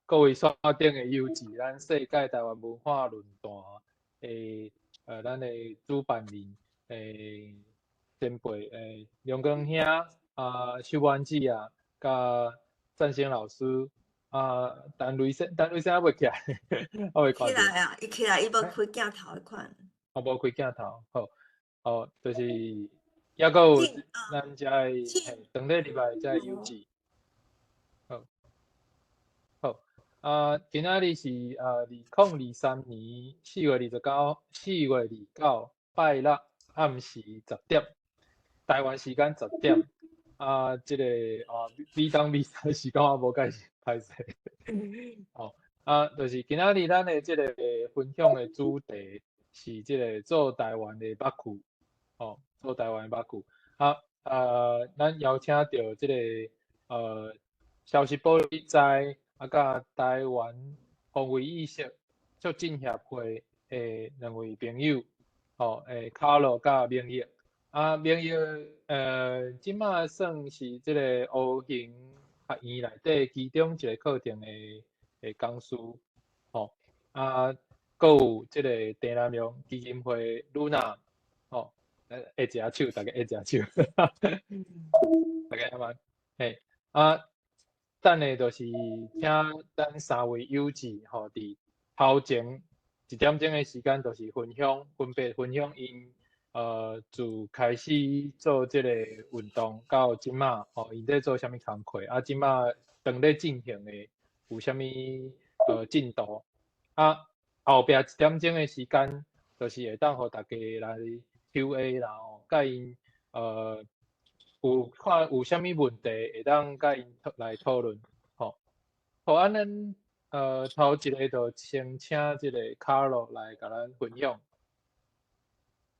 各位線頂的友姊，咱世界台灣文化論壇的咱的主辦人前輩梁光兄啊，秀婉姊啊，佮贊先老師啊，陳雷先，陳雷先猶未起來，猶未看起來啊，伊起來，伊無開鏡頭彼款。哦，無開鏡頭，好，哦，就是猶閣有咱遮的當咧入來遮的友姊，好，好，啊，今仔日是2023年4月29，4月29拜六暗時十點，台灣時間十點，啊，這個啊，美東美西時間我無解釋，歹勢，哦，啊，就是今仔日咱的這個分享的主題是這個做台灣的捌區，哦，做台灣的捌區，啊，咱邀請到這個消息報你知，啊，佮台灣防衛意識促進協會的兩位朋友，吼，卡洛佮明玉，啊，明玉，這馬算是這個烏形學院內底其中一個課程的講師，吼，啊，閣有這個鄭南榕基金會露娜，吼，下一下手，大家下一下手，大家好嗎？嘿，啊，等下就是請咱三位友姊吼，佇頭前一點鐘的時間，就是分享，分別分享𪜶自開始做這個運動到這馬，吼，𪜶咧做啥物工課，啊，這馬當咧進行的有啥物進度，啊，後壁一點鐘的時間，就是會當予大家來 Q&A 啦，吼，佮𪜶有看有啥物問題，會當佮𪜶來討論，吼。好，啊，咱頭一個就先請這個卡洛來共咱分享。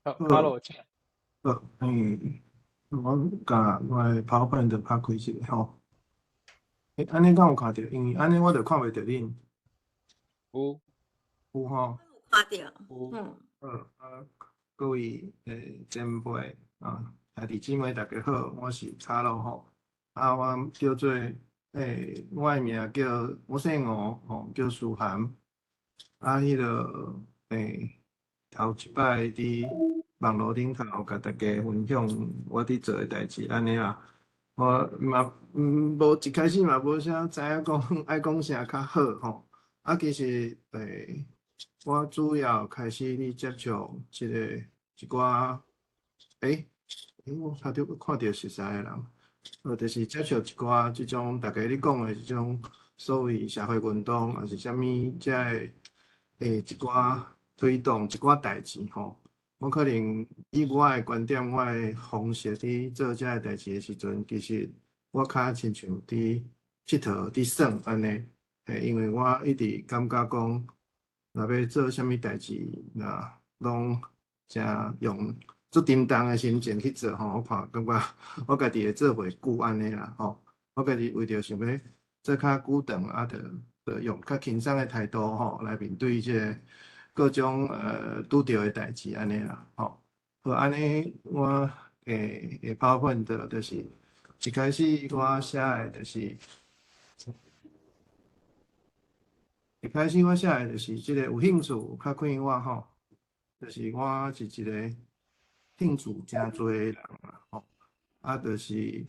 好，卡洛請。好，我共我的 PowerPoint 拍開一下吼。欸，按呢敢有看著？因為按呢我就看袂著恁。有。有吼。看著。有。嗯。好，啊，各位前輩啊，兄弟姊妹大家好，我是卡洛吼。啊，我叫做我的名叫我姓吳吼，叫書涵。啊，彼個頭一擺佇網路頂頭共大家分享我佇做的代誌，按呢啦。我嘛無一開始嘛無啥知影講愛講啥較好吼。啊，其實我主要開始咧接觸這個一寡，我頭拄看著熟似的人，就是接觸一寡這種大家咧講的這種所謂社會運動，抑是啥物這个一寡推動一寡代誌吼。我可能以我的觀點，我的方式佇做這个代誌的時陣，其實我較親像佇𨑨迌、佇耍按呢。因為我一直感覺講，若欲做啥物代誌，若攏誠用足沉重的心情去做吼，我看感覺我家己會做袂久按呢啦吼。我家己為著想欲做較久長，啊，著用較輕鬆的態度吼來面對這個各種拄著的代誌按呢啦吼。好，按呢我會 PowerPoint 就是一開始我寫的就是。一開始我寫的就是這個有興趣較快我吼，就是我是一個興趣誠濟的人啦吼，啊，就是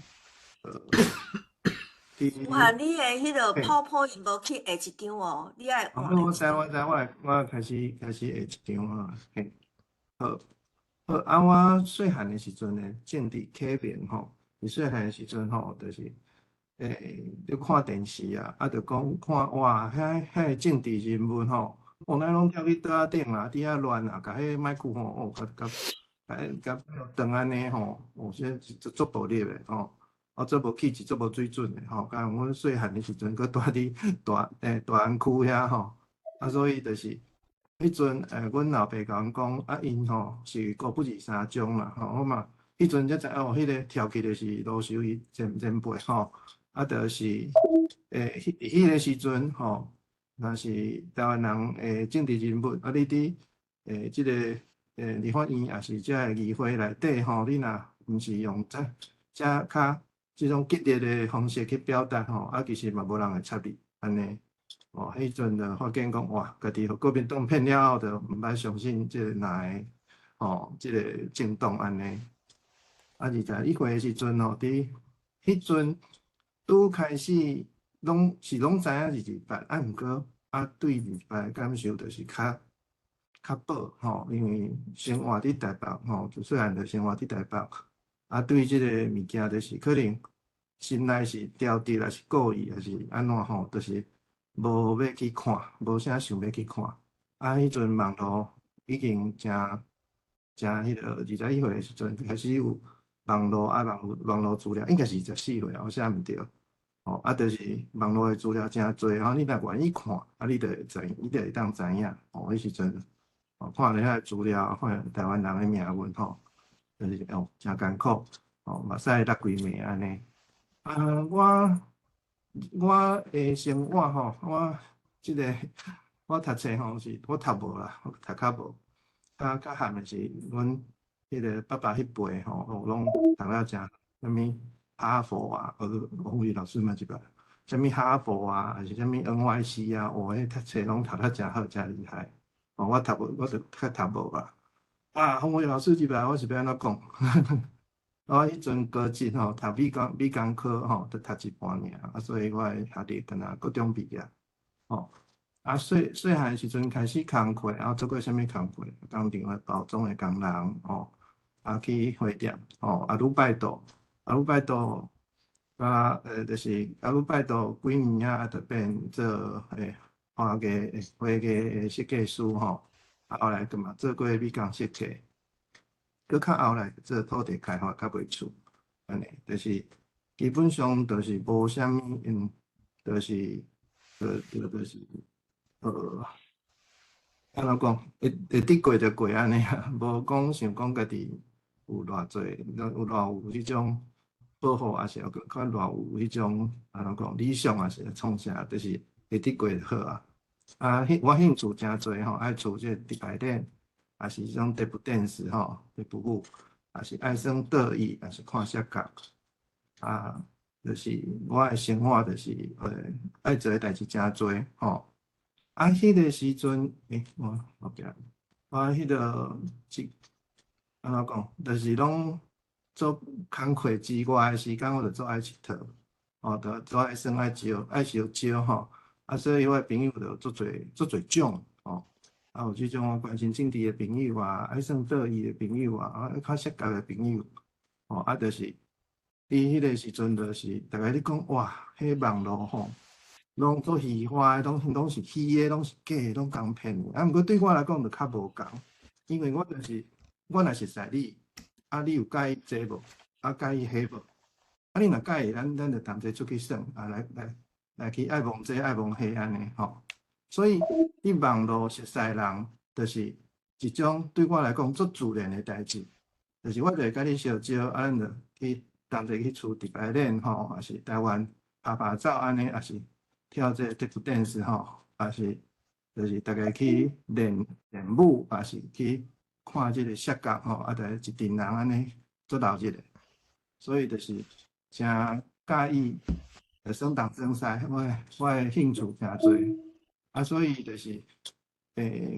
哇，你的彼個 PowerPoint 無去下一張哦，你愛換。我知我知，我開始下一張啊，嘿，好，好，啊，我細漢的時陣呢，政治啟蒙吼，佇細漢的時陣吼，就是。咧看電視啊，啊，就講看哇，遐个政治人物吼，哦，哪攏跳去桌仔頂啊，佇遐亂啊，共彼個麥克風哦，共共共共斷按呢吼，哦，這足足暴力的吼，啊，足無氣質，足無水準的吼，敢阮細漢的時陣，閣蹛佇大安區遐吼，啊，所以就是彼陣阮老爸共阮講，啊，𪜶吼是孤不二三將啦，吼，我嘛彼陣才知哦，彼個跳起來是盧秀燕前輩吼。啊，就是彼個時陣吼，若是台灣人的政治人物，啊，你佇這個立法院，抑是這个議會內底吼，你若毋是用這這較這種激烈的方式去表達吼，啊，其實嘛無人會插你，按呢。哦，彼陣就發現講，哇，家己予國民黨騙了後，就毋愛相信這個哪个吼，這個政黨按呢。啊，21歲的時陣吼，佇彼陣拄開始，攏是攏知影228，啊，毋過啊，對二二八的感受就是較較薄吼，因為生活佇台北吼，就細漢就生活佇台北，啊，對這個物件就是可能心內是調直，抑是故意，抑是按怎吼，就是無欲去看，無啥想欲去看。啊，彼陣網路已經誠誠彼個21歲的時陣開始有網路啊，網路資料應該是24歲啊，我寫毋對。吼，啊，就是網路的資料誠濟吼，你若願意看，啊，你就會知，你就會當知影。吼，彼時陣，吼，看了遐資料，看台灣人的命運吼，就是哦，誠艱苦，吼，目屎落規暝按呢。啊，我的生活吼，我這個我讀冊吼是，我讀無啦，我讀較無。較較譀的是，阮彼個爸爸彼輩吼，攏讀了誠，啥物哈佛啊，王宇老師嘛一擺，啥物哈佛啊，抑是啥物 NYC 啊，哦，彼讀冊攏讀得誠好，誠厲害。哦，我讀無，我就較讀無啊。啊，洪偉老師這擺我是欲按怎講？我彼陣高職吼，讀美工科吼，就讀一半爾，啊，所以我的學歷敢若高中畢業，吼。啊，細細漢時陣開始工課，啊，做過啥物工課？工廠的包裝的工人，吼，啊，去花店，吼，啊，魯拜多，啊，魯拜多，啊，就是啊，魯拜多幾年啊，就變做花藝的設計師，吼，啊，後來閣嘛做過美工設計。閣較後來做土地開發較袂厝，按呢，就是基本上就是無啥物，就是，就是，按怎講，會得過就過按呢啊，無講想講家己有偌濟，有偌有彼種抱負，抑是閣較偌有彼種按怎講理想，抑是創啥，就是會得過就好啊。啊，我興趣誠濟吼，愛跙這個直排輪。抑是這種 tap dance 吼，tap 舞，抑是愛耍桌椅，抑是看摔角，啊，就是我的生活就是愛做的代誌誠濟吼。啊，彼個時陣，欸，我記我彼個一按怎講，就是攏做工課之外的時間，我就足愛𨑨迌，吼，就足愛耍愛招愛相招吼。啊，所以我的朋友就足濟足濟種吼。啊，有這種關心政治的朋友啊，愛耍桌椅的朋友啊，啊，較摔角的朋友，吼，啊，就是佇彼個時陣，就是逐家咧講，哇，彼網路吼，攏做虛華的，攏是虛的，攏是假的，攏共騙的。啊，毋過對我來講就較無仝，因為我就是我若熟似你，啊，你有佮意這無？啊，佮意彼無？啊，你若佮意，咱就同齊出去耍，啊，來來去愛摸這愛摸彼按呢吼。所以，佇網路熟似人，就是一種對我來講足自然的代誌。就是我就會佮你相招，啊，咱就去同齊去跙直排輪吼，抑是台灣拍拍走按呢，抑是跳這個 tap dance 吼，抑是就是逐家去練練舞，抑是去看這個摔角吼，啊，逐家一陣人按呢足熱鬧的。所以就是誠佮意耍東耍西，我的興趣誠濟。啊，所以就是，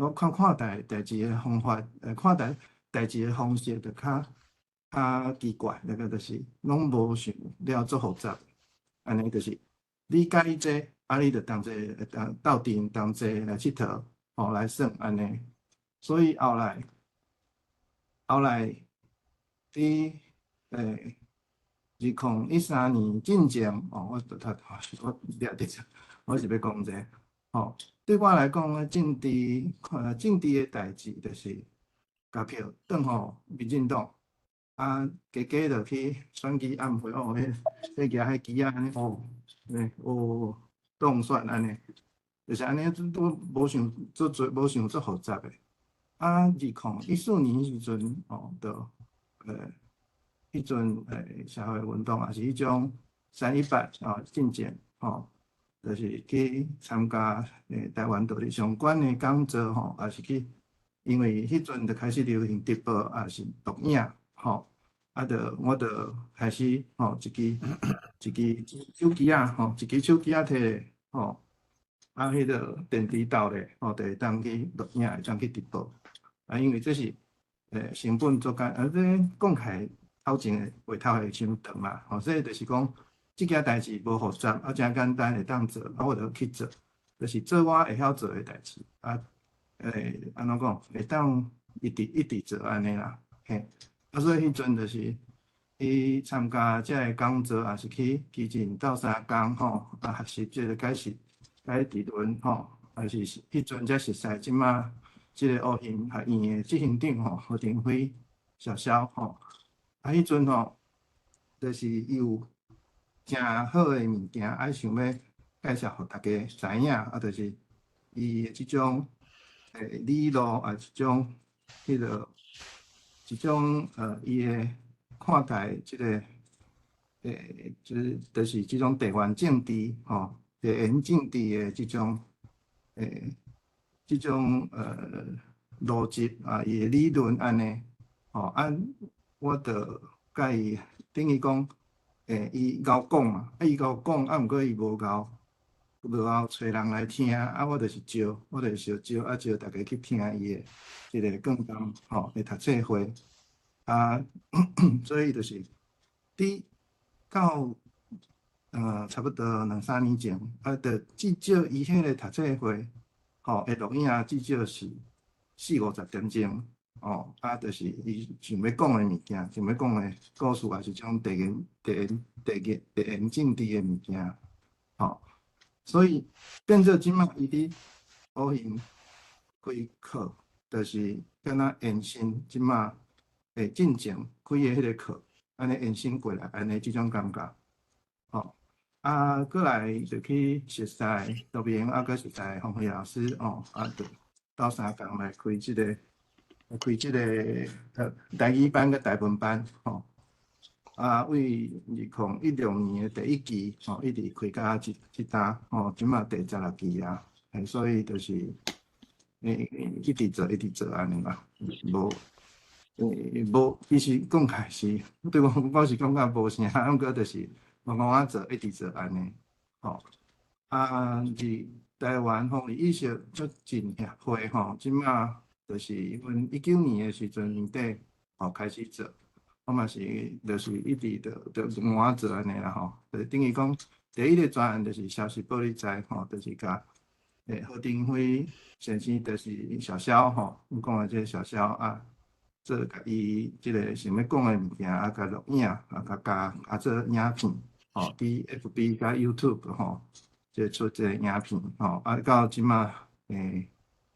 我看看待代誌的方法，看待代誌的方式就較較奇怪，那個就是攏無想了足複雜，按呢就是你佮意這個，啊，你就同齊鬥陣同齊來𨑨迌，吼來耍按呢。所以後來佇2013年進前，哦，我拄我掠佇我是欲講這個，吼。對我來講，政治的代誌就是共票轉予民進黨，啊，加加就去選舉暗會哦，彼彼舉彼旗仔按呢，哦，哦，當選按呢，就是按呢，都無想足濟，無想足複雜的。啊，2014年時陣，哦，就彼陣社會運動，抑是彼種318哦進前，吼。就是去參加台灣獨立相關的講座吼，抑是去，因為彼陣就開始流行直播，抑是錄影吼，啊，就我就開始吼，一支一支手機仔吼，一支手機仔提吼，啊，彼個電池到咧吼，就會當去錄影，會當去直播。啊，因為這是成本足簡，啊，這講起來頭前的話頭會傷長啦，吼，所以就是講這件代誌無複雜，啊，誠簡單會當做，啊，我就去做，就是做我會曉做的代誌，啊，按怎講，會當一直一直做按呢啦，嘿。啊，所以彼陣就是去參加這个講座，也是去基進鬥相共吼，啊，學習這个解釋解理論吼，也是彼陣才熟似這馬這个烏興學院的執行長吼，何廷輝蕭蕭吼，啊，彼陣吼，就是伊有誠好的物件，愛想欲介紹予大家知影，啊，就是伊的這種理路啊，這種彼个。一種伊的看待這个就是這種地緣政治吼，地緣政治的這種邏輯啊，伊的理論按呢，吼啊，我就共伊等於講，伊𠢕講嘛，啊伊𠢕講，啊毋過伊無𠢕揣人來聽，啊我就是招，我就是相招，啊招大家去聽伊的這个講講吼，的讀冊會，啊，所以就是佇到差不多兩三年前，啊，就至少伊彼个讀冊會，吼，的錄影至少是四五十點鐘，哦，啊，就是伊想欲講的物件，想欲講的故事，也是種地緣政治的物件，吼，所以變做這馬伊佇烏興開課，就是敢若延伸這馬進前開的彼个課，按呢延伸過來，按呢這種感覺，吼，啊，過來就去熟似羅明，啊，閣熟似馮輝老師，哦，啊，就鬥相共來開這个台語班佮台文班，吼，啊，為2016年的第一期，吼，一直開到這這呾，吼，這馬第16期啊，所以就是一直做，一直做按呢啦，無，無，其實講起來是，對我我是感覺無啥，毋過就是慢慢仔做，一直做按呢，吼，啊，佇台灣防衛意識促進協會吼，這馬就是阮19年的時陣年底吼開始做，我嘛是就是一直就就換做按呢啦吼，就等於講第一个專案就是消息報你知吼，就是共何廷輝先生就是蕭蕭吼，阮講的這个蕭蕭啊，做共伊這个想欲講的物件啊，共錄影啊，共加啊做影片吼，佇 FB 佮 YouTube 吼，這出這个影片吼，啊到這馬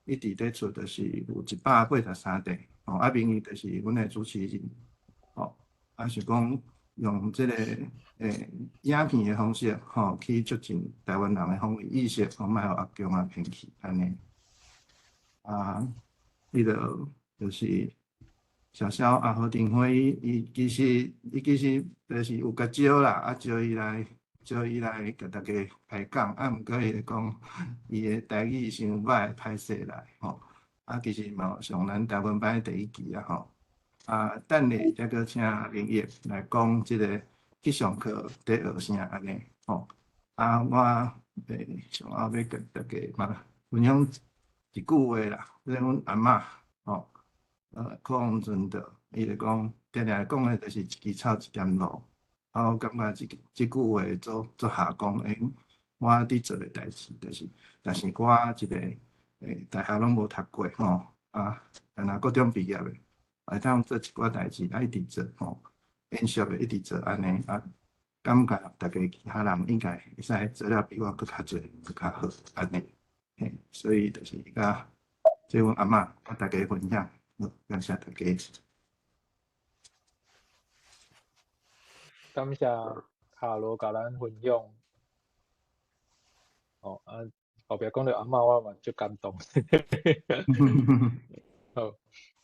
一直咧出，就是有183段，吼，啊，明伊就是阮的主持人，吼，啊是講用這个影片的方式，吼，去促進台灣人的防衛意識，吼，莫予阿共啊騙去按呢。啊，彼个就是蕭蕭啊，何廷輝伊其實就是有共招啦，啊招伊來共大家開講，啊毋過伊就講伊的台語傷歹，歹勢來吼，啊其實嘛有上咱台灣班的第一期啊吼，啊等下才閣請明業來講這个去上課佇學啥按呢吼，啊我上後欲共大家嘛分享一句話啦，這阮阿嬤吼，柯宏尊的，伊就講，定定講的就是一支草一點露。啊，我感覺這這句話足足合講，我佇做的代誌，就是，但是我一个大學攏無讀過吼，啊，敢若高中畢業的，會當做一寡代誌，啊一直做吼，延續的一直做按呢，啊，感覺大家其他人應該會使做了比我閣較濟，閣較好按呢，嘿，所以就是佮這阮阿嬤，佮大家分享，好，感謝大家。感謝卡羅共咱分享。哦，啊，後壁講著阿嬤，我嘛足感動。好，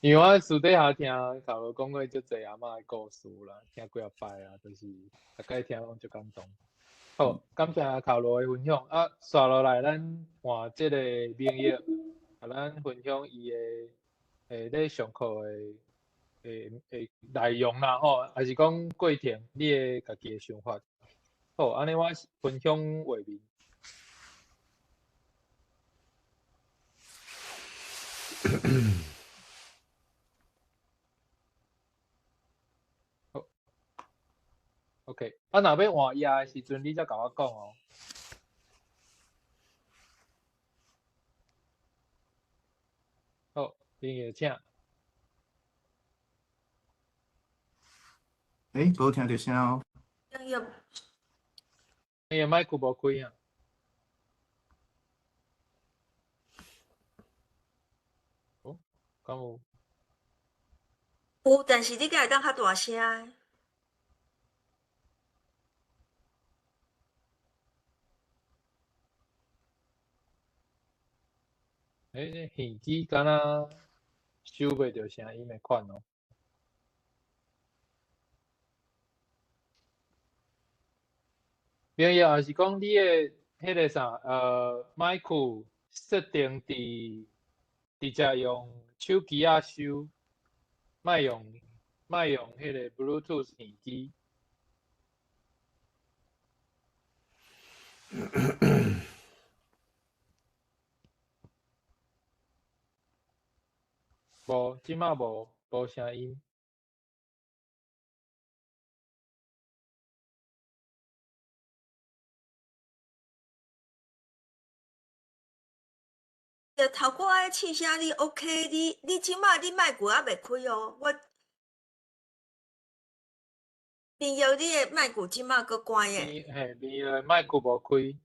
因為我私底下聽卡羅講過足濟阿嬤的故事啦，聽幾仔擺啊，就是逐擺聽攏足感動。好，感謝卡羅的分享。啊，紲落來咱換這个明業，共咱分享伊的咧上課的的內容啦吼，還是講過程，你的家己的想法。好，按呢我分享畫面。好，OK。啊，若欲換頁的時陣，你才共我講哦。好，林業請。欸，無聽著聲哦。你的麥克無開啊？哦，敢有？有，但是你敢會當較大聲？欸，耳機敢若收袂著聲音的款哦。明耀，還是講你的彼个啥，麥克設定佇直接用手機仔收，莫用彼个 Bluetooth 耳機。無，這擺無聲音。頭拄仔試聲你 OK，你這擺你麥克猶未開哦，我明耀你的麥克這擺閣關的。嘿，明耀的麥克無開。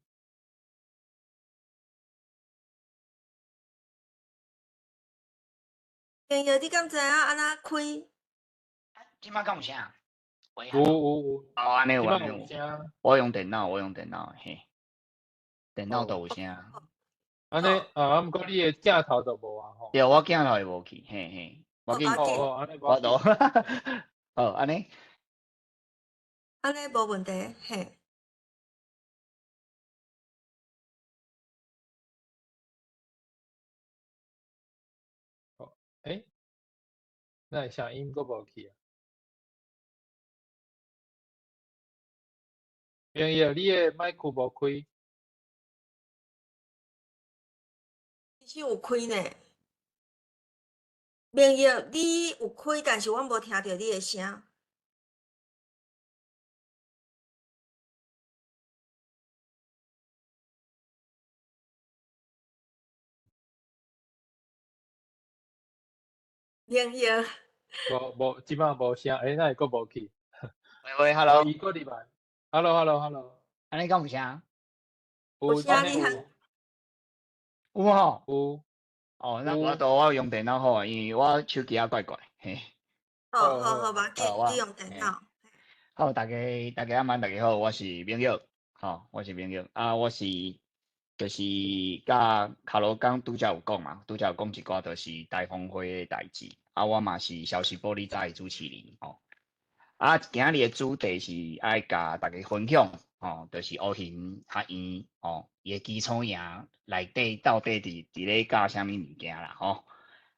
明耀，你敢知影按怎開？這擺敢有聲？有有有。哦，按呢有，按呢有。我用電腦，我用電腦，嘿，電腦都有聲。按呢啊，毋過你的鏡頭就無啊吼。對，我鏡頭會無去，嘿嘿，我緊。哦，按呢無都。好，按呢。按呢無問題，嘿。好，欸，哪會聲音閣無去啊？明耀，你的麥克無開。其實有開呢。明耀，你有開，但是阮無聽著你的聲。明耀。無無，這擺無聲，欸，哪會閣無去？喂喂，Hello。伊閣入來。Hello，Hello，Hello。按呢敢有聲？有聲，你通。有吼？有。哦，那我都我用電腦好，因為我手機仔怪怪，嘿。好好好，無要緊，你用電腦。好，大家暗晚，大家好，我是明玉，吼，我是明玉，啊，我是就是佮卡羅剛拄才有講嘛，拄才有講一寡，就是台風會的代誌，啊，我嘛是消息玻璃仔的主持人，吼。啊，今仔日的主題是愛共大家分享，吼，就是烏熊學院，吼，伊的基礎營內底到底佇咧教啥物物件啦，吼。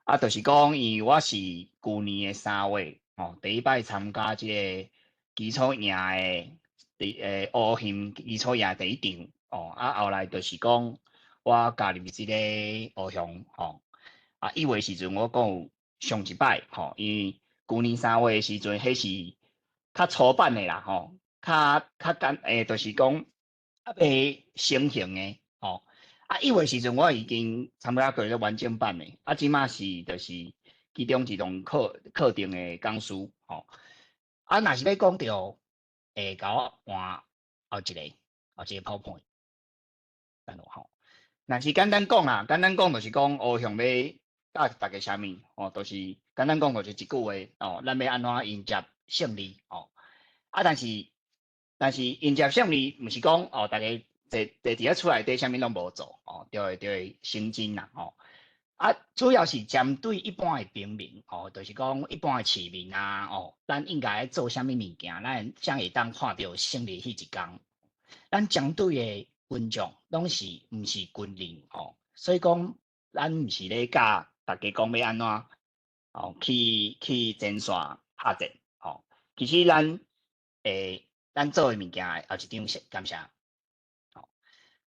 啊，就是講，因為我是舊年的3月，吼，第一擺參加這个基礎營的，佇烏熊基礎營第一場，哦，啊，後來就是講我加入這個烏熊，吼，啊，1月時陣我閣有上一擺，吼，因為舊年3月的時陣，彼是較初版的啦，吼，較簡，就是講較袂成型的，吼。啊，1月時陣我已經參加過咧完整版的，啊，這馬是就是其中一堂課程的講師，吼。啊，若是欲講著，會共我換後一個 PowerPoint，等下吼。若是簡單講啦，簡單講就是講烏熊欲教大家啥物，吼，就是簡單講就是一句話，哦，咱欲按怎迎接勝利，吼。啊，但是迎接勝利，毋是講哦，大家坐坐佇遐厝內底，啥物攏無做，哦，就會成真啦，吼。啊，主要是針對一般的平民，哦，就是講一般的市民啊，哦，咱應該做啥物物件，咱才會當看著勝利彼一工。咱針對的群眾攏是毋是軍人，哦，所以講咱毋是咧教大家講欲按怎哦，去前線拍戰，吼。其實咱做的物件後一張是感謝。吼，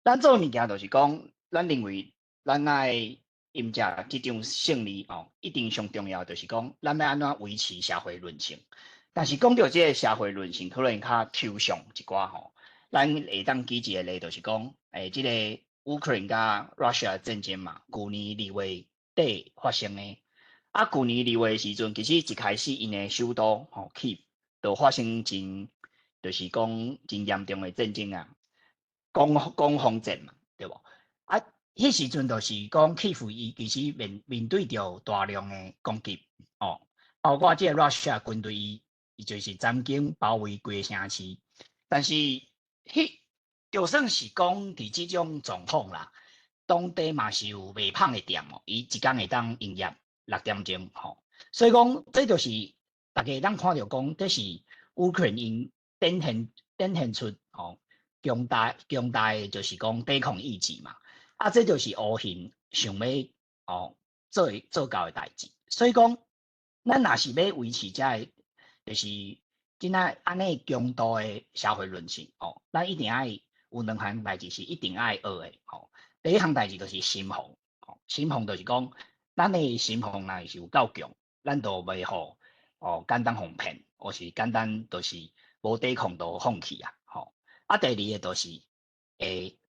咱做的物件就是講，咱認為咱愛贏得這場勝利，哦，一定上重要就是講，咱欲按怎維持社會韌性。但是講著這个社會韌性，可能較抽象一寡吼。咱會當舉一個例，就是講，這个烏克蘭佮 Russia 戰爭嘛，舊年2月底發生的。啊，舊年2月的時陣，其實一開始𪜶的首都吼，Kiev 就發生真，就是講真嚴重的戰爭啊，攻防戰嘛，對無？啊，彼時陣就是講 Kiev 伊其實面對著大量的攻擊，哦，包括這个 Russia 軍隊伊就是曾經包圍規个城市，但是彼就算是講佇這種狀況啦，當地嘛是有賣麭的店哦，伊一工會當營業6點鐘吼，所以講這就是大家會當看著講，這是烏克蘭𪜶展現出吼強大的就是講抵抗意志嘛，啊，這就是烏熊想欲哦做到的代誌。所以講，咱若是欲維持這个，就是這若按呢強度的社會韌性哦，咱一定愛有兩項代誌是一定愛學的吼。第一項代誌就是心防，吼，心防就是講，咱的心防若是有夠強，咱就袂予哦簡單予騙，或是簡單就是無抵抗就放棄啊，吼。啊，第二个就是，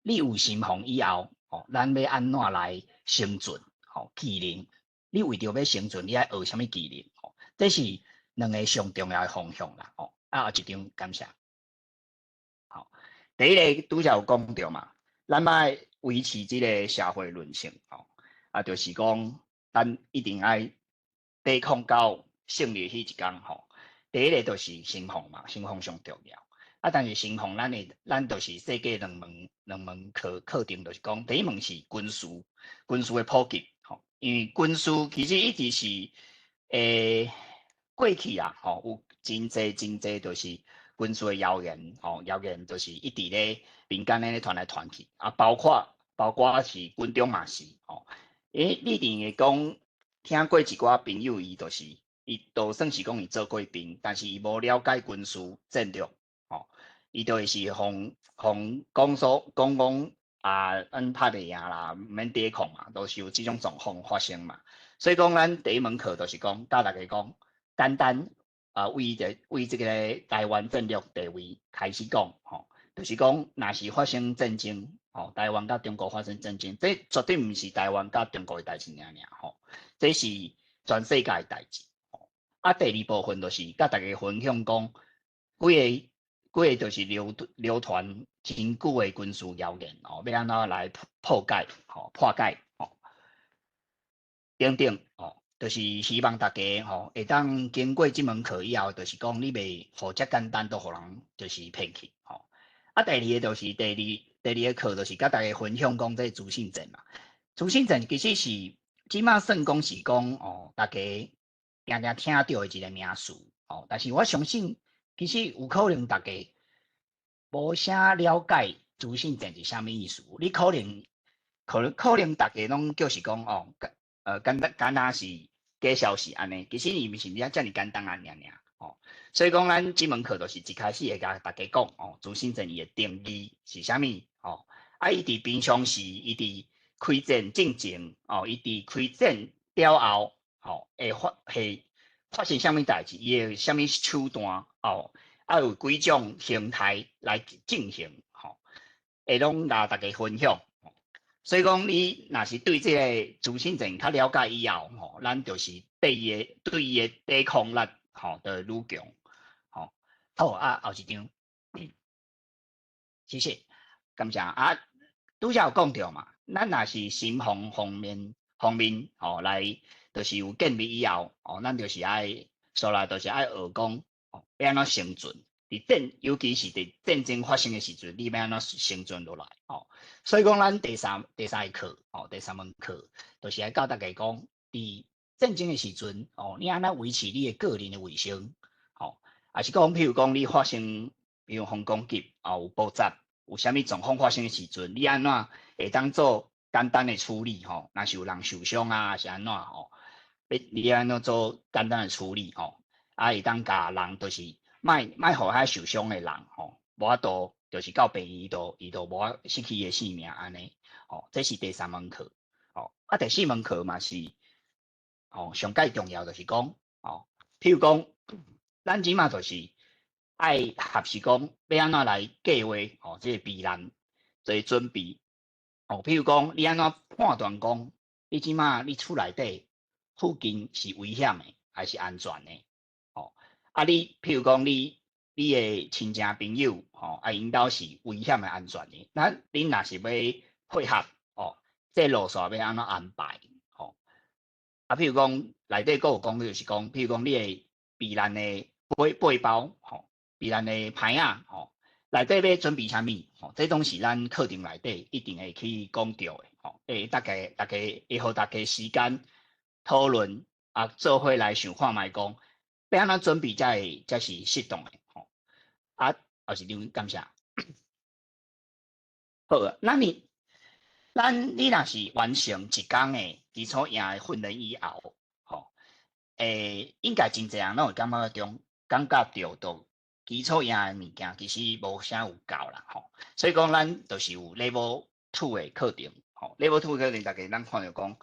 你有心防以後，吼，咱欲按怎來生存？吼，技能，你為著欲生存，你愛學啥物技能？吼，這是兩个上重要的方向啦，吼。啊，後一張感謝。好，第一个拄才有講著嘛，咱愛維持這个社會韌性，吼，啊，就是講咱一定愛抵抗到勝利彼一工，吼。第一个就是心防嘛，心防上重要。啊，但是心防咱就是設計兩門課程，就是講第一門是軍事的普及，吼，因為軍事其實一直是過去啊，吼，有真濟真濟就是軍事的謠言，吼，謠言就是一直咧民間咧傳來傳去，啊，包括是軍中嘛是，吼，你一定會講聽過一寡朋友，伊就是伊就算是講伊做過兵，但是伊無了解軍事戰略，吼，伊就會是予予講說講講啊，咱拍袂贏啦，毋免抵抗嘛，都是有這種狀況發生嘛。所以講，咱第一門課就是講教大家講簡單啊，為這個台灣戰略地位開始講，吼，就是講，若是發生戰爭，吼，台灣佮中國發生戰爭，這絕對毋是台灣佮中國的代誌爾爾，吼，這是全世界的代誌。啊，第二部分就是佮大家分享講幾个就是流傳真久的軍事謠言，吼，欲按怎來破解，吼，破解，吼，等等，吼，就是希望大家吼會當經過這門課以後，就是講你袂予遮簡單就予人就是騙去，吼。啊，第二个就是第二个課就是佮大家分享講這資訊戰嘛。資訊戰其實是這馬算講是講哦，大家定定聽著的一个名詞，哦，但是我相信其實有可能大家無啥了解資訊戰是啥物意思。你可能大家攏就是講哦，簡單敢若是假消息按呢，其實伊毋是遮爾簡單按呢爾爾，吼。所以講，咱這門課就是一開始會共大家講哦，資訊戰伊的定義是啥物，吼。啊，伊佇平常時，伊佇開戰進前，哦，伊佇開戰了後，吼，會發生啥物代誌，伊會啥物手段，哦，啊有幾種形態來進行，吼，會攏共大家分享。所以講，你若是對這个資訊戰較了解以後，吼，咱就是對伊的抵抗力，吼，就會愈強，吼。好啊，後一張，謝謝，感謝啊。拄才有講著嘛，咱若是心防方面，吼，來，就是有建立以後，哦，咱就是愛，煞來就是愛學講，哦，欲按怎生存？尤其是佇戰爭發生的時陣，你欲按怎生存落來？哦，所以講，咱第三个課，哦，第三門課，就是愛教大家講，佇戰爭的時陣，哦，你按怎維持你的個人的衛生？吼，抑是講，譬如講，你發生，比如予攻擊，哦，有爆炸，有啥物狀況發生的時陣，你按怎會當做簡單的處理？吼，若是有人受傷啊，抑是按怎吼，欲欲你按怎做簡單的處理吼，啊會當共人就是莫莫予遐受傷的人吼，無法度就是到病院伊就無法失去伊的性命按呢，吼，這是第三門課，吼，啊第四門課嘛是，吼，上蓋重要就是講，吼，譬如講，咱這馬就是愛學習講欲按怎來計劃，吼，這個避難這個準備，吼，譬如講你按怎判斷講，你這馬你厝內底附近是危險的，還是安全的？吼，啊你譬如講你的親情朋友，吼，啊𪜶兜是危險的安全的，那恁若是欲配合，吼，這路線欲按怎安排？吼，啊譬如講內底閣有講就是講，譬如講你的避難的背包，吼，避難的袋仔，吼，內底欲準備啥物？吼，這攏是咱課程內底一定會去講著的，吼，會大家會予大家時間討論，啊，做伙來想看覓講，欲按怎準備才會才是適當的，吼。啊，後一張感謝。好啊，咱你咱你若是完成一工的基礎營的訓練以後，吼，應該真濟人攏會感覺中，感覺著都基礎營的物件其實無啥有夠啦，吼。所以講咱就是有 level two 的課程，吼，level two 的課程大家咱看著講，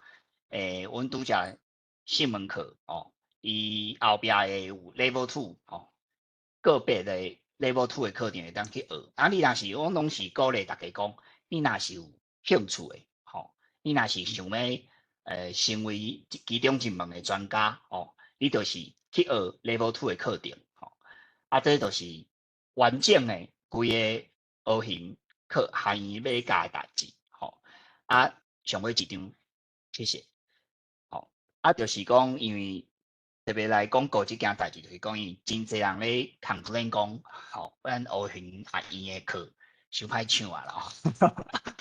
阮拄才四門課，吼，伊後壁會有 level two，吼，個別的 level two 的課程會當去學。啊，你若是，我攏是鼓勵大家講，你若是有興趣的，吼，你若是想欲成為其中一門的專家，吼，你就是去學 level two 的課程，吼，啊，這就是完整的規個學習課學院欲教的代誌，吼，啊，上尾一張，謝謝，吼，啊，就是講因為特別來講過這件代誌，就是講因為真濟人咧 complain 講，吼，咱烏雲學院的課傷歹搶啊啦，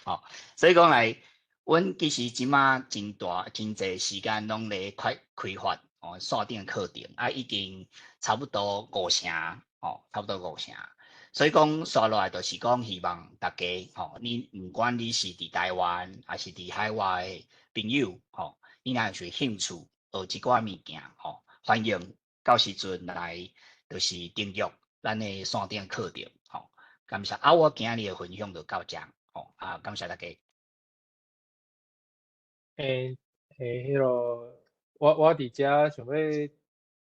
吼，所以講來，阮其實這馬真大真濟時間攏咧開發哦線頂課程，啊，已經差不多五成，吼，差不多五成。所以講，紲落來就是講，希望大家吼，你毋管你是佇台灣，抑是佇海外的朋友，吼，你若有興趣學這寡物件，吼，歡迎到時陣來，就是訂閱咱的線頂課程，吼，感謝。啊，我今日的分享就到這，吼，啊，感謝大家。欸，彼個，我佇遮想欲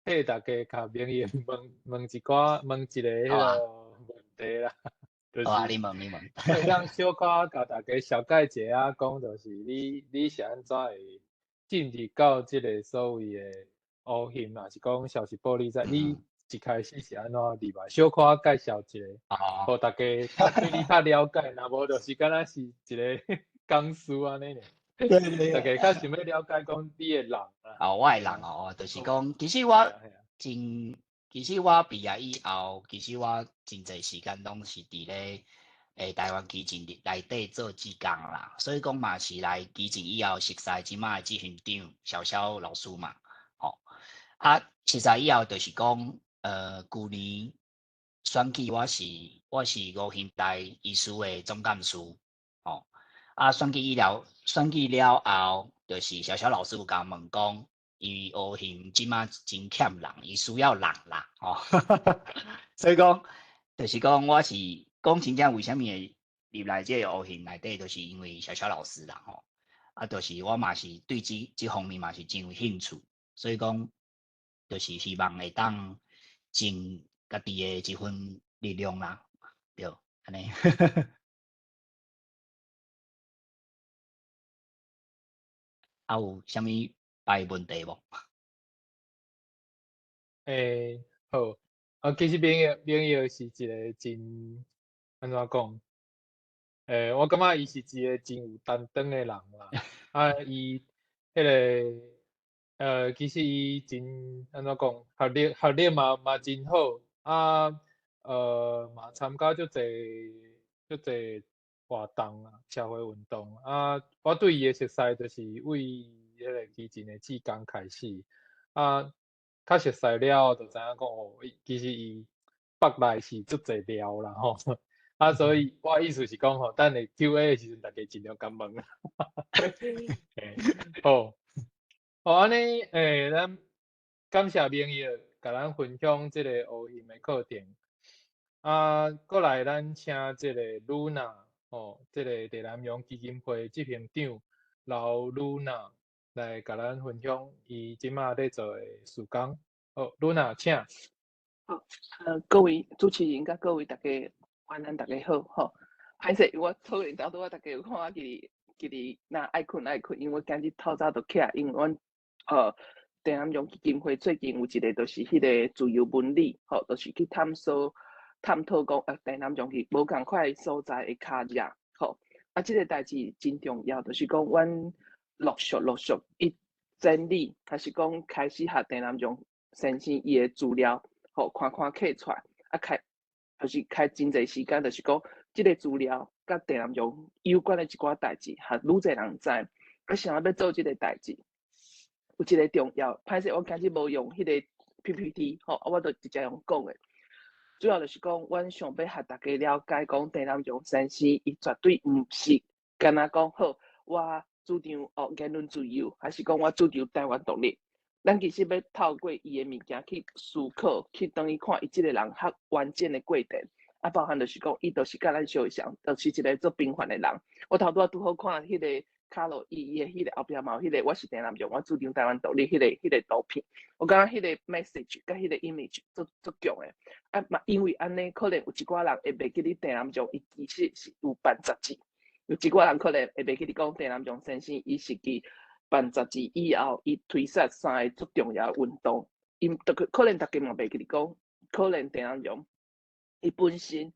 替大家共明義問問一寡，問一个彼個問題啦，就是好啊，你問你問。會當小可共大家小解一下，講就是你是按怎會進入到這個所謂的烏熊，抑是講消息報你知，你一開始是按怎入來？小可介紹一下，予大家對你較了解，若無就是敢若是一个講師按呢爾。大家較想欲了解講你的人啊。哦，我的人哦，就是講，其實我畢業以後，其實我真濟時間攏是佇咧台灣基進內底做志工啦，所以講嘛是來基進以後熟似這馬的執行長蕭蕭老師嘛，吼，啊，熟似以後就是講，舊年選舉我是吳興大醫師的總幹事，吼，啊，選舉了後，就是蕭蕭老師有共問講，因為烏熊這馬真欠人，伊需要人啦，吼，所以講，就是講我是講真正為啥物會入來這個烏熊內底，就是因為蕭蕭老師啦，吼，啊，就是我嘛是對這方面嘛是真有興趣，所以講，就是希望會當盡家己的一份力量啦，對，按呢。啊，有啥物別的問題無？欸，好，啊，其實明耀是一個真，按怎講？我感覺伊是一個真有擔當的人啦。啊，伊彼個，其實伊真按怎講？學歷嘛真好。啊，嘛參加足濟足濟活動啊，社會運動。啊，我對伊的熟似就是為彼個基進的志工開始。啊，較熟似了後，就知影講哦，其實伊腹內是足濟料啦吼。啊，所以我意思是講吼，等下 Q&A 的時陣，大家盡量共問。好，好，按呢，咱感謝明玉，共咱分享這個烏熊的課程。啊，過來咱請這個露娜，吼，這個鄭南榕基金會執行長劉露娜來共咱分享伊這馬咧做的事工。好，露娜，請。好，各位主持人佮各位大家晚安，大家好，吼。歹勢，我突然頭拄仔大家有看我佇佇若愛睏愛睏，因為我今日透早就起來，因為阮鄭南榕基金會最近有一個就是彼個自由文理，吼，就是去探索探討講鄭南榕去無仝款所在的跤跡，吼。啊，這個代誌真重要，就是講阮陸續陸續一整理，還是講開始學鄭南榕先生伊的資料，吼，看看刻出來，啊開，就是開真濟時間，就是講這個資料佮鄭南榕有關的一寡代誌，予愈濟人知。啊，想欲做這個代誌，有一個重要，歹勢我今日無用彼個 PPT，吼，啊，我就直接用講的。主要就是講，阮想欲予大家了解，講鄭南榕先生伊絕對毋是干焦講好，我主張哦言論自由，還是講我主張台灣獨立。咱其實欲透過伊的物件去思考，去轉去看伊這個人較完整的過程。啊，包含就是講，伊就是佮咱相像，就是一個足平凡的人。我頭拄仔拄好看彼個卡洛伊伊的彼個後壁嘛有彼個，我是鄭南榕，我主張台灣獨立彼個彼個圖片。我感覺彼個 message 佮彼個 image 足足強的。啊嘛，因為按呢，可能有一寡人會袂記得鄭南榕，伊其實是有辦雜誌。有一寡人可能會袂記得講鄭南榕先生，伊是佇辦雜誌以後，伊推出三個足重要的運動。𪜶可可能大家嘛袂記得講，可能鄭南榕伊本身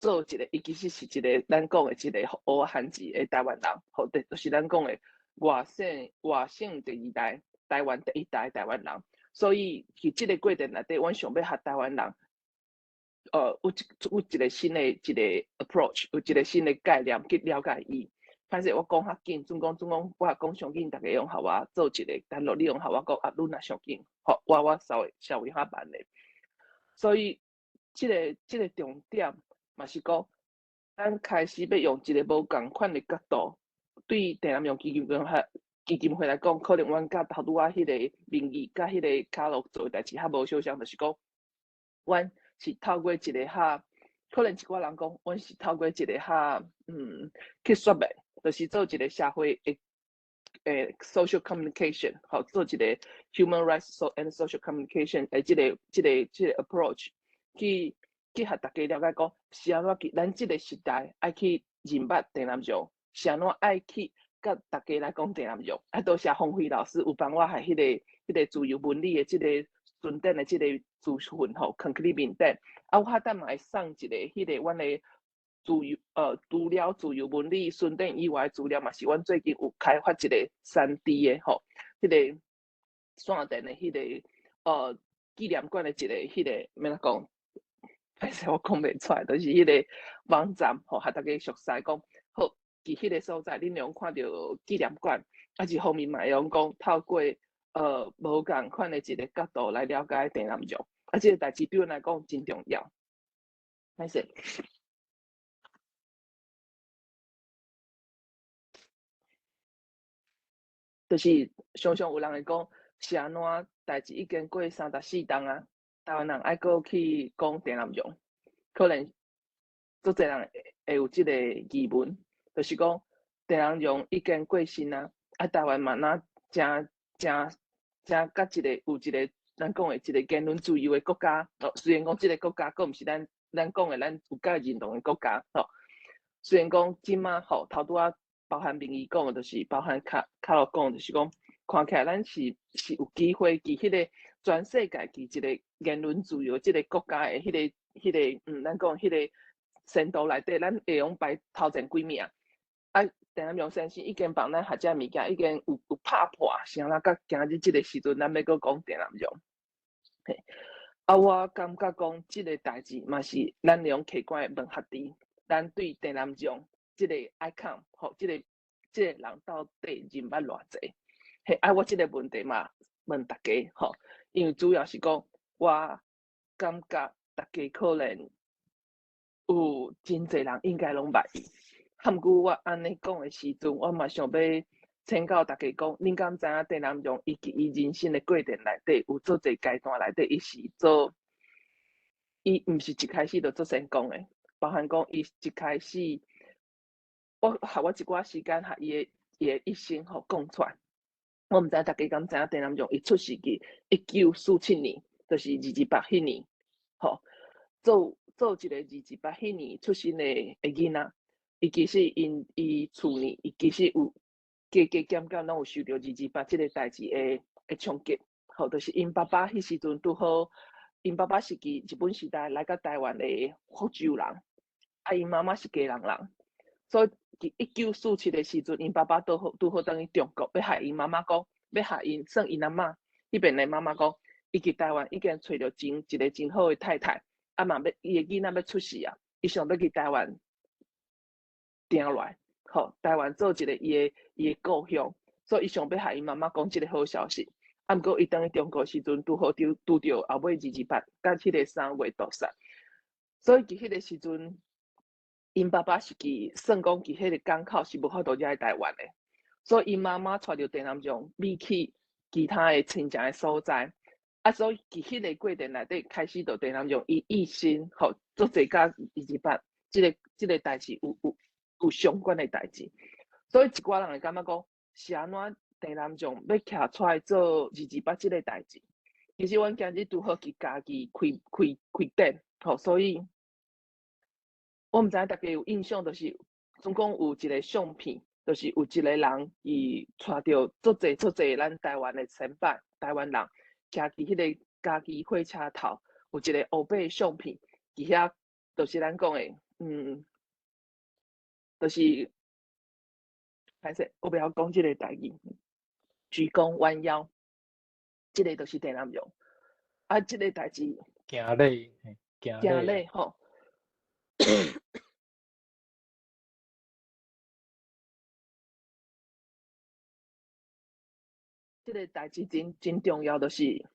做一個，伊其實是一個咱講的一個烏漢字的台灣人，吼，就是咱講的外省外省第二代，台灣第一代台灣人。所以佇這個過程內底，阮想欲予台灣人，有一個新的一個 approach，有一個新的概念去了解伊。歹勢我講較緊，準講準講，我講傷緊，大家用予我做一個，但落你用予我講啊，你若傷緊，吼，我稍微稍微較慢咧。所以，這個重點嘛是講，咱開始欲用一個無仝款的角度，對鄭南榕基金會基金會來講，可能阮佮頭拄仔彼個名義佮彼個卡洛做的代誌較無相像，就是講，阮是透過一個較，可能一寡人講，阮是透過一個較，去說明，就是做一個社會的social communication，吼，做一個 human rights and social communication 的這個 approach，去予大家了解講，是按怎去咱這個時代愛去認捌鄭南榕，是按怎愛去佮大家來講鄭南榕。啊，多謝馮輝老師有幫我予彼個自由文理的這個順典的這個資訊吼，囥佇你面頂。啊，我等嘛會送一個彼個阮的自由除了自由文理順典以外的資料，嘛是阮最近有開發一個3D 的吼，彼個線電的彼個紀念館的一個彼個，欲按怎講？歹勢我講袂出來，就是彼個網站吼，予大家熟悉講好，佇彼個所在，恁會用看著紀念館，啊，一方面嘛會用講透過無仝款的一個角度來了解鄭南榕，啊，這個代誌對阮來講真重要。歹勢。就是常常有人會講，是按怎代誌已經過34冬啊，台灣人愛閣去講鄭南榕，可能足濟人會有這個疑問，就是講鄭南榕已經過身啊，啊台灣嘛若誠誠誠佮一個有一個咱講的一個言論自由的國家，哦，雖然講這個國家閣毋是咱講的咱有佮認同的國家，吼，雖然講這馬吼頭拄仔包含明義講的，就是包含卡卡洛講的，就是講看起來咱是有機會佇彼個全世界佇一個言論自由這個國家的彼個彼個，咱講彼個前途內底，咱會用排頭前幾名。啊，鄭南榕先生已經幫咱學這物件已經有拍破，是按怎到今日這個時陣，咱欲閣講鄭南榕。嘿，啊，我感覺講這個代誌嘛是咱會用客觀的問家己，咱對鄭南榕這個 icon 吼，這個人到底認捌偌濟？嘿，啊，我這個問題嘛問大家吼，因為主要是講我感覺大家可能有真濟人應該攏捌伊。啊，毋過我按呢講的時陣，我嘛想欲請教大家講，恁敢知影鄭南榕伊佇伊人生的過程內底，有足濟階段內底，伊是做，伊毋是一開始就做成功的，包含講伊一開始，我予我一寡時間，予伊的一生吼講出來。我毋知大家敢知影鄭南榕伊出世佇1947年，就是二二八彼年，吼，做一個二二八彼年出生的囡仔，伊其實𪜶伊厝呢，伊其實有加加減減攏有受著二二八這個代誌的衝擊，吼，就是𪜶爸爸彼時陣拄好，𪜶爸爸是佇日本時代來到台灣的福州人，啊，𪜶媽媽是基隆人，所以佇1947的時陣，𪜶爸爸拄好轉去中國，欲害𪜶媽媽講，欲害𪜶算𪜶阿嬤，彼邊的媽媽講，伊佇台灣已經揣著一個真好的太太，啊嘛欲伊的囡仔欲出世啊，伊想欲去台灣定落來，吼，台灣做一個伊的故鄉，所以伊想欲害𪜶媽媽講這個好消息。啊，毋過伊轉去中國時陣，拄好拄著後尾二二八佮彼個3月屠殺，所以佇彼個時陣，𪜶爸爸是佇算講佇彼個港口是無法度入來台灣的，所以𪜶媽媽帶著鄭南榕避去其他的親情的所在。啊，所以佇彼個過程內底，開始就鄭南榕伊一生吼，足濟佮二二八這個代誌有相關的代誌，所以一寡人會感覺講是按怎鄭南榕欲徛出來做二二八這個代誌。其實阮今日拄好佇家己開展，吼，所以我毋知影大家有印象，就是總共有一個相片，就是有一個人伊帶著足濟足濟咱台灣的先輩、台灣人，徛佇彼個家己火車頭，有一個烏白的相片，佇遐就是咱講的，就是歹勢，我袂曉講這個台語，鞠躬彎腰，這個就是鄭南榕。啊，這個代誌，行禮，行禮吼。這個代誌真重要，就是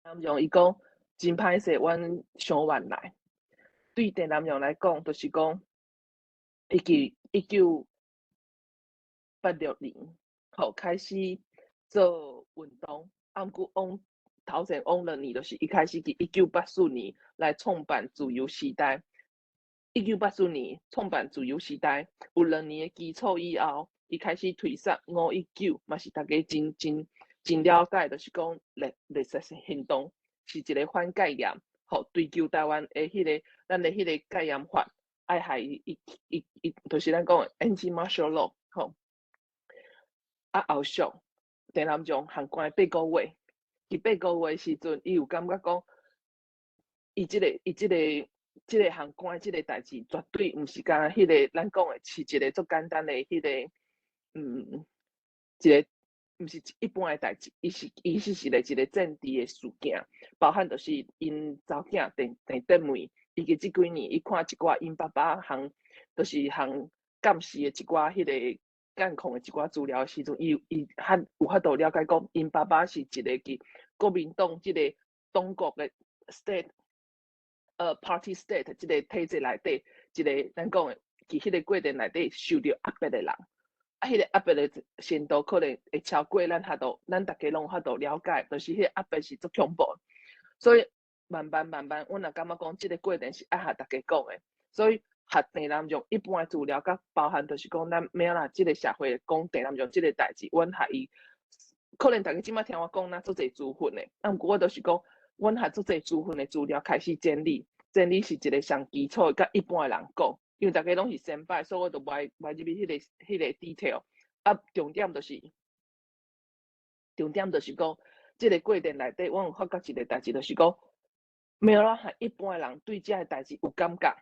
南榕伊講真歹勢，阮傷晚來。對鄭南榕來講，就是講1986年吼開始做運動，啊，毋過往頭前往2年，就是伊開始佇1984年來創辦自由時代。1984年創辦自由時代，有2年的基礎以後，伊開始推捒519，嘛是大家真真真了解，就是講綠色行動是一個反戒嚴，吼追求台灣的彼個咱的彼個戒嚴法，愛害伊伊伊伊，就是咱講的 Anti-Martial Law，吼。啊，後續鄭南榕予關八個月，佇八個月時陣，伊有感覺講，伊這個伊這個這個予關這個代誌，絕對毋是干焦彼個咱講的，是一個足簡單的彼個，一個毋是一般的代誌，伊是一個政治的事件，包含就是𪜶查某囝鄭鄭德梅，伊佇這幾年，伊看一寡𪜶爸爸予，就是予監視的一寡彼個監控的一寡資料的時陣，伊伊較有法度了解講，𪜶爸爸是一個佇國民黨這個黨國的 state，party state 這個體制內底，一個咱講的，佇彼個過程內底受著壓迫的人，啊，彼個壓迫的程度可能會超過咱法度，咱逐家攏有法度了解，就是彼個壓迫是足恐怖，所以慢慢慢慢，阮也感覺講，這個過程是愛予逐家講的，所以學鄭南榕一般的資料，佮包含就是講咱欲按怎這個社會講鄭南榕這個代誌，阮予伊可能逐家這擺聽我講，咱足濟資訊的，啊，毋過我就是講，阮予足濟資訊的資料開始整理，整理是一個上基礎的，佮一般的人講，因為逐家攏是先輩，所以我就無愛入去彼個 detail。啊，重點就是講，這個過程內底，阮有發覺一個代誌，就是講，欲按怎予一般的人對這個代誌有感覺。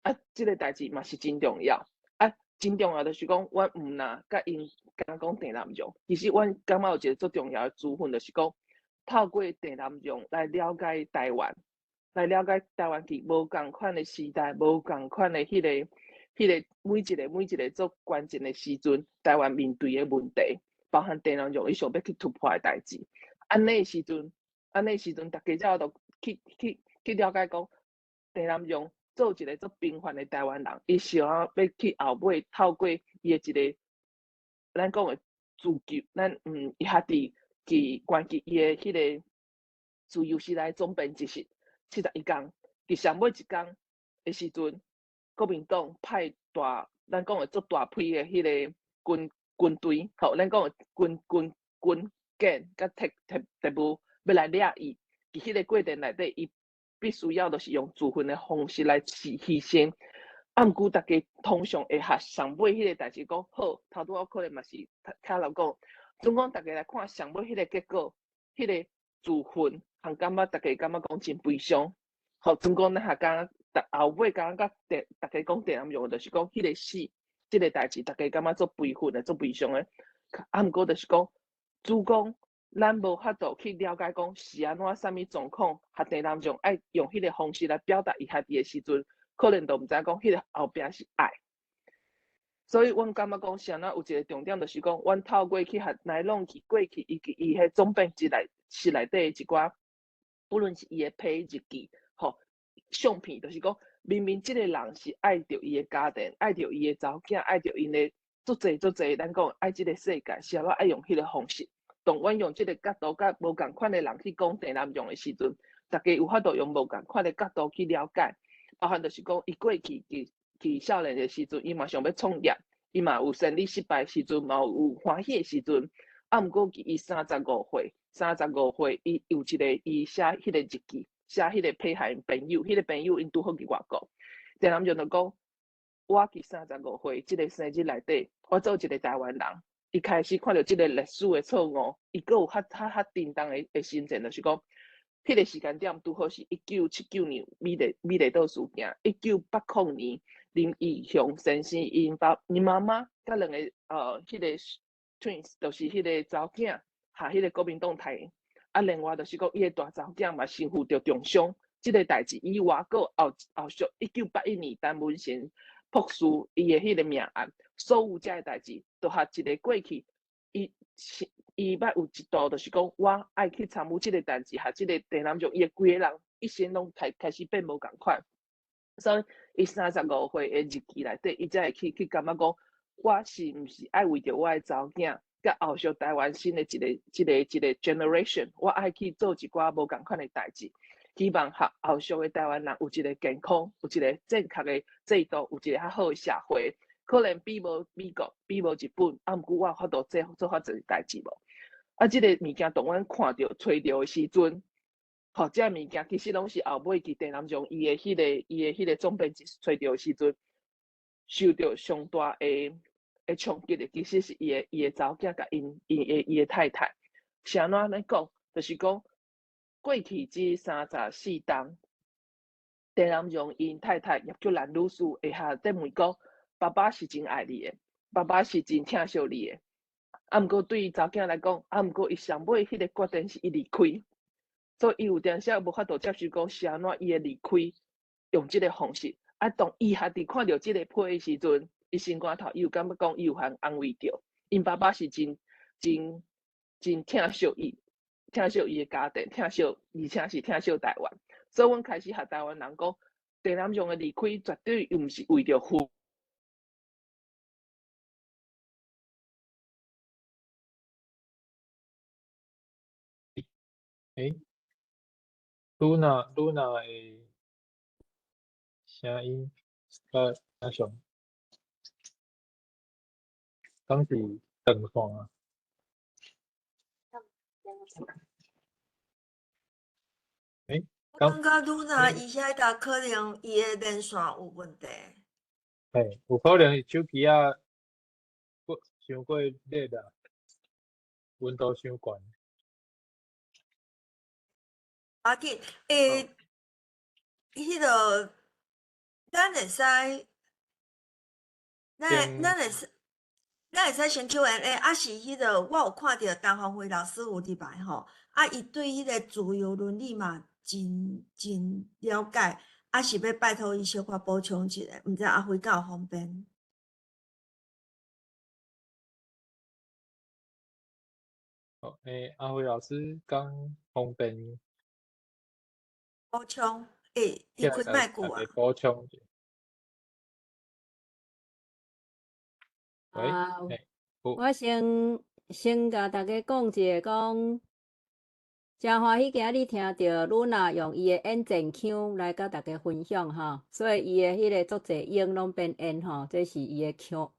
啊，這個代誌嘛是真重要。啊，真重要就是講，阮毋若佮𪜶敢講鄭南榕，其實阮感覺有一個足重要的資訊，就是講，透過鄭南榕來了解台灣，來了解台灣佇無仝款的時代，無仝款的彼個每一個足關鍵的時陣，台灣面對的問題，包含鄭南榕伊想欲去突破的代誌。按呢時陣，逐家才有度去了解講，鄭南榕做一個足平凡的台灣人，伊想欲去後尾透過伊的一個咱講的自救，咱伊家己去關鍵伊的彼个自由時代總編輯室71工，佇上尾一工的時陣，國民黨派大，咱講的足大批的彼个軍隊，吼，咱講的軍警佮特務欲來掠伊，佇彼个過程內底，伊必須要就是用自焚的方式來犧牲。啊，毋過逐家通常會合上尾彼个代誌講好，頭拄仔可能嘛是卡老講，總講逐家來看上尾彼个結果，彼个自焚，通感覺逐家感覺講真悲傷。吼，總講咱下感覺，後尾感覺逐家講鄭南榕，就是講彼个死，這个代誌，逐家感覺足悲憤的，足悲傷的。啊，毋過就是講，主講咱無法度去了解講是按怎啥物狀況，予鄭南榕愛用彼个方式來表達伊家己的時陣，可能都毋知影講彼个後壁是愛。所以阮感覺講，是按怎有一個重點，就是講，阮透過去予來弄去過去，伊伊彼總編輯內室內底的一寡，不論是伊的批日記，吼，相片，就是講，明明這個人是愛著伊的家庭，愛著伊的查某囝，愛著𪜶的足濟足濟，咱講愛這個世界，是按怎愛用彼個方式。當阮用這個角度佮無仝款的人去講鄭南榕的時陣，逐家有法度用無仝款的角度去了解，包含就是講，伊過去佇少年的時陣，伊嘛想欲創業，伊嘛有生理失敗時陣，嘛有歡喜的時陣。啊，毋過伊35歲，35歲，伊有一個伊寫彼個日記，寫彼個批予𪜶朋友，彼個朋友𪜶拄好佇外國。鄭南榕就講，我佇三十五歲這个生日內底，我做一個台灣人。伊開始看著這个歷史的錯誤，伊閣有較沉重的心情，就是講，彼个時間點拄好是1979年美麗島事件，1980年林義雄先生𪜶爸𪜶媽媽佮兩個彼个 twins，就是彼个查某囝，予彼个國民黨刣。啊，另外就是講伊的大查某囝嘛身負著重傷，這个代誌以外，閣後續1981年陳文成博士伊的彼个命案，所有這个代誌，都予一个過去，伊捌有一度就是講，我愛去參與這个代誌，予這个鄭南榕伊的規個人一生攏開始變無仝款。所以伊三十五歲的日記內底，伊才會去感覺講，我是毋是愛為著我的查某囝，佮後續台灣新的一個 generation，我愛去做一寡無仝款的代誌，希望予後續的台灣人有一個健康、有一個正確的制度，有一個較好的社會。可能比無美國，比無日本，啊，毋過我有法度做較濟代誌無？啊，這個物件當阮看著、揣著的時陣，吼，這个物件其實攏是後尾佇鄭南榕伊的彼个總編輯揣著的時陣，受著上大的衝擊的，其實是伊的查某囝佮伊的太太。是按怎咧講？就是講過去這34冬，鄭南榕𪜶太太葉菊蘭女士會下底問講：爸爸是真愛你的，爸爸是真疼惜你的。啊，毋過對查某囝來講，啊，毋過伊上尾彼个決定是伊離開，所以伊有當時無法度接受講是按怎伊的離開，用這个方式。啊，當伊家己看著這个批的時陣，伊心肝頭伊有感覺講伊有予人安慰著。𪜶爸爸是真真真疼惜伊，疼惜伊的家庭，疼惜，而且是疼惜台灣。所以，阮開始予台灣人講，鄭南榕的離開絕對毋是為著富。欸，Luna 的聲音較正常，敢是斷線啊？欸，我感覺 Luna 伊遐搭可能伊的連線有問題。嘿，有可能是手機仔過傷過熱啦，溫度傷懸。無要緊，欸，彼个咱會使，咱會使先 Q&A，啊是彼个我有看著陳芳輝老師有入來吼，啊，伊對彼个自由倫理嘛真了解，啊是欲拜託伊小可補充一下，毋知阿輝敢有方便？好，欸，阿輝老師敢方便？補充，欸，伊開麥克啊。補充。喂，啊，好。我先共大家講一下，講誠歡喜今日聽著露娜用伊的演前腔來佮大家分享吼，所以伊的彼个足濟英攏變演吼，這是伊的腔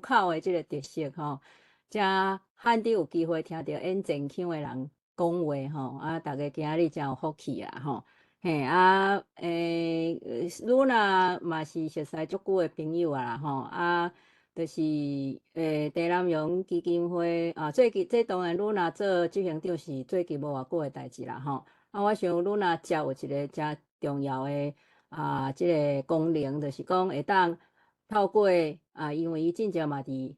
口的這個特色吼。誠罕得有機會聽著演前腔的人講話吼，啊，大家今日誠有福氣啊吼。嘿啊，露娜嘛是熟似足久的朋友啊啦吼，啊，就是鄭南榕基金會啊，最近這當然露娜做執行長是最近無偌久的代誌啦吼。啊，我想露娜遮有一個誠重要的啊，這個功能，就是講會當透過啊，因為伊進前嘛佇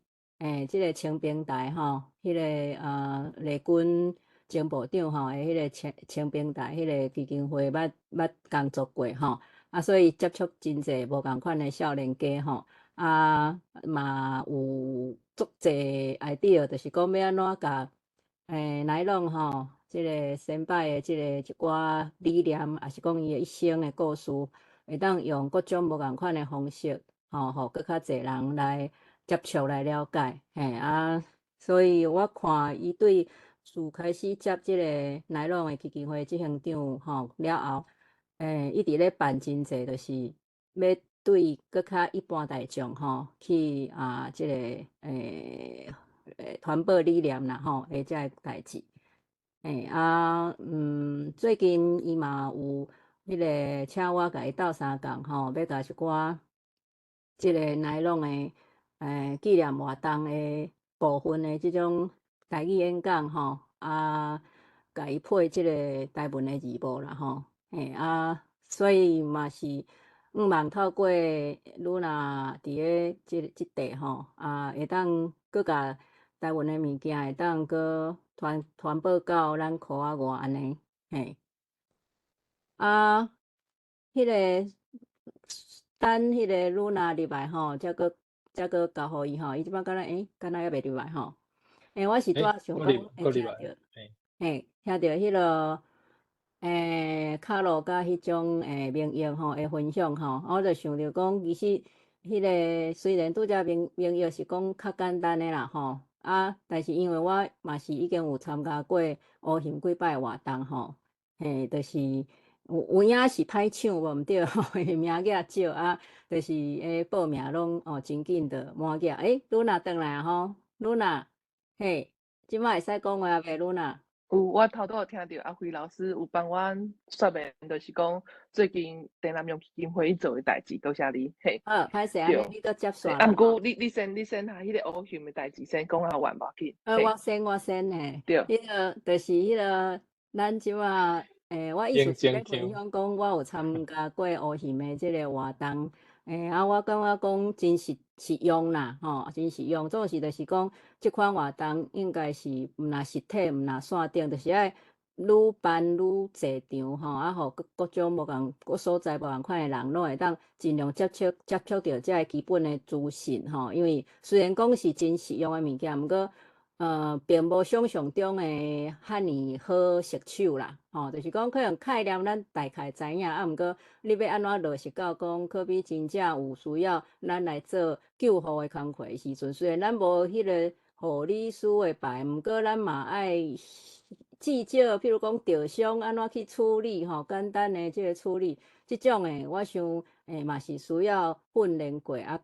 這個清兵台吼，彼個啊麗軍情報長吼的彼個清兵台彼個基金會捌工作過吼，啊，所以接觸真濟無仝款的少年家吼。啊，嘛有足濟 idea，就是講欲按怎共乃朗吼，這個先輩的這個一寡理念，抑是講伊的一生的故事，會當用各種無仝款的方式，吼，予閣較濟人來接觸來了解，嘿啊，所以我看伊對自開始接這個乃朗的基金會執行長吼了後，一直咧辦真濟，就是欲對閣較一般大眾吼去啊，這個傳播理念啦吼，的這个代誌。嘿啊，最近伊嘛有彼個請我共伊鬥相共吼，欲共一寡這個乃朗的紀念活動的部分的這種台語演講吼，啊，共伊配這個台文的字幕啦吼，嘿啊，所以嘛是向望透過露娜佇咧這塊吼，啊，會當閣共台灣的物件會當閣傳播到咱箍仔外按呢，嘿。啊，彼個等彼個露娜入來吼，才閣交予伊吼，伊這擺敢若敢若猶未入來吼。我是拄仔想講會聽著，嘿，聽著彼個卡洛佮彼種明玉吼的分享吼，我就想著講，其實彼個雖然拄才明玉是講較簡單的啦吼，啊，但是因為我嘛是已經有參加過烏熊幾擺活動吼，嘿，就是有影是歹搶無毋對吼，名額少啊，就是報名攏哦真緊就滿額。露娜轉來啊吼，露娜，嘿，這擺會使講話未，露娜？有，我頭拄有聽著阿輝老師有幫阮說明，就是講最近鄭南榕基金會做的代誌，多謝你，嘿。好，歹勢按呢你閣接線。啊，毋過你先共彼個烏熊的代誌先講啊完無要緊。我先嘿。對。彼個就是彼個，咱這擺我意思是欲分享講，我有參加過烏熊的這個活動，啊，我感覺講真實用啦，吼，真實用。總是就是講，這款活動應該是毋若實體，毋若線頂，就是愛愈辦愈濟場吼，啊，予各種無仝各所在無仝款的人，攏會當盡量接觸著這个基本的資訊吼。因為雖然講是真實用的物件，毋過並無想象中的遐爾好熟手啦，吼，就是講可能概念咱大概知影，啊，毋過你欲按怎落實到講，可比真正有需要咱來做救護的工課的時陣，雖然咱無彼個護理師的牌，毋過咱嘛愛至少，譬如講著傷按怎去處理吼，簡單的這個處理，這種的我想嘛是需要訓練過啊，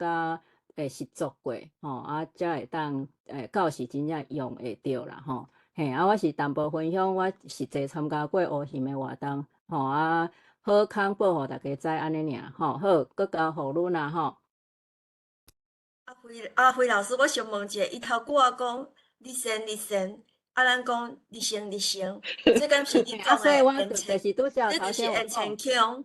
佮實作過吼，啊，才會當到時真正用會著啦吼。嘿，啊，我是淡薄分享我實際參加過烏熊的活動吼，啊，好康報予大家知按呢爾吼，好，閣交予露娜吼。阿輝老師，我想問一下，伊頭拄仔講你先你先，啊，咱講你先你先，這敢是你啊，講所以我的就是拄才這就是演前腔。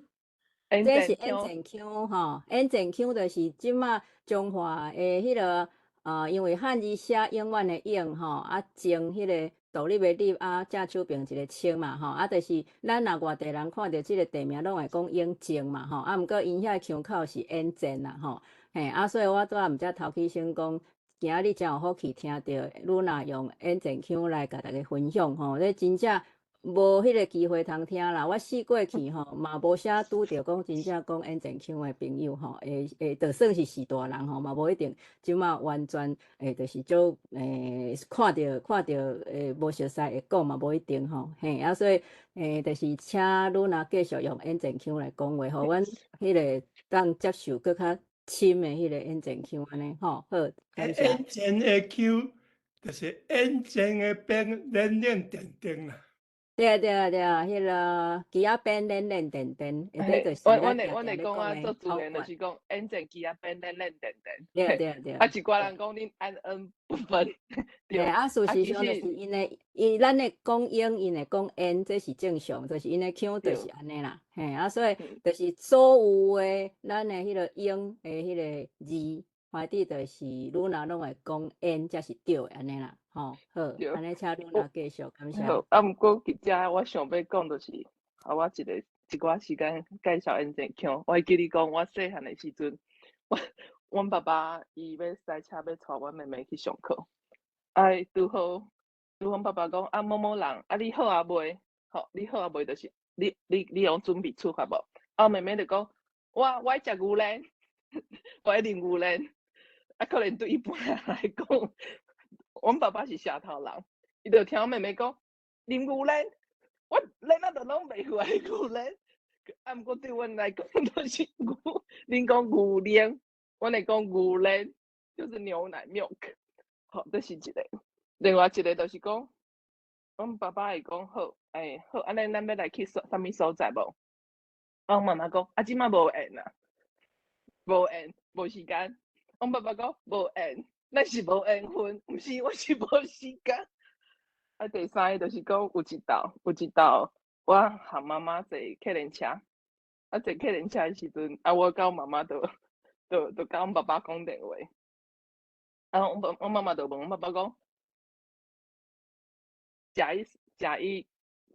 這是演前腔吼，演前腔就是這馬彰化的彼個啊，因為漢字寫永遠的永吼，啊正彼個獨立的立啊，正手邊一個清嘛吼，啊，就是咱若外地人看著這個地名，攏會講永正嘛吼，啊，毋過𪜶遐個腔口是演前啦吼，嘿，啊，所以我拄仔毋才頭起先講，今仔日誠有福氣聽著露娜用演前腔來共大家分享吼，這真正。無彼个機會通聽啦。我四過去吼，嘛無啥拄著講真正講演前腔的朋友吼，會會就算是序大人吼，嘛無一定這馬完全會就是足看著看著無熟似會講嘛無一定吼，嘿啊所以就是請露娜繼續用演前腔來講話，予阮彼个當接受閣較深的彼个演前腔按呢吼，好，感謝。演前的腔就是演前的邊連連電電啦。對啊對啊對啊，彼个枝仔邊連連電電，下底就是阮阮會阮會講啊，做自然就是講演前枝仔邊連連電電。對啊對啊對啊。啊，一寡人講恁按N 不分。對啊，事實上就是𪜶的，伊咱會講英，𪜶會講演，這是正常，就是𪜶的腔就是按呢啦。嘿，啊，所以就是所有的咱的彼个英的彼个字，反正就是愈若攏會講演才是對的按呢啦。吼，好，按呢請露娜繼續，感謝。好，啊，毋過佇遮我想欲講就是，啊，我一个一寡時間介紹演前腔。我會記得講，我細漢的時陣，我阮爸爸伊欲駛車欲帶阮妹妹去上課，啊，拄好拄阮爸爸講，啊，某某人，啊，你好啊未？吼，你好啊未？就是你你你攏準備出發無？啊，我妹妹就講，我我愛食牛奶，我愛啉牛奶。啊，可能對一般人來講，阮爸爸是社頭人，伊就聽阮妹妹講啉牛奶，我奶仔都攏袂赴愛牛奶。啊，毋過對阮來講，就是牛，恁講牛奶，阮會講牛奶，就是牛奶 milk。好，這是一個。另外一個就是講，阮爸爸會講好，欸，好，按呢咱欲來去啥物所在無？啊，阮媽媽講，啊，這馬無閒啊，無閒，無時間。阮爸爸講無緣，咱是無緣分，毋是，我是無時間。啊，第三个就是講有一道，有一道，我和媽媽坐客人車，啊，坐客人車的時陣，啊，我佮阮媽媽就就就佮阮爸爸講電話，啊，阮爸阮媽媽就問阮爸爸講，食伊食伊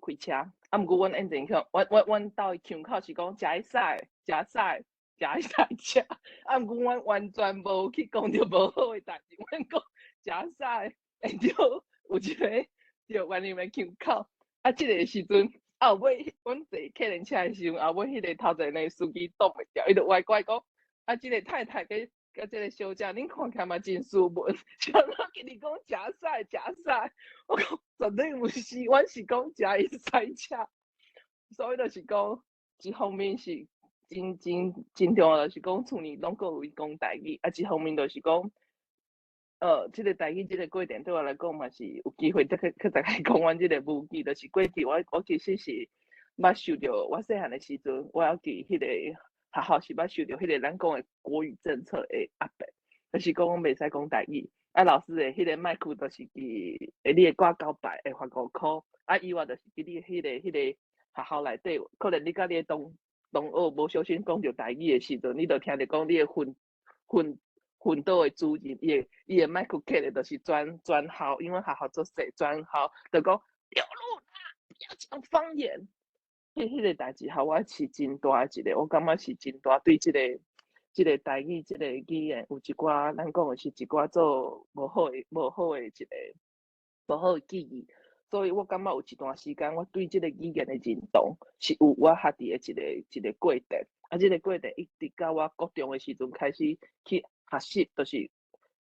開車，啊，毋過阮演前腔，阮阮阮兜的腔口是講食伊屎，食屎。食伊屎車，啊，毋過阮完全無去講著無好的代誌，阮講食屎，會著有一个著原來的腔口。啊，這个時陣，後尾阮坐客人車的時陣，後尾彼个頭前的司機擋袂牢，伊就歪過來講，啊，這个太太佮佮這个小姐，恁看起來嘛真斯文，啥物佮你講食屎食屎，我講絕對毋是，阮是講食伊屎車，所以就是講，一方面是真真真重要，就是講厝裡攏閣有講台語，啊，一方面就是講，這个台語這个過程對我來講嘛是有機會，去去大家講阮這个母語，就是過去我我其實是捌受著，我細漢的時陣，我猶佇彼個學校是捌受著彼个咱講的國語政策的壓迫，就是講袂使講台語，啊，老師的彼个麥克就是佇會你會掛900，會罰5箍，啊，以外就是佇你彼个彼個學校內底，可能你佮你的同同學無小心講著台語的時陣，你就聽著講你的訓訓訓導的主任，伊的伊的麥克開的，就是全全校，因為學校足細，全校就講劉露娜不要講方言。彼彼个代誌，予我是真大一个，我感覺是真大對這個這個台語這個語言有一寡，咱講的是一寡做無好的無好的一個無好的記憶。所以我感覺有一段時間，我對這個語言的認同是有我家己的一個一個過程。啊，這個過程一直到我國中的時陣開始去學習，就是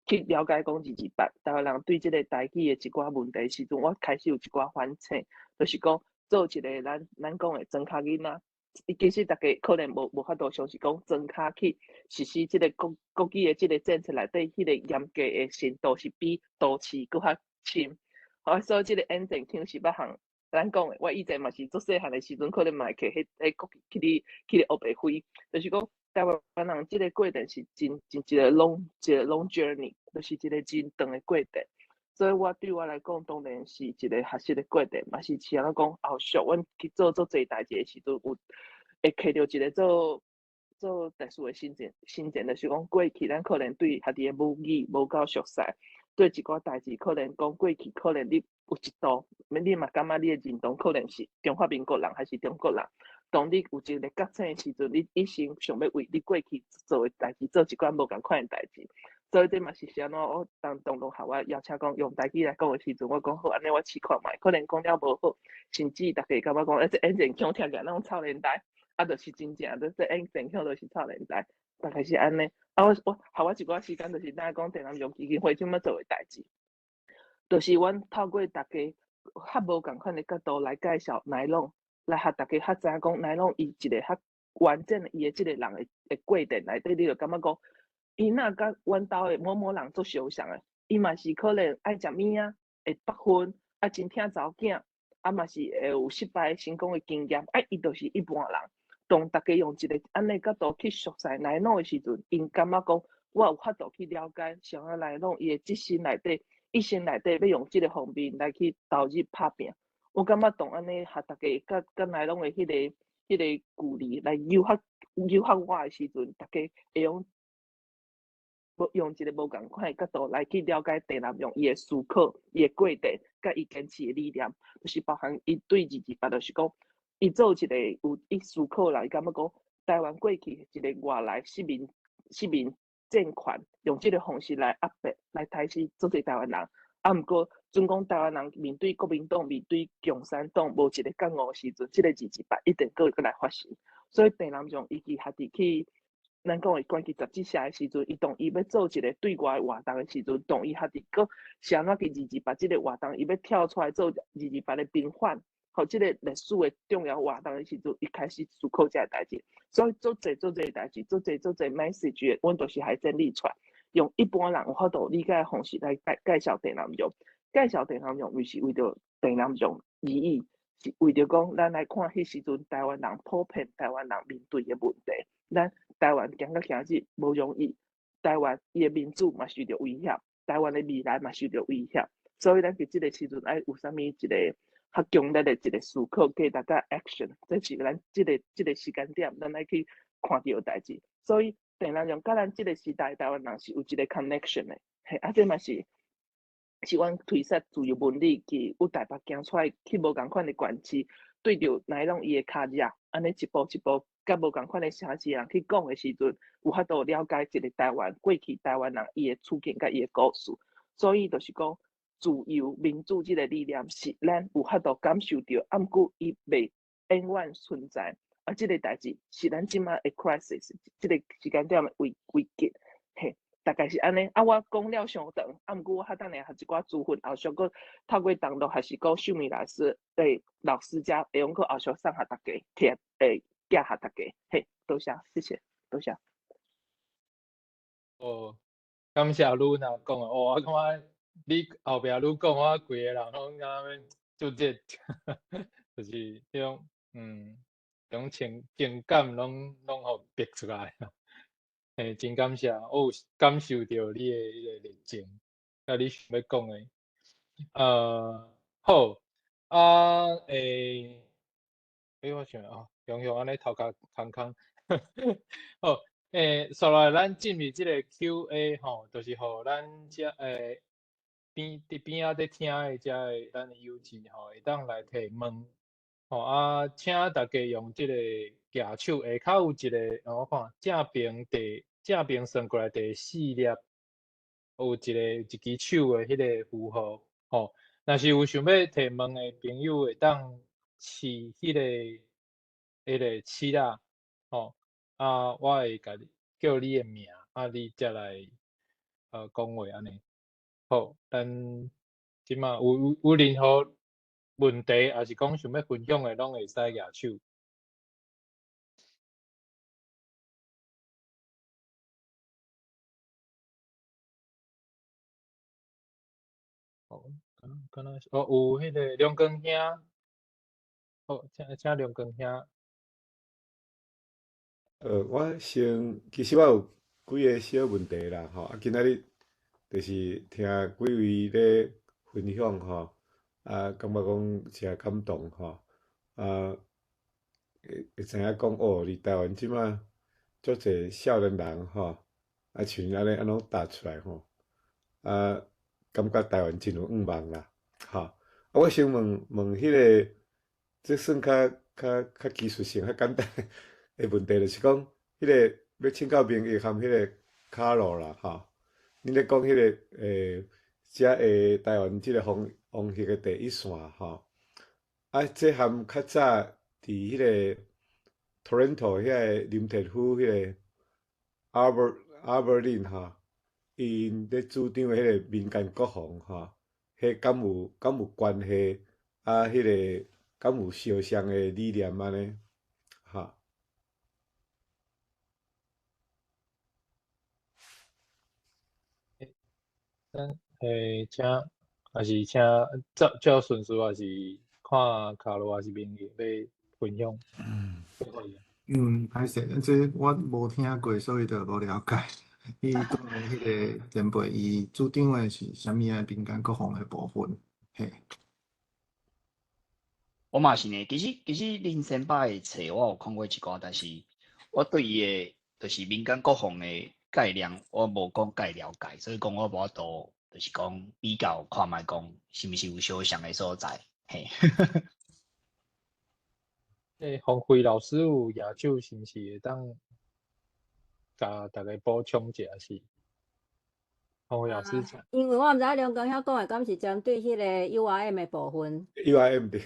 去了解講228台灣人對這個台語的一寡問題時陣，我開始有一寡反省，就是講做一個咱咱講的莊跤囡仔，伊其實逐家可能無無法度相信講莊跤去實施這個國國語的這個政策內底，彼個嚴格的程度是比都市閣較深。好，所以這個演前腔是捌項咱講的，我以前嘛是足細漢的時陣，可能嘛會摕彼彼國語去咧去咧烏白揮，就是講台灣人這個過程是真真一個 long 一個 long journey，就是一個真長的過程。所以我對我來講，當然是一個學習的過程，嘛是像按怎講後續阮去做足濟代誌的時陣，有會揢著一個做做特殊的心情，心情就是講過去咱可能對家己的母語無夠熟悉。對一寡代誌，可能講過去，可能你有一度，你嘛感覺你的認同可能是中華民國人還是中國人。當你有一个覺醒的時陣，你一生想欲為你過去做的代誌做一寡無仝款的代誌。所以這嘛是是按怎我當當同學我邀請講用台語來講的時陣，我講好，按呢我試看覓，可能講了無好，甚至逐家感覺講，欸，這演前腔聽起來攏臭奶呆，啊，就是真正，這演前腔就是臭奶呆，大概是按呢。啊，我予我一寡時間，就是咱講鄭南榕基金會這麼做的代誌，就是阮透過逐家較無仝款的角度來介紹乃攏，來予逐家較知影講乃攏伊一個較完整的伊的這個人的過程內底，你就感覺講，伊若佮阮兜的某某人足相像的，伊嘛是可能愛食物仔，會縛薰，啊真疼查某囝，啊嘛是會有失敗成功的經驗，啊伊就是一般人。當逐家用一個按呢角度去熟悉乃攏的時陣，𪜶感覺講，我有法度去了解啥物乃攏伊的一生內底，一生內底欲用這個方面來去投入拍拚。我感覺當按呢，予逐家佮佮乃攏的彼個距離來誘發我的時陣，逐家會用無用一個無仝款的角度來去了解鄭南榕伊的思考、伊的過程，佮伊堅持的理念，就是包含伊對228，就是講。伊做一個有伊思考啦，伊感覺講台灣過去一個外來殖民政權，用這個方式來壓迫、來刣死足濟台灣人。啊，毋過準講台灣人面對國民黨、面對共產黨無一個覺悟的時陣，這個228一定閣會閣來發生。所以鄭南榕伊家己去，咱講的關鍵雜誌社的時陣，伊當伊欲做一個對外的活動的時陣，當伊家己閣是按怎去二二八這個活動，伊欲跳出來做二二八的平反。予這個歷史的重要活動的時陣，伊開始思考這個代誌，所以做濟做濟代誌，做濟做濟 message，阮都是愛整理出來，用一般人有法度理解的方式來介紹鄭南榕。介紹鄭南榕，毋是為著鄭南榕而已，是為著講咱來看彼時陣台灣人普遍台灣人面對的問題。咱台灣行到今日無容易，台灣伊的民主嘛受著威脅，台灣的未來嘛受著威脅，所以咱佇這個時陣愛有啥物一個較強烈的一個思考，計大家 action，這是咱這個時間點，咱愛去看著的代誌。所以鄭南榕佮咱這個時代台灣人是有一個 connection 的，嘿，啊，這嘛是阮推說自由文理去有台北行出來去無仝款的縣市，對著乃攏伊的跤跡，按呢一步一步佮無仝款的城市人去講的時陣，有法度了解一個台灣過去台灣人伊的處境佮伊的故事。所以就是講，自由民主這個理念是咱有法度感受著，啊，毋過伊袂永遠存在。啊，這個代誌是咱這馬的 crisis，這個時間點的危機，嘿，大概是按呢。啊，我講了傷長，啊，毋過我較等下予一寡資訊，後續閣透過同樂，還是講秀美老師，老師遮會用閣後續送予大家，貼寄予大家，嘿，多謝，謝謝，多謝。哦，感謝露娜講的，哦，我感覺你後壁愈講，我規個人攏敢若就這，就是彼種，種情感攏予逼出來。嘿，真感謝，我有感受著你的彼個熱情，佮你想欲講的。好，啊，欸，我想哦，雄雄按呢頭殼空空，好，紲落來咱進入這個 Q&A 吼，就是予咱遮邊佇邊仔佇聽的遮的咱的友情吼，會當來提問，吼啊，請大家用這個舉手，下跤有一個，我看正邊第正邊算過來第四粒，有一個一支手的彼個符號，吼，若是有想欲提問的朋友，會當試彼個試啦，吼，啊，我會共你叫你的名，啊，你才來講話按呢。好，咱這馬有任何問題，抑是講想欲分享的，攏會使舉手。好，敢若是哦，有彼個梁光兄，好，請梁光兄。我先，其實我有幾個小問題啦，吼，啊，今仔日就是聽幾位咧分享吼，啊，感覺講誠感動吼，啊，會知影講哦，佇台灣這馬足濟少年人吼，啊，像按呢按呢踏出來吼，啊，感覺台灣真有向望啦，吼，啊，我先問問彼個，這算較技術性、較簡單的問題，就是講彼個欲請教明義含彼個卡洛啦，吼。恁咧講彼个遮个台灣這个防防疫的第一線吼，啊，這含較早佇彼个 Toronto 遐个林鐵夫彼个 Albert Albert Lin 吼，𪜶咧主張的彼個民間國防吼，彼敢有敢有關係？啊，彼个敢有相像的理念按呢？吼。咱请，抑是请照照顺序，抑是看卡羅，抑是明義欲分享。嗯，歹勢，這我無聽過，所以就無了解。伊講的彼个前輩，伊主張的是啥物仔民間國防的部分？嘿。我嘛是呢，其實林先生的冊我有看過一寡，但是我對伊的就是民間國防的概念，我無講介了解，所以講我無法度，就是講比較看覓講是毋是有相像的所在，嘿。洪輝老師有舉手，是毋是會當共大家補充一下是？洪輝老師請。因為我毋知影梁光兄講的敢是針對彼個 URM 的部分。 URM 對。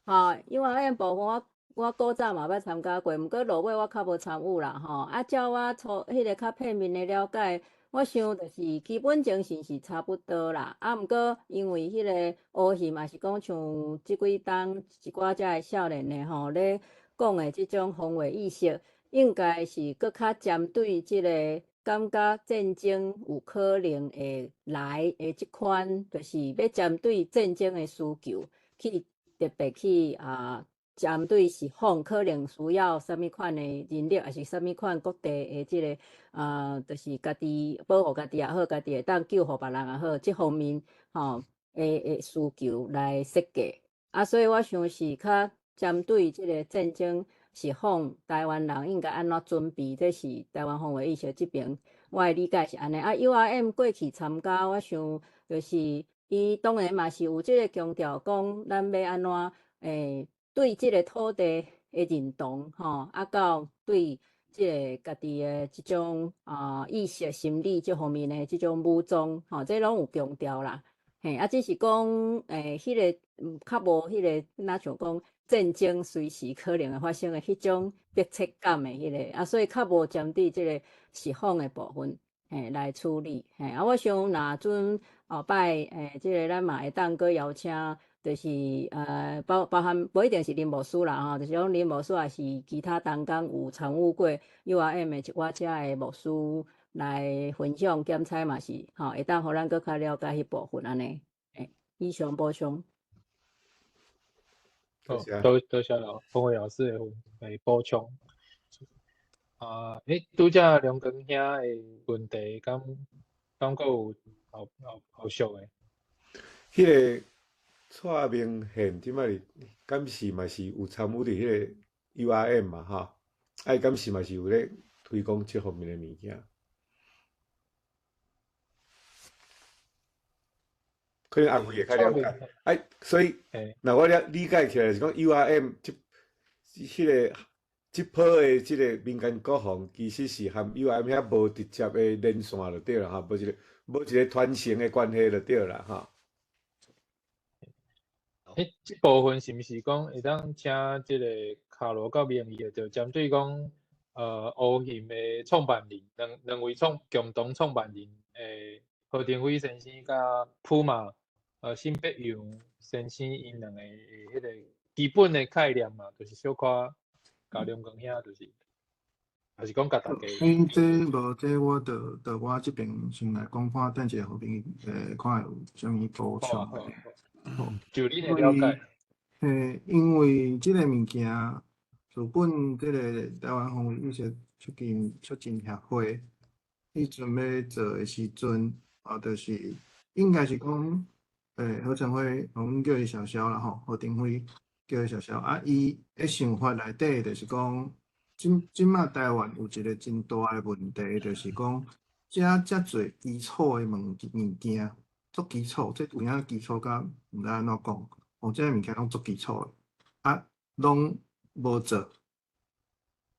吼，URM 部分我我古早嘛捌參加過，毋過落尾我較無參與啦吼。啊，照我初彼個較片面的了解，我想就是基本精神是差不多啦。啊，毋過因為彼個烏縈也是講像這幾冬一寡遮的少年的吼咧講的這種防衛意識，應該是閣較針對這個感覺戰爭有可能會來的這款，就是欲針對戰爭的需求去特別去啊。針對是方可能需要啥物款的人力，抑是啥物款各地的這个啊，就是家己保護家己也好，家己會當救護別人也好，這方面吼的需求來設計。啊，所以我想是較針對這個戰爭是方台灣人應該按怎準備，這是台灣防衛意識這邊我的理解是按呢。啊，URM 過去參加，我想就是伊當然嘛是有這个強調，講咱欲按怎對這个土地的認同，吼，啊，到對這个家己的這種啊意識、心理這方面的這種武裝，吼，這攏有強調啦。嘿，啊，只是講，彼个較無彼个，若像講戰爭隨時可能會發生的彼種迫切感的彼个，啊，所以較無針對這个釋放的部分，嘿，來處理。嘿，啊，我想若陣後擺，這个咱嘛會當閣邀請。就是包包含無一定是林牧師啦吼，就是講林牧師抑是其他同工有參與過 URM 的一寡遮的牧師來分享檢採嘛是吼，會當予咱閣較了解彼部分按呢。以上補充。好，多多謝老馮慧老師的補充。啊，拄才梁光兄的問題，敢敢閣有後後後續的？彼个蔡明憲這擺是敢是嘛是有參與佇彼个 URM 嘛吼？啊，伊敢是嘛是有咧推廣這方面的物件？可能阿偉會較了解。哎，所以若我了理解起來是講 URM 這彼个這波的這个民間國防，其實是和 URM 遐無直接的連線就對啦吼，無一个無一個傳承的關係就對啦吼。這部分是毋是講會當請這个卡羅佮明義，就針對講，烏縈的創辦人，兩兩位創共同創辦人，何廷輝先生佮普馬，沈伯洋先生，𪜶兩个的彼个基本的概念嘛，就是小可共梁光兄，就是，抑是講共大家。這無這我就就我這邊先來講看，等一下和平看有啥物補充。好，就你的了解。因為這个物件，日本這個台灣防衛意識促進促進協會，彼陣欲做的時陣，啊，就是應該是講，何成輝，阮叫伊小蕭啦吼，何廷輝叫伊小蕭，啊，伊的想法內底就是講，這這馬台灣有一個真大的問題，就是講，遮遮濟基礎的物物件。足基礎，這有影基礎甲毋知按怎講，哦，這个物件攏足基礎的，啊，攏無做，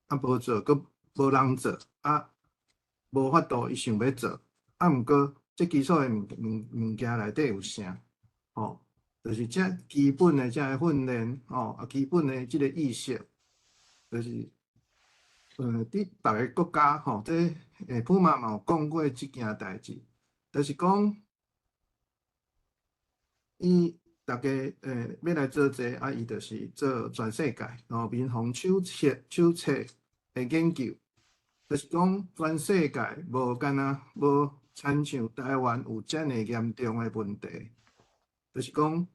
啊無做，閣無人做，啊，無法度，伊想欲做，啊，毋過這基礎的物件內底有啥？吼，就是這基本的這个訓練，吼，啊，基本的這个意識，就是，佇別个國家，吼，這普馬嘛有講過這件代誌，就是講，伊逐家欲來做這個，啊，伊就是做全世界，吼，民防手冊的研究，就是講全世界無敢若無親像台灣有遮爾嚴重的問題，就是講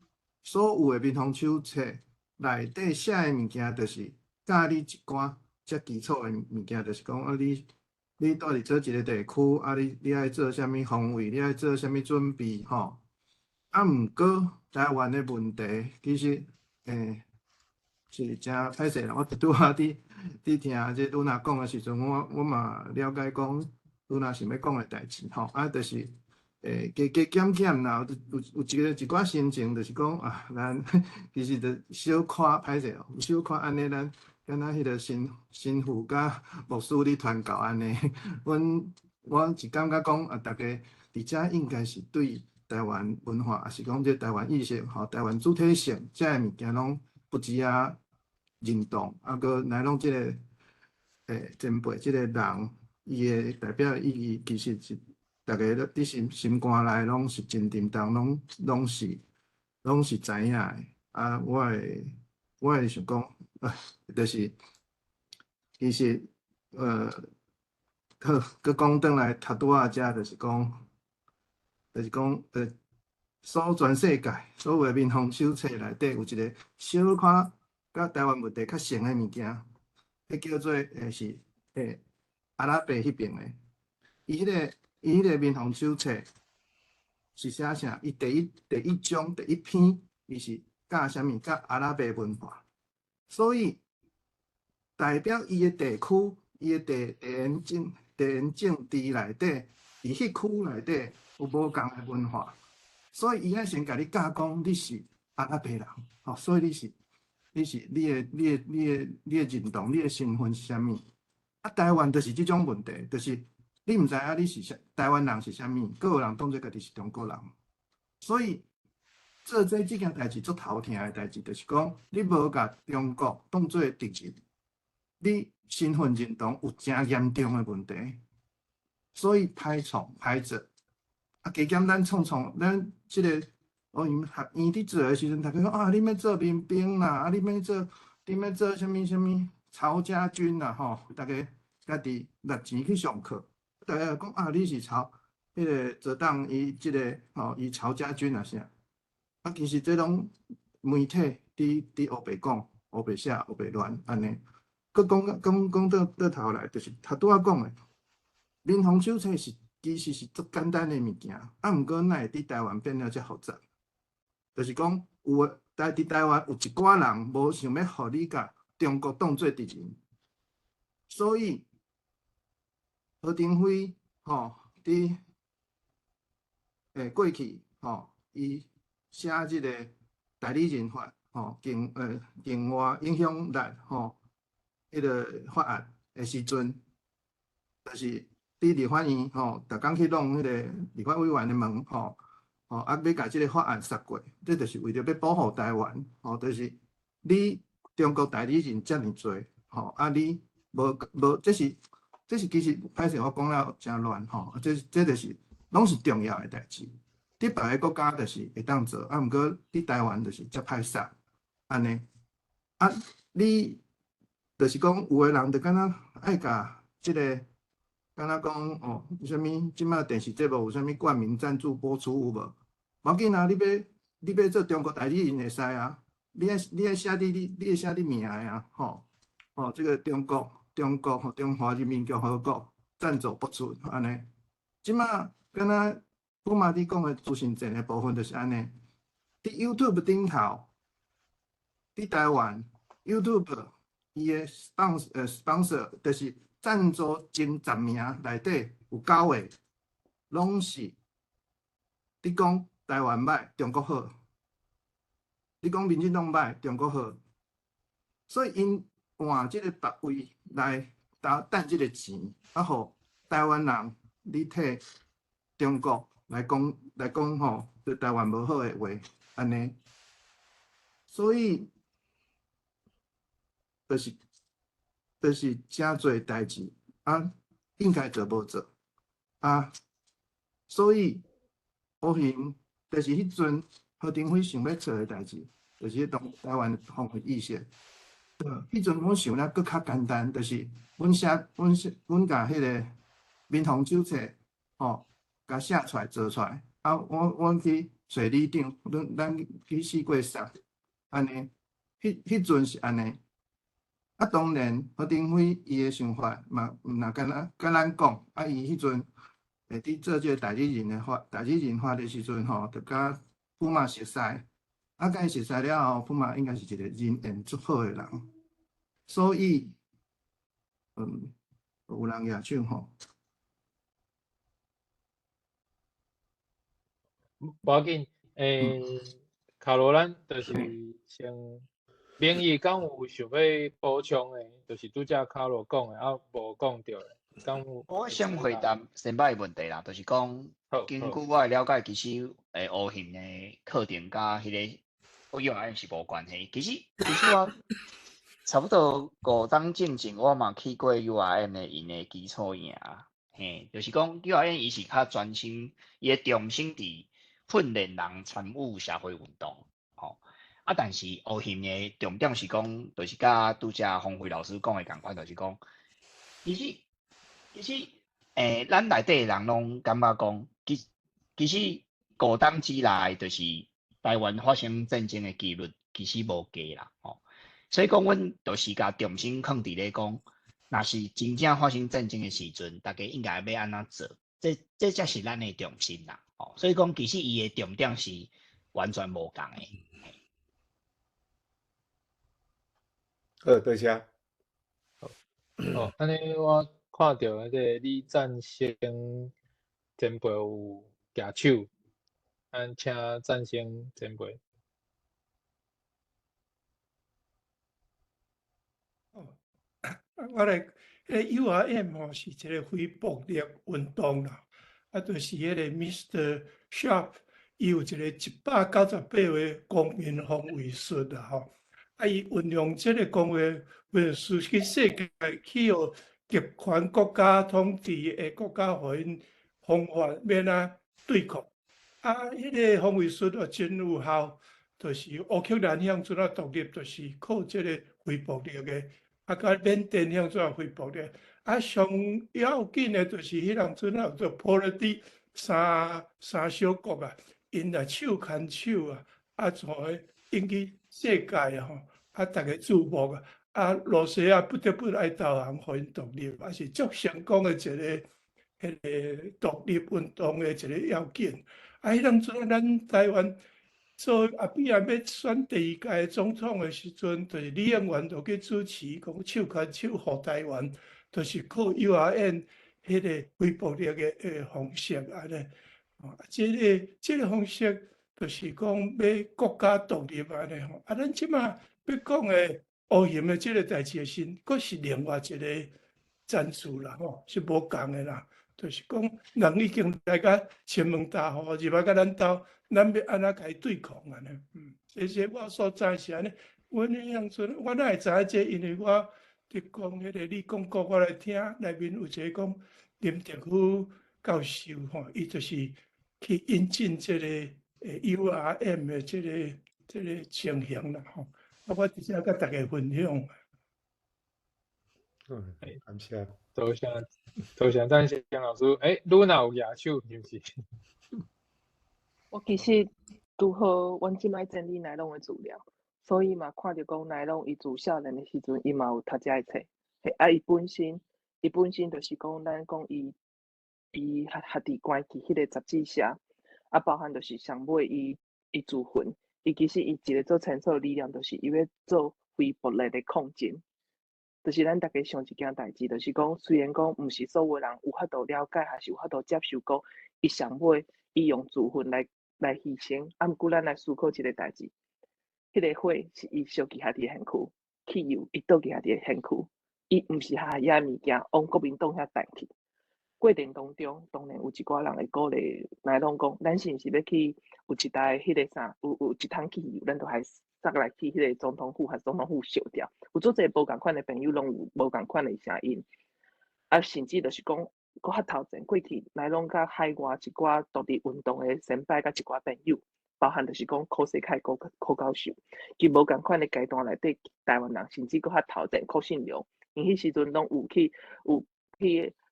所有的民防手冊內底寫的物件，就是教你一寡遮基礎的物件，就是講啊，你蹛佇佗一个地區，啊，你愛做啥物防衛，你愛做啥物準備，吼。啊，毋過台灣的問題其實是誠歹勢啦。我拄仔佇聽這露娜講的時陣，我嘛了解講露娜想欲講的代誌吼。啊，就是加加減減啦，有一寡心情，就是講啊，咱其實就小可歹勢哦，小可按呢，咱敢若彼个神父佮牧師咧傳教按呢。阮我是感覺講啊，逐家佇遮應該是對台灣文化，抑是講這台灣意識，吼，台灣主體性，這个物件攏不止啊認同，啊，閣來攏這个前輩這个人，伊的代表的意義，其實是逐家都佇心肝內攏是真沉重，攏是知影的。啊，我會想講，啊，就是其實好，閣講轉來，頭拄仔遮就是講。就是講，所全世界所有的民防手冊內底有一個小可佮台灣問題較像的物件，彼叫做是阿拉伯彼爿的。伊彼个民防手冊是寫啥？伊第一章第一篇，伊是教啥物？教阿拉伯文化。所以代表伊的地區，伊的地緣政治內底，佇彼區內底有無仝的文化，所以伊愛先共你教講你是阿拉伯人，吼，所以你的認同、你的身份是啥物？啊，台灣就是這種問題，就是你毋知影你是啥，台灣人是啥物，閣有人當做家己是中國人，所以做這件代誌足頭疼的代誌，就是講你無共中國當做敵人，你身份認同有誠嚴重的問題，所以歹創歹做。啊，加減咱創創，咱這个，哦，因學院佇做的時陣，逐家講啊，你欲做民兵啦，啊，你欲做啥物啥物曹家軍啦，吼，逐家家己捺錢去上課，逐家講啊，你是曹，彼个浙黨伊這个吼，伊曹家軍啊啥，啊，其實這攏媒體佇烏白講、烏白寫、烏白亂按呢。閣講講講倒倒頭來，就是頭拄仔講的，民防手冊是。其實是足簡單的物件，啊，毋過哪會佇台灣變了遮複雜？就是講有的，但佇台灣有一寡人無想欲予你共中國當做敵人，所以何庭輝吼佇過去吼，伊寫這个代理人法吼，境外影響力吼，彼个法案的時陣，就是。佇立法院吼，逐工去弄彼个立法委員的門吼，吼啊，欲共這个法案殺過，這就是為著欲保護台灣吼，就是你中國代理人遮爾濟吼，啊你無無，這是其實歹勢我講了誠亂吼，這就是攏是重要的代誌。佇別个國家就是會當做，啊，毋過佇台灣就是遮歹殺按呢。啊，你就是講有的人就敢若愛共這个。敢若講哦，啥物？這擺電視節目有啥物冠名贊助播出有無？無要緊啊，你欲做中國代理人會使啊，你愛寫你愛寫你名的啊，吼哦，這个中國吼中華人民共和國贊助播出按呢。這擺敢若普馬你講的資訊戰的部分就是按呢。佇 YouTube 頂頭，佇台灣 YouTube 伊的 sponsor 就是贊助前10名內底有九個，攏是你講台灣歹，中國好；你講民進黨歹，中國好。所以𪜶換這个別位來投趁這个錢，啊，予台灣人你替中國來講來講吼，對台灣無好的話，按呢，所以就是誠濟代誌啊，應該做無做啊，所以烏雲就是彼陣何庭輝想欲做的代誌，就是當台灣防衛意識。彼陣阮想了閣較簡單，就是阮寫阮寫阮共彼个民防手冊吼，共寫出來做出來，啊，阮去揣里長，阮咱去四界送，按呢，彼陣是按呢。啊，當然何庭輝伊的想法嘛，毋若敢若佮咱講，啊，伊彼陣會佇做這个代理人的法，代理人法的時陣吼，就佮普馬熟似，啊，佮伊熟似了後，普馬應該是一個人緣足好的人，所以，有人舉手吼。無要緊，卡羅咱就是先明義敢有想欲補充的，就是拄才卡羅講的，啊無講著的，敢有？我先回答先擺的問題啦，就是講根據我的了解，其實烏雲的課程佮彼個 URM 是無關係。其實我差不多5冬進前，我嘛去過 URM 的𪜶的基礎營，嘿，就是講 URM 伊是較專心，伊的重心佇訓練人參與社會運動，吼。啊，但是烏雲的重點是講，就是佮拄才馮輝老師講的仝款，就是講，其實，咱內底的人攏感覺講，其實5冬之內，就是台灣發生戰爭的幾率其實無低啦，吼。所以講，阮就是共重心囥佇咧講，若是真正發生戰爭的時陣，大家應該欲按怎做？這才是咱的重心啦，吼。所以講，其實伊的重點是完全無仝的。好，多謝。哦，按呢我看著彼个李贊成前輩有舉手，咱請贊成前輩。哦，我來，彼个 URM 吼是一個非暴力運動啦，啊，就是彼個 Mr. Sharp，伊有一個198個公民防衛術啦吼。啊！伊運用這个公衛文書去世界去予極權國家統治的國家，予𪜶方法欲按怎對抗。啊，彼个防衛術也真有效，就是烏克蘭彼陣仔獨立，就是靠這个非暴力的，啊，佮緬甸彼陣仔非暴力。啊，上要緊的就是彼當陣仔有做波羅的三小國啊，𪜶來手牽手啊，啊，怎會引起世界啊吼，啊，逐家注目啊，啊，羅西亞不得不愛投降，予𪜶獨立，啊是足成功的一个彼个獨立運動的一个要件。啊，彼當陣咱台灣做阿扁仔欲選第二屆總統的時陣，就是李永元就去主持，講手牽手護台灣，就是靠 URM 彼个非暴力的方式按呢。啊，這个方式就是講欲國家獨立按呢吼。啊，咱這馬欲講的烏雲的這个代誌的時，閣是另外一个層次啦吼，是無仝的啦。就是講人已經來甲前門大戶入來共咱兜，咱欲按怎共伊對抗按呢？這些我所知是按呢。阮彼當陣，我哪會知影這？因為我佇講彼个李廣國，我來聽內面有一个講林德夫教授吼，伊就是去引進這个URM 的這个情形啦吼。啊，我直接共大家分享。感謝。多謝，多謝贊成老師。欸，露娜有舉手是毋是？我其實拄好，阮這擺整理乃攏的資料，所以嘛看著講乃攏伊自少年的時陣，伊嘛有讀這个冊。嘿，啊，伊本身就是講，咱講伊學佇關去彼個雜誌社，啊，包含就是上尾伊自焚，伊其實伊一个做清楚的理念，就是伊欲做非暴力的抗爭。就是咱逐家想一件代誌，就是講，雖然講毋是所有人有法度了解，還是有法度接受，講伊上尾伊用自焚來犧牲，啊，毋過咱來思考一个代誌，彼个火是伊燒去家己的身軀，汽油伊倒去家己的身軀，伊毋是遐遐物件往國民黨遐彈去，過程當中，當然有一寡人會鼓勵乃攏講，咱是毋是欲去有一台彼個啥，有一桶汽油，咱就來送來去彼個總統府，還總統府燒掉。有足濟無仝款的朋友，攏有無仝款的聲音。啊，甚至就是講，閣較頭前過去，乃攏佮海外一寡獨立運動的先輩佮一寡朋友，包含就是講柯世凱柯柯教授，佇無仝款的階段內底，台灣人甚至閣較頭前柯信良，𪜶彼時陣攏有去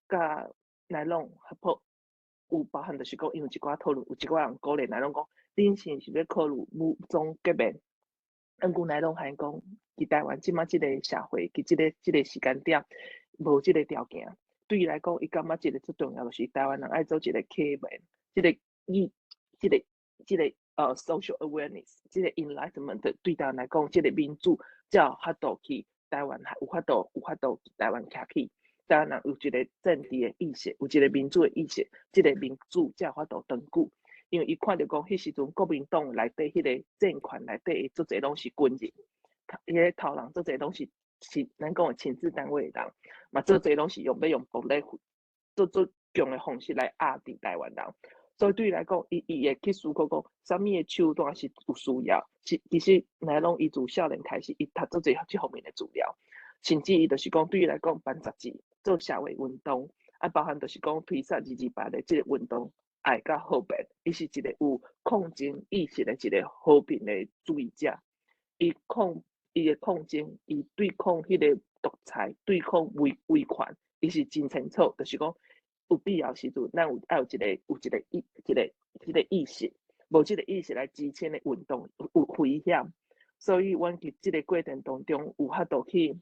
佮乃攏合作，有包含就是講，因為一寡討論，有一寡人鼓勵乃攏講，恁是毋是欲考慮武裝革命？毋過乃攏還講，佇台灣這馬這个社會，佇這個時間點，無這個條件。對伊來講，伊感覺一個最重要就是台灣人愛做一個啟蒙，這個意，這個social awareness，這個 enlightenment 對台灣來講，這個民主才有法度去台灣，有法度台灣徛起。台灣人有一個政治的意識，有一個民主的意識，這個民主才有法度長久。因為伊看著講，彼時陣國民黨內底彼個政權內底足濟攏是軍人，彼個頭人足濟攏是咱講的情治單位的人，嘛足濟攏是用欲用暴力做做強的方式來壓制台灣人。所以對伊來講，伊會去思考講，啥物的手段是有需要。是其實乃攏伊自少年開始，伊讀足濟這方面的資料，甚至伊就是講對伊來講辦雜誌、做社會運動，啊，包含就是講推捒228的這個運動，愛佮和平，伊是一個有抗爭意識的一個和平的主義者。伊的抗爭，伊對抗彼個獨裁，對抗威權，伊是真清楚，就是講有必要時陣，咱有愛有一個意，這個意識，無這個意識來支撐的運動有危險。所以，阮佇這個過程當中有法度去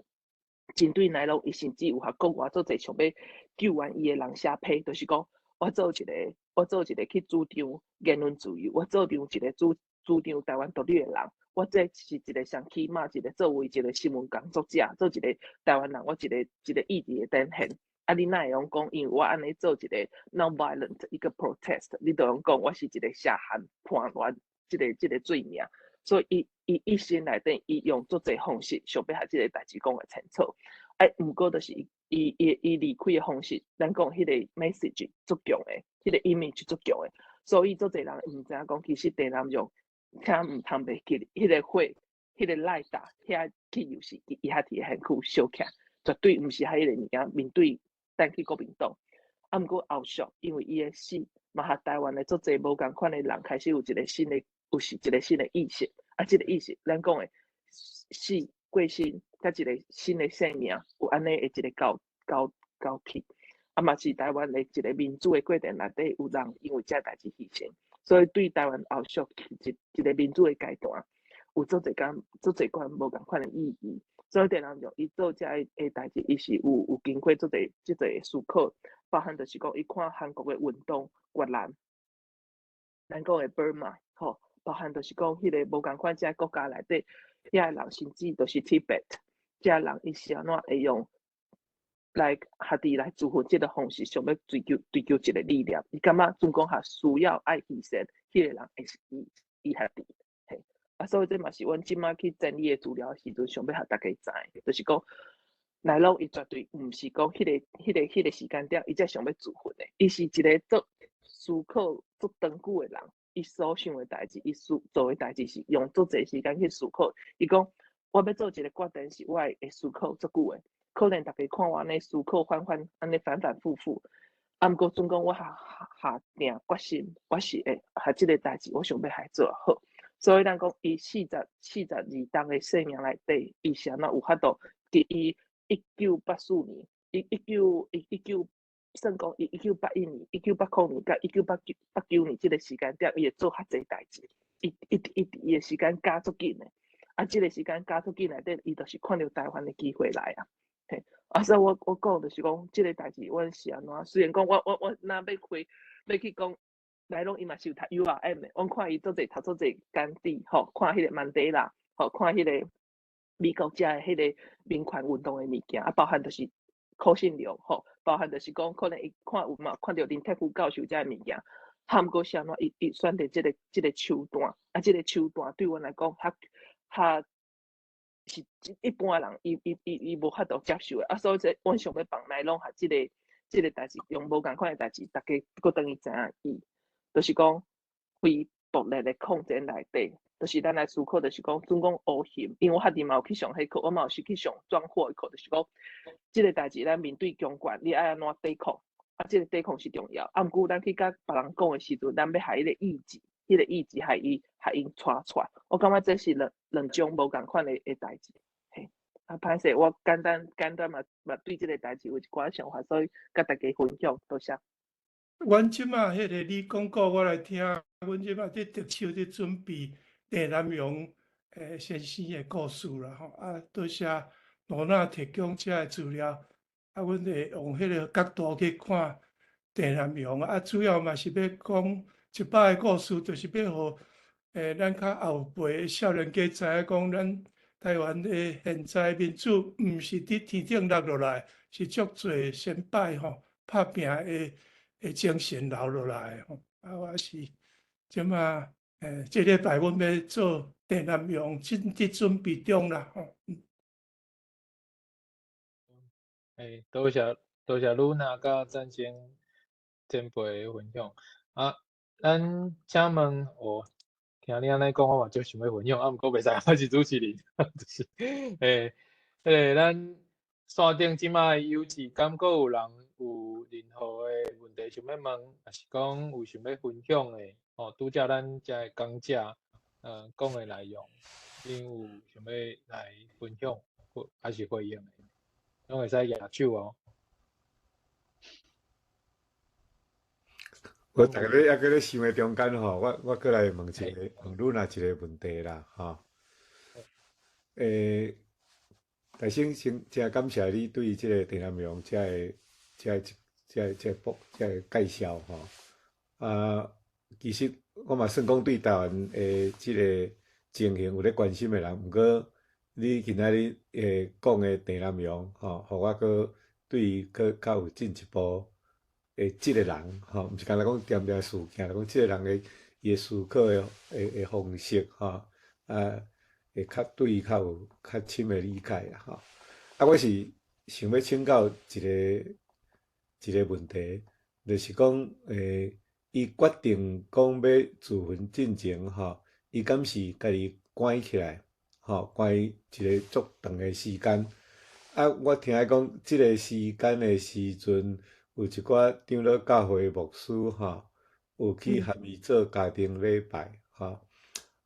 針對乃攏，伊甚至有予國外足濟想欲救援伊的人寫批，就是講我做一個去主張言論自由，我做張一個主張台灣獨立的人，我這是一個上起碼一個作為一個新聞工作者，做一個台灣人，我一個意志的展現。啊，你哪會用講？因為我按呢做一個 non-violent 一個 protest，你就用講我是一個涉嫌叛亂這個罪名。所以伊一生內底，伊用足濟方式想欲予這個代誌講會清楚。哎，毋過就是伊離開的方式，咱講彼個 message 足強的，彼個 image 足強的，所以足濟人毋知影講，其實鄭南榕較毋通袂記彼個火，彼個 lighter，遐汽油是伊遐佇身軀燒起來，絕對毋是彼個物件面對等去國民黨。啊，毋過後續因為伊的死，嘛予台灣的足濟無仝款的人開始有一個新的，有是一個新的意識。啊，這個意識，咱講的死過身，佮一個新的生命，有按呢的一個交替。啊，嘛是台灣的一個民主的過程內底，有人因為這代誌犧牲，所以對台灣後續一個民主的階段，有足濟工足濟款無仝款的意義。所以鄭南榕伊做這个代誌，伊是有經過足濟足濟思考，包含就是講伊看韓國的運動，越南，咱講的 Burma 吼，包含就是講彼個無仝款這國家內底，遐個人甚至就是 Tibet，這人伊是按怎會用來家己來自焚這個方式，想欲追求一個理念，伊感覺準講較需要愛犧牲，彼個人會是伊家己。嘿，啊，所以這嘛是阮這馬去整理的資料的時陣，想欲予大家知，就是講，乃攏伊絕對毋是講彼個時間點，伊才想欲自焚的，伊是一個足思考足長久的人，伊所想的代誌，伊所做的代誌是用足濟時間去思考。伊講，我欲做一個決定，是我會思考足久的。可能大家看我按呢思考反反，按呢反反覆覆，啊，毋過總講我下定決心，我是會予這個代誌，我想欲予做好。所以咱講，伊42冬的生命內底，伊是按怎有法度？佇伊1984年，伊一九一一九算講伊1981年、1980年佮1989年這個時間點，伊會做較濟代誌。伊的時間加足緊的，啊，這個時間加足緊內底，伊就是看著台灣的機會來啊。嘿，啊，所以我講就是講，這個代誌，阮是按怎？雖然講我若欲開，欲去講，來攏伊嘛是有讀 URM 的，阮看伊足濟讀足濟甘地，吼，看彼個曼德拉，吼，看彼個美國遮的彼個民權運動的物件，啊，包含就是柯信良，吼，包含就是講可能伊看有嘛，看著林鐵夫教授遮的物件，哈毋過是按怎？伊選擇這個手段，啊，這個手段對阮來講較較是一般人伊無法度接受的，啊，所以這阮想欲幫乃攏予這個這个代誌用無仝款的代誌，逐家閣轉去知影伊，就是講非暴力的抗爭內底，就是咱來思考，就是講，準講烏熊，因為我家己嘛有去上彼課，我嘛有是去上轉化的課，就是講，這个代誌咱面對強權，你愛按怎抵抗？啊，這个抵抗是重要。啊，毋過咱去佮別人講的時陣，咱欲予彼个意志，彼个意志予伊予𪜶帶出來。我感覺這是兩種無仝款的代誌。嘿，啊，歹勢，我簡單簡單嘛嘛對這个代誌有一寡想法，所以佮大家分享，多謝。阮這馬彼个你講過，我來聽。阮這馬佇特首佇準備鄭南榕先生的故事啦吼。啊，多謝羅娜提供這个資料。啊，阮會用彼个角度去看鄭南榕。啊，主要嘛是欲講一擺个故事，就是欲予咱較後輩的少年家知影講，咱台灣的現在民主毋是佇天頂落落來，是足濟先輩吼拍拚的精神留落來吼。啊，我是這馬這禮拜阮欲做鄭南榕，正佇準備中啦吼。多謝多謝露娜佮贊成前輩的分享。啊，咱請問，哦，聽你按呢講，我嘛足想欲分享，啊，毋過袂使，我是主持人，就是，彼個咱線頂這馬的有志，敢閣有人有任何的問題想欲問，抑是講有想欲分享的，吼，拄才咱遮的講者，講的內容，恁有想欲來分享或抑是回應的，攏會使舉手哦。我逐个咧，猶閣咧想的中間吼，我閣來問一个，問露娜一个問題啦，吼。大先先誠感謝你對這个鄭南榕遮个、遮個、遮個、遮個、遮个介紹吼。啊，其實我嘛算講對台灣的這个情形有咧關心的人，毋過你今仔日講的鄭南榕吼，予我閣對伊閣較有進一步的這个人吼，毋是干焦講恬恬事件，講這个人的伊的思考的方式吼，啊，會較對伊較有較深的理解啦吼。啊，我是想欲請教一个一个問題，就是講伊決定講欲自焚進前吼，伊敢是家己關起來，吼，關一个足長的時間。啊，我聽伊講，這个時間的時陣，有一寡長老教會牧師吼，有去含伊做家庭禮拜吼。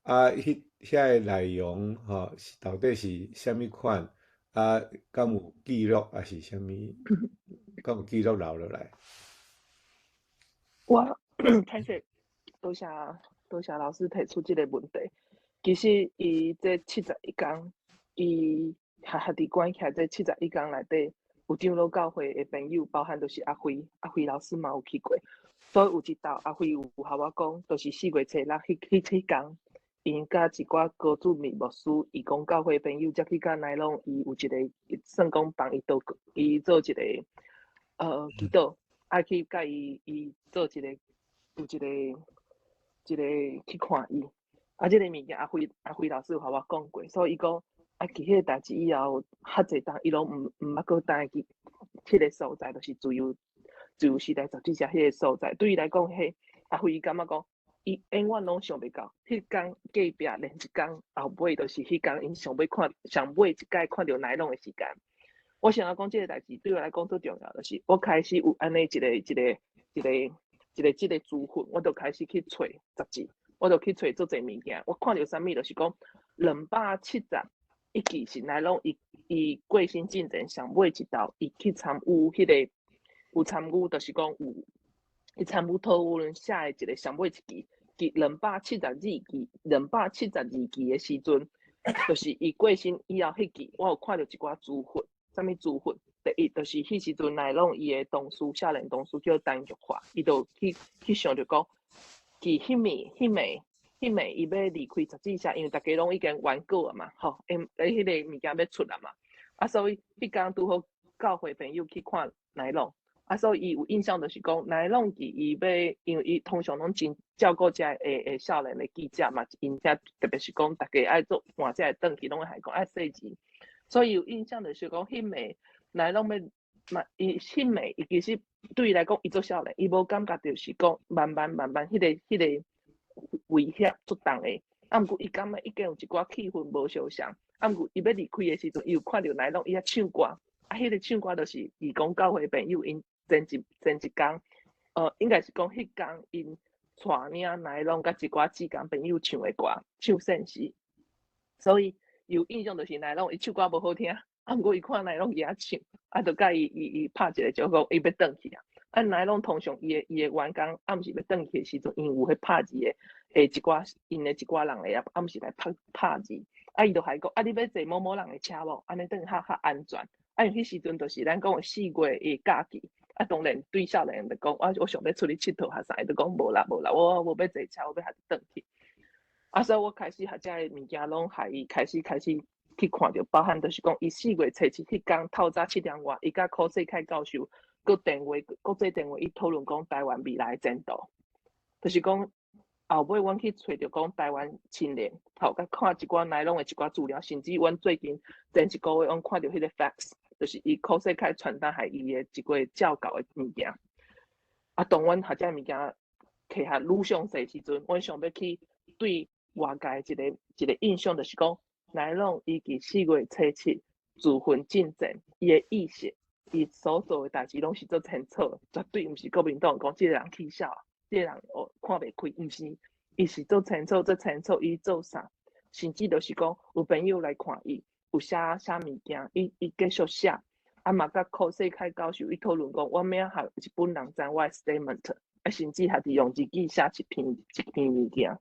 啊，彼遐个內容吼，是到底是啥物款？啊，敢有記錄，抑是啥物？敢有記錄留落來？我歹勢，多謝多謝老師提出這个問題。其實伊這71工，伊予家己關起來這71工內底，有長老教會的朋友，包含就是阿輝，阿輝老師嘛有去過，所以有一道阿輝有予我講，就是4月初六彼工，𪜶佮一寡高主任牧師、義工教會朋友，才去佮乃攏伊有一个算講幫伊禱告，伊做一个祈禱，愛去佮伊做一个有一个一个去看伊。啊，這个物件阿輝老師有予我講過，所以伊講啊，其彼个代誌以後，較濟冬伊攏毋捌閣轉去彼个所在，就是自由時代雜誌社彼个所在。對伊來講，彼阿輝伊感覺講，伊永遠攏想袂到，彼工隔壁連一工後尾，就是彼工𪜶上欲看上尾一擺看著乃攏的時間。我想欲講這个代誌對我來講最重要，就是我開始有按呢一个一个一个一个這个資訊，我就開始去揣雜誌，我就去揣足濟物件。我看著啥物，就是講271期是乃攏伊過身進前上尾一道，伊去參與彼个有參與，就是講有伊參與討論寫的一个上尾一期，佇272期、272期的時陣，就是伊過身以後彼期，我有看著一寡資訊，啥物資訊？第一，就是彼時陣乃攏伊的同事，少年同事叫陳玉華，伊就去想著講，佇彼暝伊欲離開雜誌社，因為逐家攏已經完稿啊嘛，吼，彼个物件欲出啊嘛，啊，所以彼工拄好教會朋友去看乃攏，啊，所以伊有印象就是講，乃攏佇伊欲，因為伊通常攏真照顧遮的少年的記者嘛，𪜶遮特別是講逐家愛做換遮的轉去，攏會害講愛細緻，所以有印象就是講，彼暝乃攏欲嘛，伊迄暝，伊其實對伊來講，伊做少年，伊無感覺著是講慢慢慢慢彼個威脅足重的。啊，毋過伊感覺已經有一寡氣氛無相像。啊，毋過伊欲離開的時陣，伊有看著乃攏伊遐唱歌。啊，彼個唱歌就是義工教會朋友𪜶前一前一工，應該是講彼工𪜶帶領乃攏佮一寡志工朋友唱的歌，唱聖詩。所以有印象就是乃攏伊唱歌無好聽，啊，毋過伊看乃攏伊遐唱，啊，就佮伊拍一個招呼，伊欲轉去啊。啊，乃攏通常伊的員工暗時欲轉去的時陣，𪜶有彼拍字的，的一寡𪜶的一寡人會暗時來拍拍字。啊，伊就還講，啊，你欲坐某某人的車無？按呢轉較較安全。啊，因為彼時陣就是咱講的四月的假期，啊，當然對少年人來講，我想欲出去𨑨迌較啥，伊就講無啦無啦，我無欲坐車，我欲家己轉去。啊，所以我開始學遮的物件攏予伊開始去看著，包含就是講，伊4月初7彼工透早7點外，伊佮柯世凱教授閣電話國際電話，伊討論講台灣未來的前途，就是講後尾阮去揣著講台灣青年，吼，佮看一寡內容的一寡資料，甚至阮最近前一個月，阮看著彼個 fax，就是伊柯世凱傳達予伊的一個照稿的物件。啊，當阮學遮物件摕較愈詳細時陣，阮想欲去對外界一個一個印象，就是講，乃攏伊佇4月初7自奮進前，伊的意識，伊所做的代誌攏是足清楚，絕對毋是國民黨講這個人起痟，這個人哦看袂開，毋是，伊是足清楚，足清楚伊做啥，甚至就是講有朋友來看伊，有寫寫物件，伊繼續寫，啊嘛佮柯世凱教授伊討論講，我欲予日本人知我的 statement，啊甚至還佇用日語寫一篇一篇物件。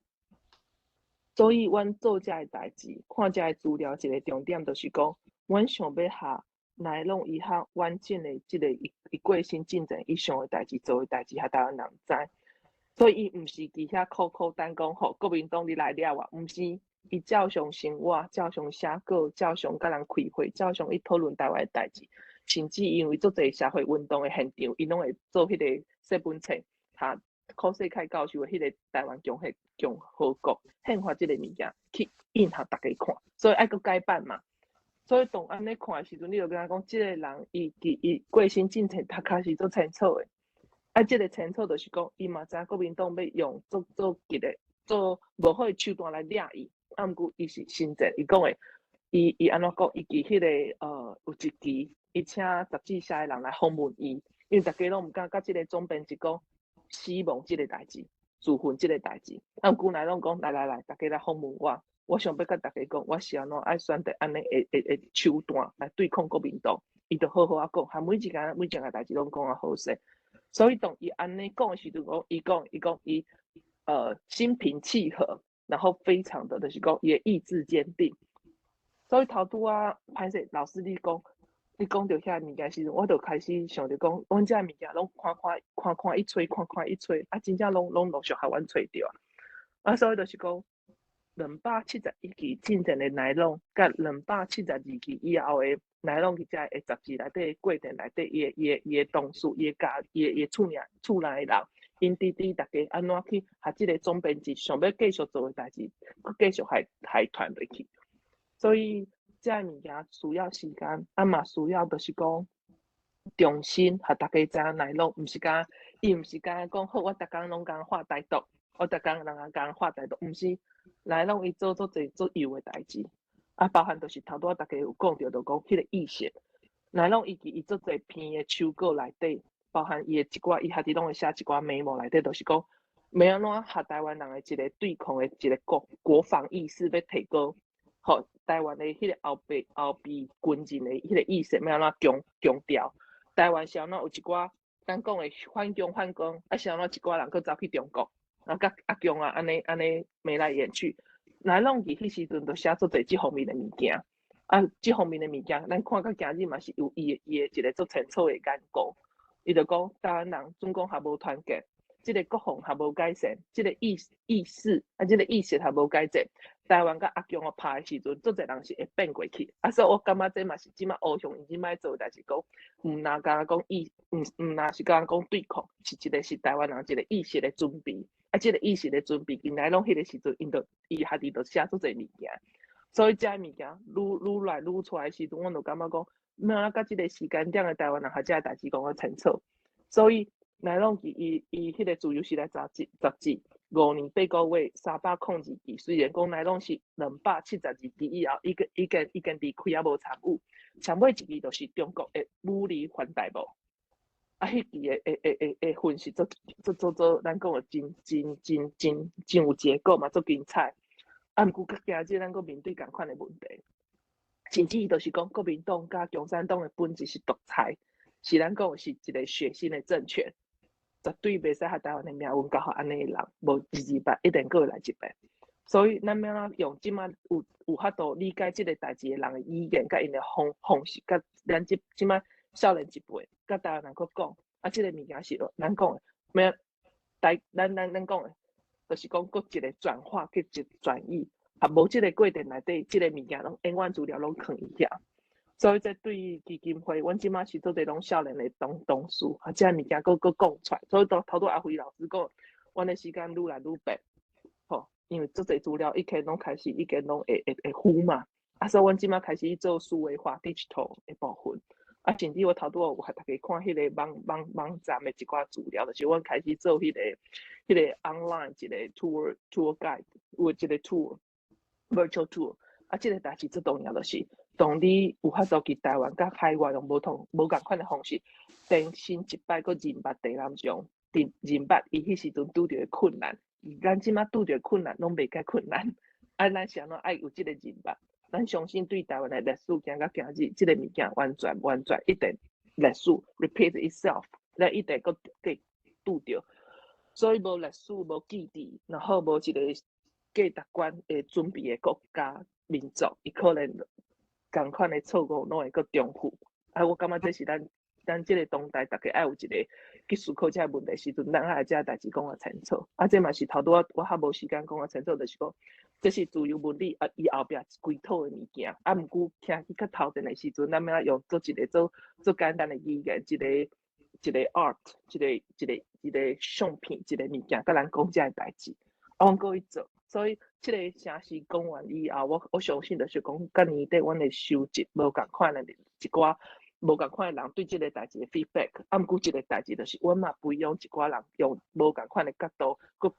所以，阮做遮个代誌，看遮个資料，一個重點就是講，阮想欲予乃攏伊較完整的這個伊伊過身進前伊想的代誌、做的代誌，予台灣人知。所以，伊毋是佇遐苦苦等講，吼，國民黨你來掠我，毋是，伊照常生活，照常寫稿，照常佮人開會，照常伊討論台灣的代誌，甚至因為足濟社會運動的現場，伊攏會做彼個說本冊，哈。柯世凱教授的彼個台灣共和國憲法這個物件去印予大家看，所以愛閣改版嘛。所以當按呢看的時陣，你就感覺講，這個人伊伊過身進前，他確實足清楚的。啊，這個清楚就是講，伊嘛知影國民黨欲用足足急的、做無好的手段來掠伊。啊，毋過伊是真正，伊講的，伊按怎講？伊佇彼個有一期，伊請雜誌社的人來訪問伊，因為大家攏毋敢佮這個總編輯講死亡這個代誌、自焚這個代誌。啊，毋過來攏講，來來來，大家來訪問我，我想欲佮大家講，我是按怎愛選擇按呢的手段來對抗國民黨。伊就好好仔講，含每一件每一件代誌攏講啊好勢。所以當伊按呢講的時陣，講伊講伊講伊心平氣和，然後非常的就是講伊的意志堅定。所以頭拄仔歹勢老師你講，你講著遐物件時陣，我就開始想著講，阮遮物件攏看看看看伊揣，看看伊揣，啊真正攏攏陸續予阮揣著啊。啊，所以就是講，271期進前的內容，佮272期以後的內容，佇遮的雜誌內底過程內底，伊的同事、伊的家、伊的厝內人，𪜶弟弟逐家按怎去予這個總編輯想欲繼續做的代誌，閣繼續害害傳落去。所以這個物件需要時間，啊嘛需要就是講重新予大家知影內容，毋是干伊毋是干講好，我逐工攏共畫台獨，我逐工人共畫台獨，毋是，內容伊做足濟足幼的代誌，啊，包含就是頭拄仔大家有講著，就講彼個意識，內容伊伊足濟篇的手稿內底，包含伊的一寡，伊家己攏會寫一寡 memo 內底，就是講欲按怎予台灣人的一個對抗的一個國防意識欲提高，予台灣的彼個後備軍人的彼個意識欲按怎強調，台灣是按怎有一寡咱講的反共反共，啊是按怎一寡人閣走去中國，啊佮阿共啊按呢按呢眉來眼去，來攏佇彼時陣就寫足濟這方面的物件，啊這方面的物件，咱看到今日嘛是有伊的一個足清楚的眼光，伊就講台灣人總共還無團結，這個國防還無改善，這個意識啊，這個意識還無改善。台灣佮阿共哦拍的時陣，足濟人是會變過去。啊，所以我感覺這嘛是這馬烏向𪜶這擺做的代誌，講毋若干焦講意，毋若是干焦講對抗，是一個是台灣人一個意識的準備。啊，這個意識的準備，𪜶來攏彼個時陣，𪜶就伊家己就寫足濟物件。所以這物件愈愈來愈出來的時陣，阮就感覺講，欲按怎佮這个時間點的台灣人共這个代誌講較清楚？所以乃攏伊伊伊彼個自由時代雜誌雜誌5年8個月302期，雖然講乃攏是272期以後，已經已經已經離開啊無參與。上尾一期就是中國的武力環台無。啊，彼期的的的的的分析足足足足，咱講的真真真真真有結構嘛，足精彩。啊，毋過今日咱閣面對仝款的問題，甚至伊就是講國民黨佮共產黨的本質是獨裁，是咱講的是一個血腥的政權，絕對袂使予台灣的命運交予按呢的人，無二二八一定閣會來一遍。所以咱欲按怎用這馬有有法度理解這个代誌的人的語言，佮𪜶的方方式，佮咱這這馬少年一輩，佮台灣人閣講，啊，這个物件是咱講的，欲台咱咱咱講的，就是講閣一個轉化，閣一轉移，啊，無這个過程內底，這个物件攏永遠資料攏囥佇遐。所以這對於基金會，阮這馬是做濟攏少年的董董事，啊，這个物件閣閣講出來。所以頭頭拄阿輝老師講，阮的時間愈來愈變，吼，因為足濟資料已經攏開始已經攏會會會糊嘛，啊，所以阮這馬開始做數位化 digital 的部分。啊，甚至我頭拄仔有予大家看彼个網網網站的一寡資料，就是阮開始做彼個彼個 online 一個 tour tour guide，有一個 tour virtual tour。啊，這个代誌最重要就是，當你有法度去台灣佮海外用無同無仝款的方式，重新一擺閣認捌地南將，認認捌伊彼時陣拄著的困難，咱這馬拄著的困難攏袂較困難，啊，咱是按怎愛有這个認捌？咱相信對台灣的歷史行到今日，這个物件完全完全一定歷史 repeat itself，咱一定閣計拄著，所以無歷史無記憶，然後無一個價值觀的準備的國家民族，伊可能仝款的錯誤攏會閣重複。啊，我感覺這是咱咱這個當代，逐家愛有一個去思考這個問題時陣，咱愛這个代誌講較清楚。啊，這嘛是頭拄仔我較無時間講較清楚，就是講這是自由文理啊，伊後壁規套的物件。啊，毋過徛去較頭前的時陣，咱欲按怎用做一個做做簡單的語言，一個一個 art，一個一個一個相片，一個物件，佮咱講這个代誌，啊，阮閣去做。所以，這个城市講完以後，我我相信就是講，佮年底阮會收集無仝款的一寡無仝款的人對這个代誌的 feedback。啊，毋過這个代誌就是阮嘛培養一寡人用無仝款的角度，閣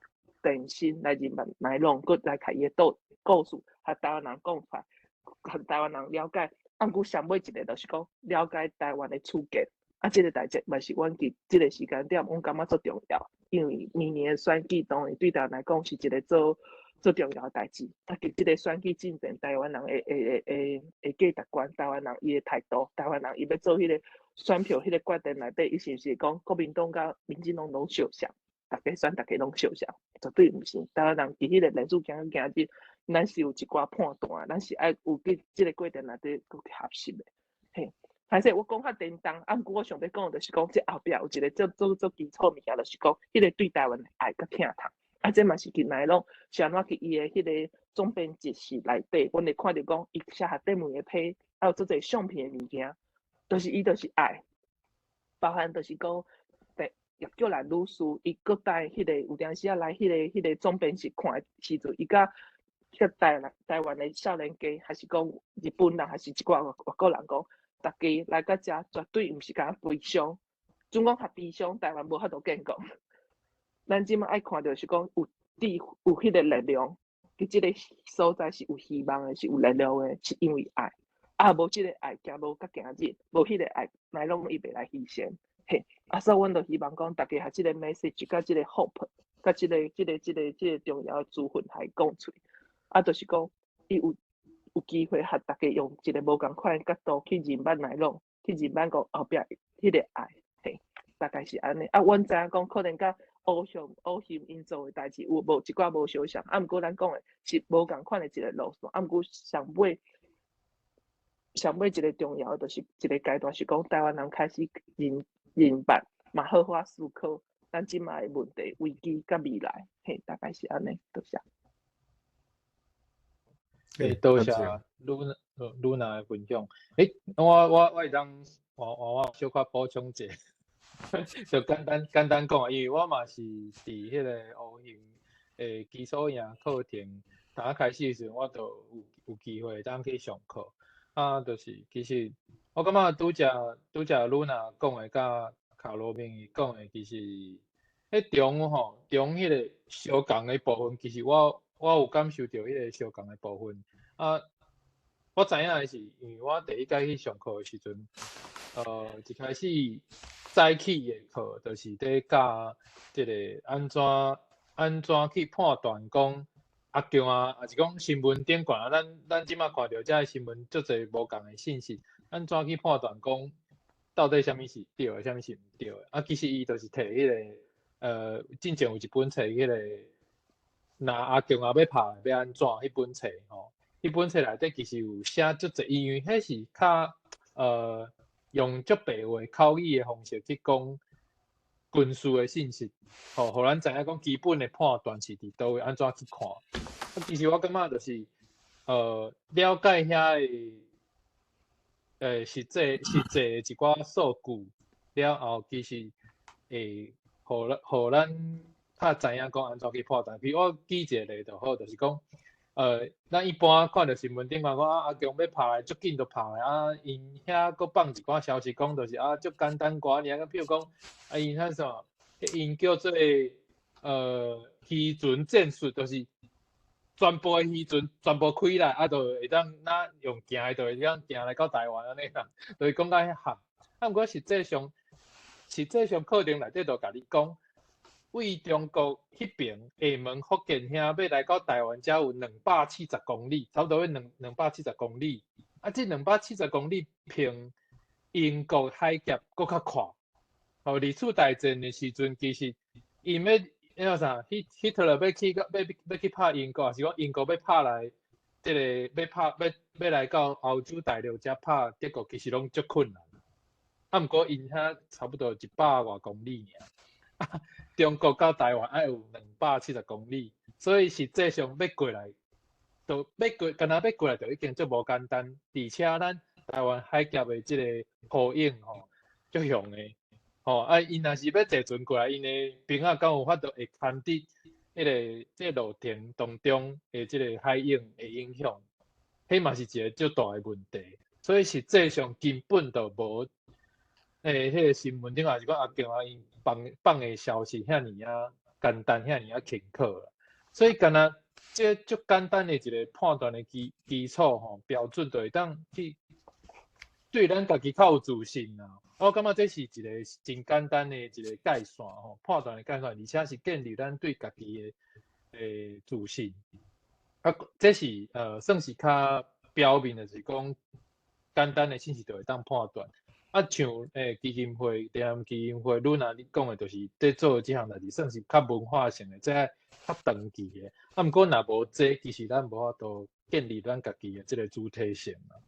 重新來認捌內容，閣來共伊的故故事，予台灣人講出來，予台灣人了解。啊，毋過上尾一个就是講了解台灣的處境。啊，這个代誌嘛是阮佇這个時間點，阮感覺足重要，因為明年的選舉當然對台灣來講是一個做足重要的代誌。啊，佇這个選舉進程，台灣人的的的的價值觀，台灣人伊的態度，台灣人伊欲做彼个選票彼个決定內底，伊是毋是講國民黨佮民進黨攏相像，逐家選逐家攏相像，絕對毋是。台灣人佇彼個歷史行到今日，咱是有一寡判斷，咱是愛有佇這个過程內底閣去學習的。嘿，歹勢我講較沉重，啊，毋過我想欲講的就是講，這後壁有一個足足足基礎物件，就是講彼个對台灣的愛佮疼痛。啊，這嘛是近來攏是按怎去伊的彼个總編輯室內底，阮會看著講，伊寫下底每個批，還有足濟相片的物件，就是伊就是愛，包含就是講，葉菊蘭女士，伊閣帶彼个有當時仔來彼个彼个總編室看的時陣，伊佮遐台灣台灣的少年家，還是講日本人，還是一寡外外國人講，逐家來到遮絕對毋是敢若悲傷，準講較悲傷，台灣無法度建國。咱這馬愛看著是講有智有彼个力量，佇這个所在是有希望的，是有力量的，是因為愛。啊，無這个愛，行無到今日，無彼个愛，乃攏伊袂來犧牲。嘿，啊，所以阮就希望講，逐家予這个 message，佮這个 hope，佮這个、這个、這个、這个重要的資訊來講出。啊，就是講，伊有有機會予逐家用一个無仝款的角度去認捌乃攏，去認捌講後壁彼个愛，嘿，大概是按呢。啊，阮知影講可能佮烏熊烏熊𪜶做的代誌有無一寡無相像，啊，毋過咱講的是無仝款的一個路線，啊，毋過上尾上尾一個重要的就是一個階段是講台灣人開始認認捌，嘛好好思考咱這馬的問題危機佮未來，嘿，大概是按呢，多謝。欸，多謝露露娜的分享。欸，我我我會當我我我小可補充者，就簡單簡單講啊，因為我嘛是佇彼个烏熊的基礎營課程，剛開始的時陣，我就有有機會當去上課。啊，就是其實我感覺拄才露娜講的，佮卡羅明伊講的，其實彼中吼，中彼個相仝的部分，其實我有感受著彼個相仝的部分。啊，我知影的是，因為我第一擺去上課的時陣，一開始早起的課，就是佇教這個按怎去判斷講阿強啊，抑是講新聞頂懸啊，咱這馬看著這个新聞足濟無仝的信息，按怎去判斷講到底啥物是對的，啥物是毋對的？啊，其實伊就是提彼個，進前有一本冊，彼個若阿強啊欲拍欲按怎，彼本冊吼，彼本冊內底其實有寫足濟，因為彼是較用足白話口語的方式去講軍事的信息，吼，予咱知影講基本的判斷是佇佗位，按怎去看。啊，其實我感覺就是，了解遐个，實際的一寡數據了後，其實會予咱較知影講按怎去判斷。比如我舉一個例就好，就是講，咱一般看著新聞頂懸講啊，阿強欲拍來，足緊就拍來啊，𪜶遐閣放一寡消息講，就是啊，足簡單歌爾，啊，比如講，啊，𪜶遐啥，𪜶叫做漁船戰術，就是全部的漁船全部開來，啊，就會當若用行的，就會當行來到台灣按呢啦，就是講甲遐含。啊，毋過實際上課程內底就共你講，對中國彼爿廈門福建遐欲來到台灣，才有270公里，差不多欲270公里。啊，這兩百七十公里比英國海峽閣較闊。吼，二次大戰的時陣，其實𪜶欲彼個啥，希特勒欲去拍英國，抑是講英國欲拍來，這個欲拍欲欲來到歐洲大陸遮拍德國，其實攏足困難。啊，毋過𪜶遐差不多100外公里爾，中國到台灣愛有兩百七十公里，所以實際上欲過來，就欲過，敢若欲過來就已經足無簡單。而且咱台灣海峽的這個波湧吼，足雄的，吼啊！𪜶若是欲坐船過來，𪜶的兵仔敢有法度會堪佇這個路程當中的這個海湧的影響，彼嘛是一個足大的問題。所以實際上根本就無，彼個新聞頂抑是講阿強啊，𪜶放的消息遐爾仔簡單，遐爾仔輕巧。所以敢若這足簡單的一個判斷的基礎吼，標準就會當去對咱家己較有自信啦。我感覺這是一個真簡單的一個界線吼，判斷的界線，而且是建立咱對家己的自信。啊，這是算是較表面的，就是講簡單的信息就會當判斷。啊，像基金會、台南基金會，汝若你講的，就是佇做的這項代誌，算是較文化性的，這較長期的。啊，毋過若無這，其實咱無法度建立咱家己的這個主體性啊。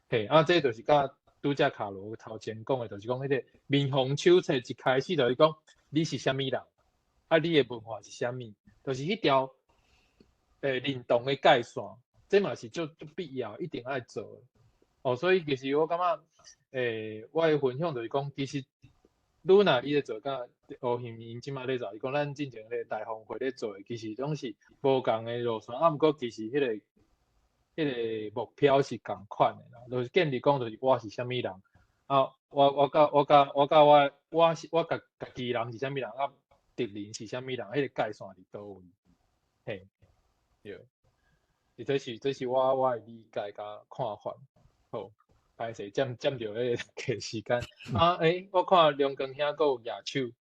嘿，啊，這就是佮拄才卡羅頭前講的，就是講彼個民防手冊一開始就是講你是啥物人，啊，你的文化是啥物，就是彼條認同的界線，這嘛是足必要，一定愛做的。哦，所以其實我感覺，我的分享就是講，其實汝若你咧做佮吳欣𪜶這馬咧做，伊講咱進前咧大風會咧做的，其實攏是無仝的路線，啊，毋過其實彼個目標是仝款的啦，就是建立講就是我是啥物人，啊，我佮我我是我家己人是啥物人，啊，敵人是啥物人，彼個界線佇佗位，嘿，對，這是我的理解佮看法。好，歹勢佔著彼個時間。啊，我看梁光兄閣有舉手。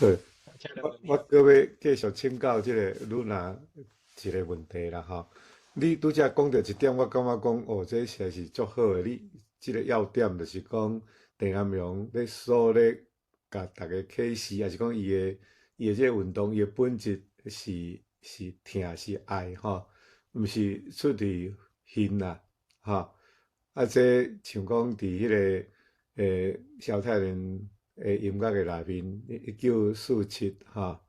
對，我閣欲繼續請教這個露娜一個問題啦，吼。你拄才講著一點，我感覺講哦，這實在是足好的。你這個要點就是講，鄭南榕咧所咧共大家啟示，抑是講伊的這個運動，伊的本質是疼是愛吼，毋是出佇恨啦，吼。啊，這像講佇彼個蕭泰然的音樂的內面，1947吼，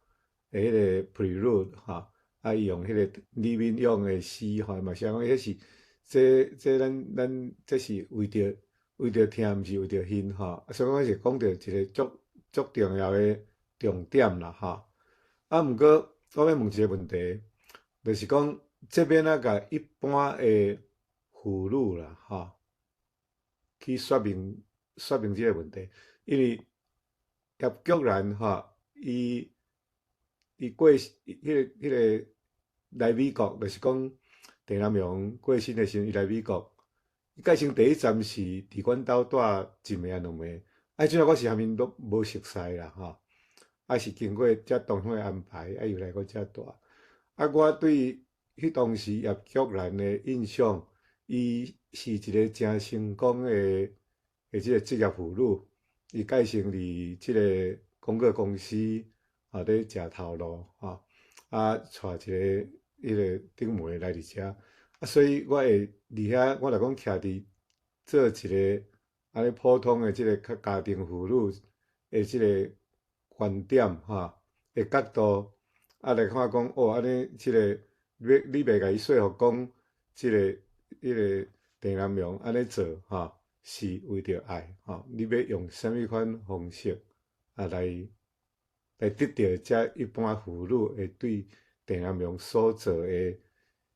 的彼個 Prelude 吼，啊，伊用彼個李敏勇的詩吼，嘛是講彼是這咱這是為著疼，毋是為著恨吼。啊，所以講是講著一個足重要的重點啦吼。啊，毋過我欲問一個問題，就是講這欲按怎共一般的婦女啦吼，去說明這个問題，因為葉菊蘭吼，伊過彼個來美國，就是講鄭南榕過身的時陣，伊來美國，伊過身第一站是佇阮兜蹛一暝啊兩暝，啊，這陣我是啥物攏無熟似啦吼，啊是經過遮當方的安排，啊又來阮遮蹛。啊，我對彼當時葉菊蘭的印象，伊是一个誠成功的這个職業婦女，伊蓋成佇這个廣告公司啊咧食頭路吼，啊帶一个彼个頂門來佇遮，啊所以我會佇遐，我若講徛佇做一个按呢普通的這个較家庭婦女的這个觀點吼的角度，啊來看講哦，按呢這个你袂共伊說服講，這个彼个鄭南榕按呢做吼，是為著愛吼，你欲用啥物款方式啊來得著遮一般婦女會對鄭南榕所做的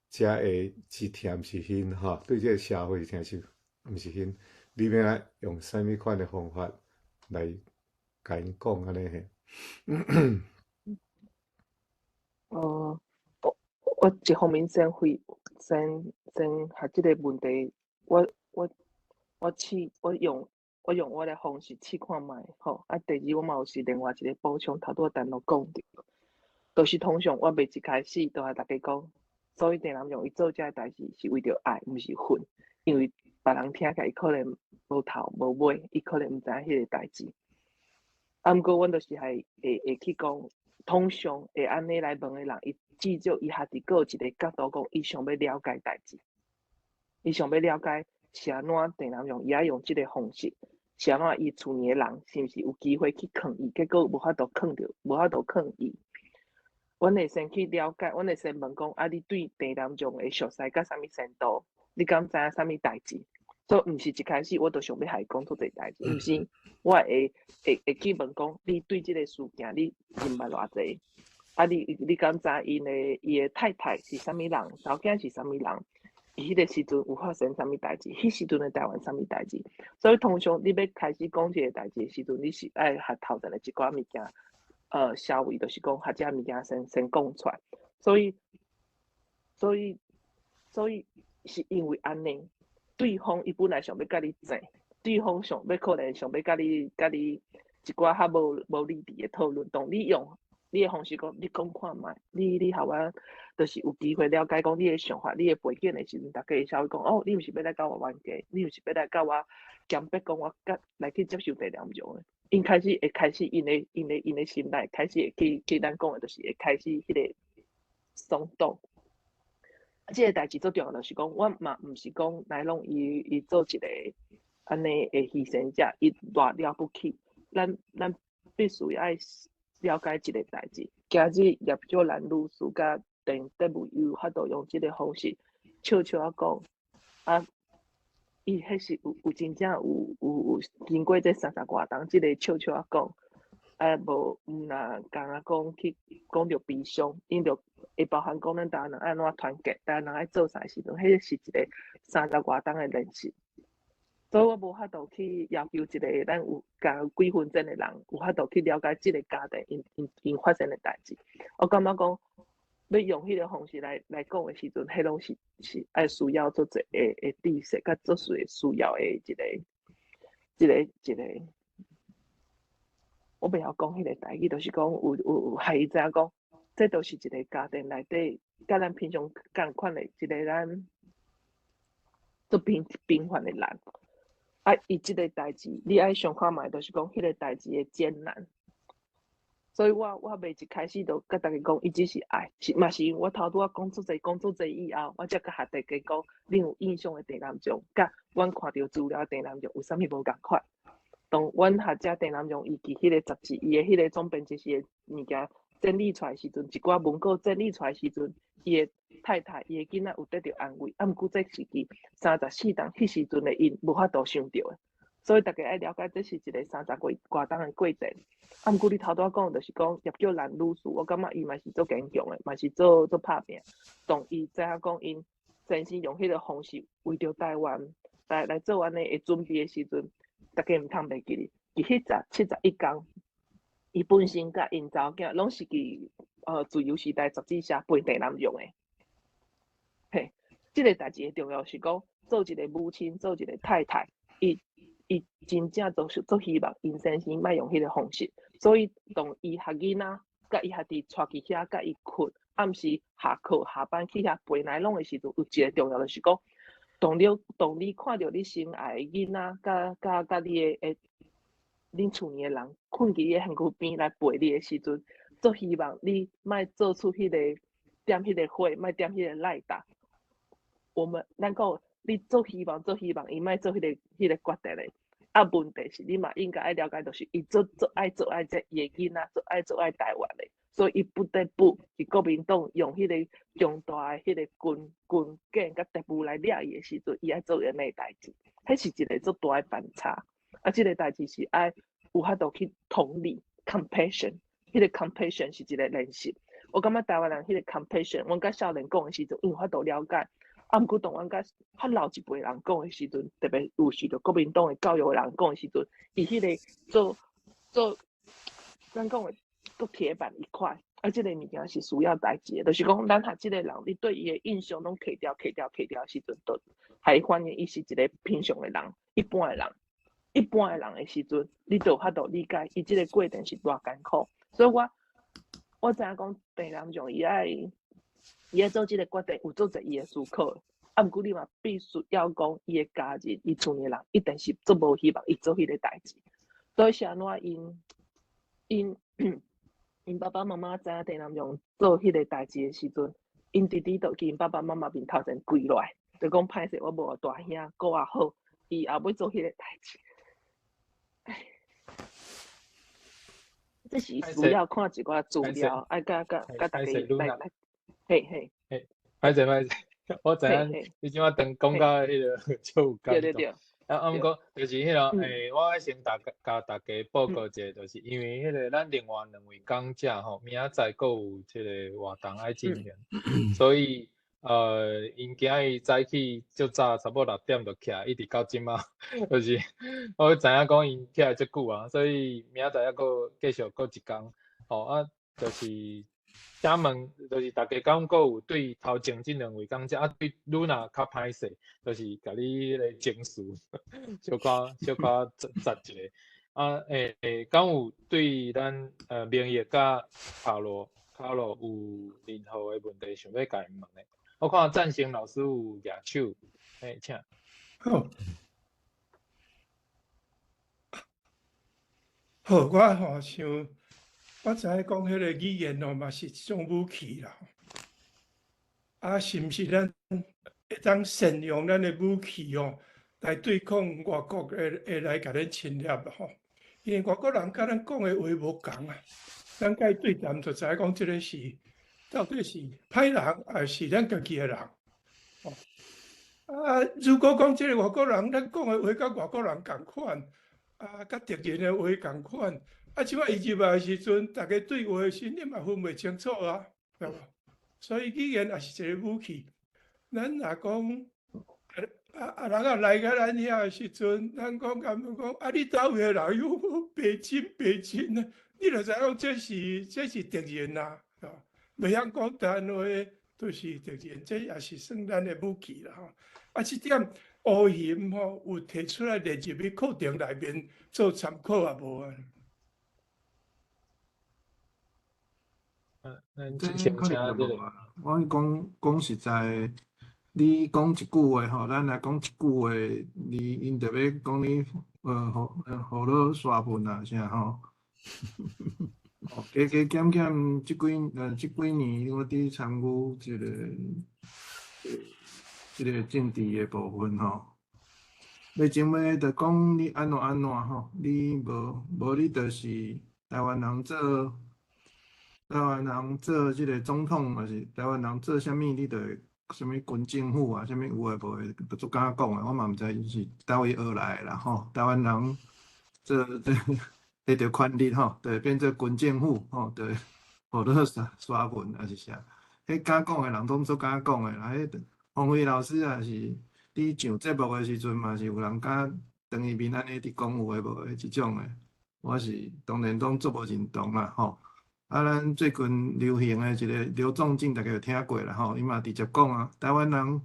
遮个是疼是恨吼，對這个社會是疼是毋是恨？你欲按用啥物款的方法來共𪜶講按呢嘿？我一方面先回先學這个問題，我試我用我的方式試看覓吼。啊，第二我嘛有是另外一个補充，頭拄仔陳老講著，就是通常我袂一開始就共大家講，所以鄭南榕伊做這个代誌是為著愛，毋是恨，因為別人聽起來伊可能無頭無尾，伊可能毋知影彼个代誌。啊，毋過阮就是會會去講，通常會按呢來問的人，伊至少伊家己閣有一个角度講，伊想欲了解代誌，伊想欲了解是按怎鄭南榕伊愛用這个方式，是按怎伊厝裡的人是毋是有機會去勸伊，結果無法度勸著，無法度勸伊。阮會先去了解，阮會先問講，啊，你對鄭南榕的熟似到啥物程度？你敢知影啥物代誌？所以毋是一開始我就想欲共伊講足濟代誌，毋是，我會去問講，你對這个事件你認捌偌濟？啊你敢知𪜶的太太是啥物人？查某囝是啥物人？伊彼个時陣有發生啥物代誌？彼時陣的台灣啥物代誌？所以通常你欲開始講這个代誌的時陣，你是愛學頭前的一寡物件，稍微就是講，學這物件先講出來。所以是因為按呢，對方伊本來想欲共你爭，對方想欲可能想欲共你一寡較無理智的討論，當你用你的方式講，你講看覓，你予我就是有機會了解講你的想法、你的背景的時陣，大家會稍微講哦，你毋是欲來共我冤家，你毋是欲來共我強迫講我佮來去接受鄭南榕的。𪜶開始會開始𪜶的心內開始會去咱講的，就是會開始彼个鬆動。啊，這个代誌足重要，就是講，我嘛毋是講來攏伊做一个按呢的犧牲者，伊偌了不起，咱必須愛了解這个代誌。今日葉菊蘭女士佮鄭德文有法度用這个方式笑笑仔講，啊，伊彼是有真正有經過這三十外冬，這个笑笑仔講，啊無毋若敢若講去講著悲傷，𪜶就會包含講咱台灣人愛按怎團結，台灣人愛做啥時陣，彼個是一个三十外冬的練習。所以我無法度去要求一个咱有共幾分鐘的人，有法度去了解這个家庭𪜶發生的代誌。我感覺講，欲用彼个方式來講的時陣，彼攏是愛需要足濟的知識，佮足濟需要的一個。我袂曉講彼个代誌，就是講有予伊知影講，這都是一个家庭內底，佮咱平常仝款的一个咱足平凡的人。啊，伊這个代誌，你愛想看覓，就是講彼个代誌的艱難。所以我袂一開始就共大家講，伊只是愛，是嘛是因為我頭拄仔講足濟講足濟以後，我才共大家講，恁有印象的鄭南榕，佮阮看著資料鄭南榕有啥物無仝款？當阮學者鄭南榕伊佇彼个雜誌，伊的彼个總編輯室的物件整理出來時陣，一寡文稿整理出來時陣，伊的太太、伊的囡仔有得著安慰，啊，毋過這是佇34冬彼時陣的𪜶無法度想著的，所以大家愛了解，這是一个三十幾外冬的過程。啊，毋過你頭拄仔講就是講葉菊蘭女士，我感覺伊嘛是足堅強的，嘛是足拍拚。當伊知影講𪜶先生用彼个方式為著台灣。來做按呢的準備的時陣，大家毋通袂記得，佇彼十71工，伊本身佮𪜶查某囝攏是佇自由時代雜誌社陪鄭南榕的。嘿，這個代誌的重要是講，做一個母親，做一個太太，伊真正就是足希望𪜶先生莫用彼個方式，所以當伊學囡仔，佮伊家己帶去遐，佮伊睏，暗時下課下班去遐陪奶攏的時陣，有一個重要就是講，當你看著你心愛的囡仔，佮你的的恁厝裡的人睏佇你的身軀邊來陪你的時陣，足希望你莫做出彼個點彼個火，莫點彼個ライター。我們咱講，你足希望足希望伊莫做彼個決定的。啊，問題是你嘛應該愛了解，就是伊足足愛足愛這伊的囡仔，足愛足愛台灣的，所以伊不得不佇國民黨用彼個強大的彼個軍警佮特務來掠伊的時陣，伊愛做按呢代誌，彼是一個足大的反差。啊，這個代誌是愛有法度去同理 compassion，彼個 compassion 是一個練習。我感覺台灣人彼個 compassion，阮佮少年講的時陣，𪜶有法度了解。啊，毋過當阮佮較老一輩人講的時陣，特別有受著國民黨的教育的人講的時陣，伊彼個做做，咱講的閣鐵板一塊。啊，這個物件是需要代誌的，就是講咱學這個人，你對伊的印象攏去掉、去掉、去掉的時陣，就予伊反映伊是一個平常的人，一般的人，一般的人的時陣，你就有法度理解伊這個過程是偌艱苦。所以我知影講鄭南榕伊愛做這個決定，有足濟伊的思考。啊，毋過你嘛必須要講伊的家人、伊厝的人，一定是足無希望伊做彼個代誌。所以是按怎𪜶爸爸媽媽知影鄭南榕做彼個代誌的時陣，𪜶弟弟就去𪜶爸爸媽媽面頭前跪落來，就講歹勢，我無大兄顧較好，伊也欲做彼個代誌。唉，這是需要看一寡資料，愛佮大家來來，嘿嘿。嘿，歹勢歹勢，我知影你這擺當講到彼個足有感動。對對對。啊，毋過就是彼個，我愛先大共大家報告一下，就是因為彼個咱另外兩位講者吼，明仔載閣有這個活動愛進行，所以𪜶今日早起足早，差不多6點就起來，一直到這馬，就是我知影講𪜶起來足久啊，所以明仔載猶閣繼續閣一工，吼啊，就是請問，就是大家敢閣有對頭前這兩位講者，啊對露娜較歹勢，就是共你彼個情緒小可小可窒一下，啊敢有對咱明玉佮卡羅有任何的問題想欲共𪜶問的？我看贊成老師有舉手，嘿，請。好，好，我吼想，我知影講彼個語言吼嘛是一種武器啦。啊，是毋是咱會當善用咱的武器吼，來對抗外國會會來共咱侵略吼？因為外國人佮咱講的話無仝啊，咱共伊對談就知影講這個是到底是歹人，抑是咱家己的人？哦，啊，如果講這個外國人，咱講的話佮外國人仝款，啊，佮敵人的話仝款，啊，這擺伊入來的時陣，大家對話的時，你嘛分袂清楚啊，對無？所以語言也是一個武器。咱若講啊，人啊來到咱遐的時陣，咱講共問講啊，你佗位的人？喲，白金白金啊！你就知影講這是敵人啊，袂曉講台灣話，就是敵人，這也是算咱的武器啦吼。啊，這點烏熊吼有提出來列入去課程內面做參考也無啊？咱先請這個。我講講實在，你講一句話吼，咱來講一句話，你𪜶就欲講你予予咧沙文啊啥吼。加加減減，這幾年我佇參與這個政治的部分吼，尾前尾就講你按怎按怎吼，你無無你就是台灣人做這個總統，抑是台灣人做啥物，你就會啥物軍政府啊，啥物有的無的，就足敢講的，我嘛毋知𪜶是佗位學來的啦吼。台灣人做這摕著權力吼，就會變做軍政府吼，就會予咧沙沙文抑是啥。彼敢講的人攏足敢講的啦，彼黃輝老師也是伫上節目的時陣嘛是有人敢當伊面按呢佇講有的無的這種的，我是當然攏足無認同啦吼。啊，咱最近流行的一個劉仲敬，大家有聽過啦吼，伊嘛直接講啊，台灣人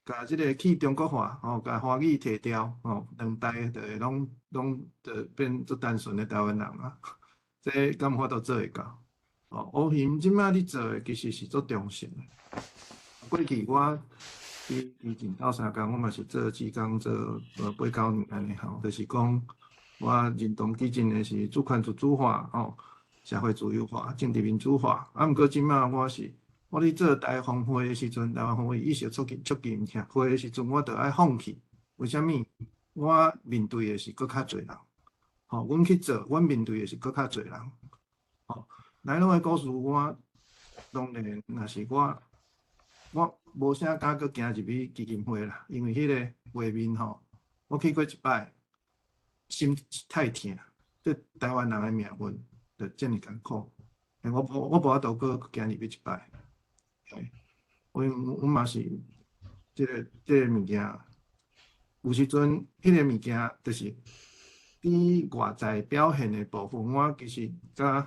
共這個去中國化吼，共華語提掉吼，兩代就會攏攏就變做單純的台灣人啊。這敢有法度做會到？哦，烏熊這擺咧做的其實是足忠誠的。過去我佇以前鬥相共，我嘛是做志工做八九年按呢吼，就是講我認同激進的是主權自主化吼，社會自由化、政治民主化。啊，毋過這擺我是我咧做台灣會的時陣，台灣會意識促進促進協會的時陣，我就愛放棄。為啥物？我面對的是閣較濟人，吼，阮去做，阮面對的是閣較濟人，吼。來攏的故事，我當然若是我，我無啥敢閣行入去基金會啦，因為彼个畫面吼，我去過一擺，心太疼，對台灣人的命運就遮爾艱苦，我無法度閣行入去一擺。我阮嘛是這個物件，有時陣彼个物件就是佇外在表現的部分，我其實佮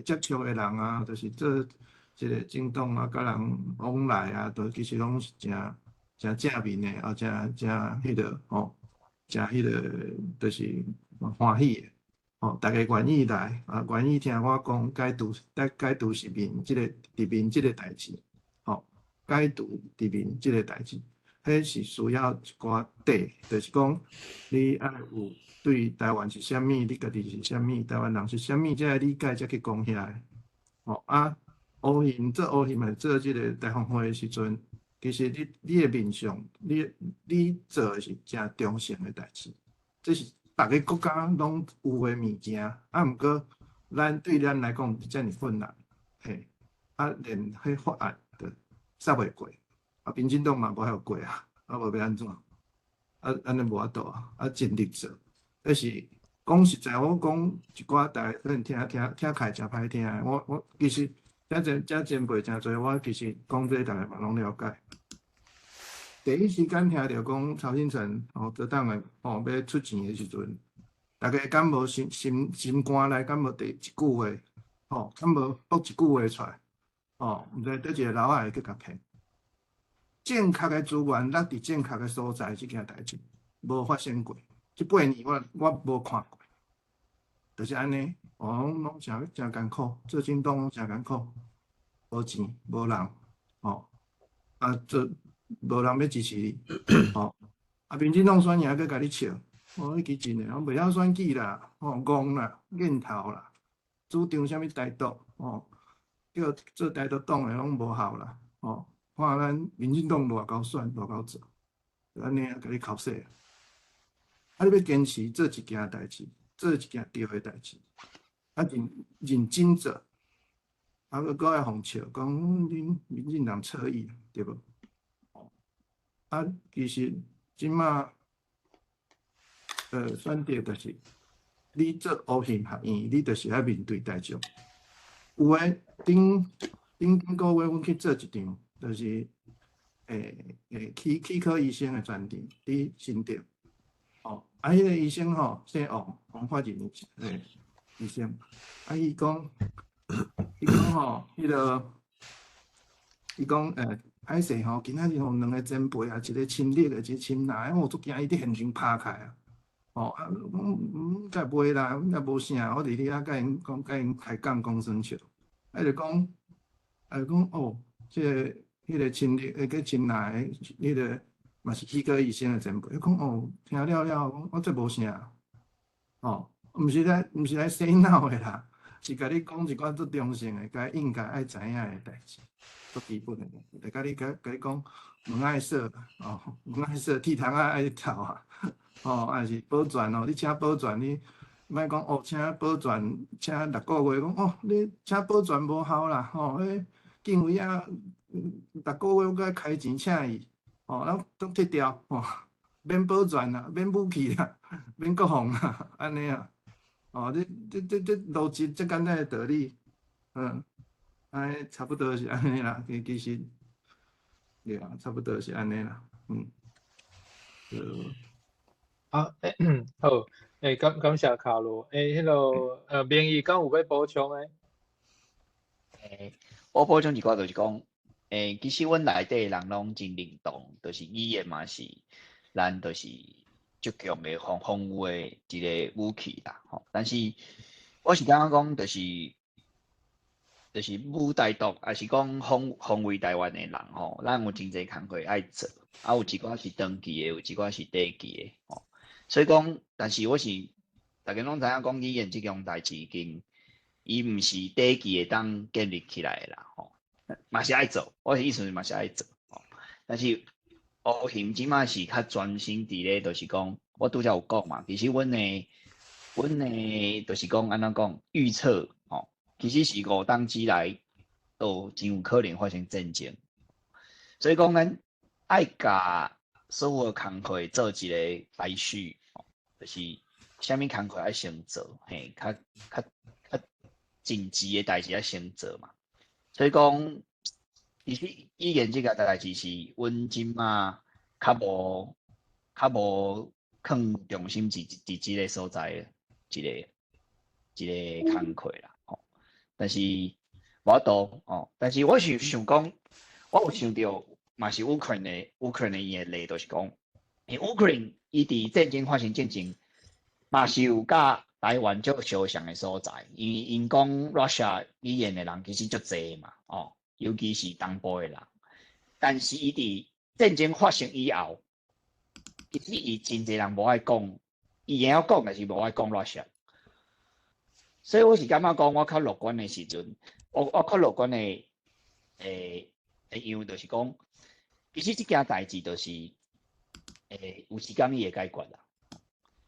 接觸的人啊，就是做這個政黨啊，佮人往來啊，都其實攏是誠誠正面的，啊，誠誠彼個吼，誠彼個就是歡喜的，吼，大家願意來啊，願意聽我講解除解解除殖民這個殖民這個代誌，吼，解除殖民這個代誌，彼是需要一寡底，就是講你愛有對台灣是啥物，你家己是啥物，台灣人是啥物，才會理解，才去講遐个，吼啊。烏熊做烏熊嘛，做這個台灣會的時陣，其實你的面向，你做的是誠中性的代誌，這是逐个國家攏有的物件，啊，毋過咱對咱來講遮爾困難，嘿，啊，連彼法案都殺袂過，啊，民進黨嘛無法過啊，啊，無欲按怎，啊，按呢無法度啊，啊，盡力做，但是講實在，我講一寡大家可能聽聽聽起來誠歹聽的，我其實。遮前輩誠濟，我其實講這逐家嘛攏了解。第一時間聽著講曹興誠吼，這黨的吼欲出錢的時陣，逐家敢無心心心肝內敢無第一句話，吼，敢無爆一句話出來，吼，毋知佗一個老仔會去共騙。正確的資源落佇正確的所在，這件代誌無發生過。這八年我無看過，就是按呢，哦，攏誠誠艱苦，做政黨攏誠艱苦，無錢無人，吼，啊做無人欲支持你，吼，啊民進黨選贏閣共你笑，哦，你激進的，我袂曉選舉啦，吼，戇啦，癮頭啦，主張啥物台獨，吼，叫做台獨黨的攏無效啦，吼，看咱民進黨偌𠢕選，偌𠢕做，就按呢共你剾洗。啊，你欲堅持做一件代誌，做一件對的代誌，啊認認真做，啊閣閣愛予笑，講恁民進黨側翼，對無？啊，其實這馬，選擇就是你做烏熊學院，你就是愛面對大眾。有的頂頂頂個月，阮去做一場，就是齒科醫生的專場，佇新竹。哦，啊，彼個醫生吼，姓王，王發仁醫生。啊，伊講，伊講吼，彼個，伊講歹勢吼，今仔日吼兩個前輩啊，一個親綠的，一個親藍，我足驚伊佇現場拍起來啊！吼啊，阮應該袂啦，應該無啥，我佇遐共𪜶講，共𪜶開講講耍笑，啊就講，啊就講哦，這個彼個親綠的佮親藍的，彼個嘛是齒科醫生的前輩，伊講哦，聽了了後，我這無啥，吼，毋是來洗腦的啦，是共你講一寡足中性的，該應該愛知影的代誌，足基本的，就共你共共你講，門愛鎖，哦，門愛鎖，鐵窗仔愛透啊，吼，抑是保全哦，你請保全，你莫講哦，請保全請六個月，講哦，你請保全無效啦，吼，彼警衛仔六個月我閣愛開錢請伊，吼，攏攏撤掉，吼，免保全啦，免武器啦，免國防啦，按呢啊，哦，這這這這邏輯這簡單的道理，按呢差不多是按呢啦，其實，對啊，差不多是按呢啦，嗯。啊，好，感谢卡罗。彼个明义敢有欲补充的？我补充一寡，就是讲，其實阮內底人攏真認同，就是語言嘛是咱就是足強的防禦的一個武器啦，吼。但是我是感覺講，就是舞台獨，抑是講防衛台灣的人吼，咱有真濟工課愛做，啊有一寡是長期的，有一寡是短期的，吼。所以講，但是我是逐家攏知影講語言這項代誌已經，伊毋是短期會當建立起來的啦，吼，嘛是愛做，我的意思是嘛是愛做，吼。但是烏熊這馬是較專心佇咧，就是講，我拄才有講嘛，其實阮的就是講按怎講預測，吼，其實是5冬之內都真有可能發生戰爭，所以講咱愛共所有的工課做一個排序，吼，就是啥物工課愛先做，嘿，較緊急的代誌愛先做嘛。所以講，其實語言這個代誌是阮這馬較無放重心佇這個所在的一個工課啦，吼。但是無法度哦，但是我是想講，我有想著嘛是烏克蘭的伊的例，就是講，烏克蘭伊佇戰爭發生進前，嘛是有佮台灣足相像的所在，因為𪜶講 Russia 語言的人其實足濟嘛，哦，尤其是東部的人。但是伊佇戰爭發生以後，其實伊真濟人無愛講，伊會曉講，但是無愛講 Russia。所以我是感覺講，我較樂觀的時陣，我較樂觀的樣就是講，其實這件代誌就是有時間伊會解決啦。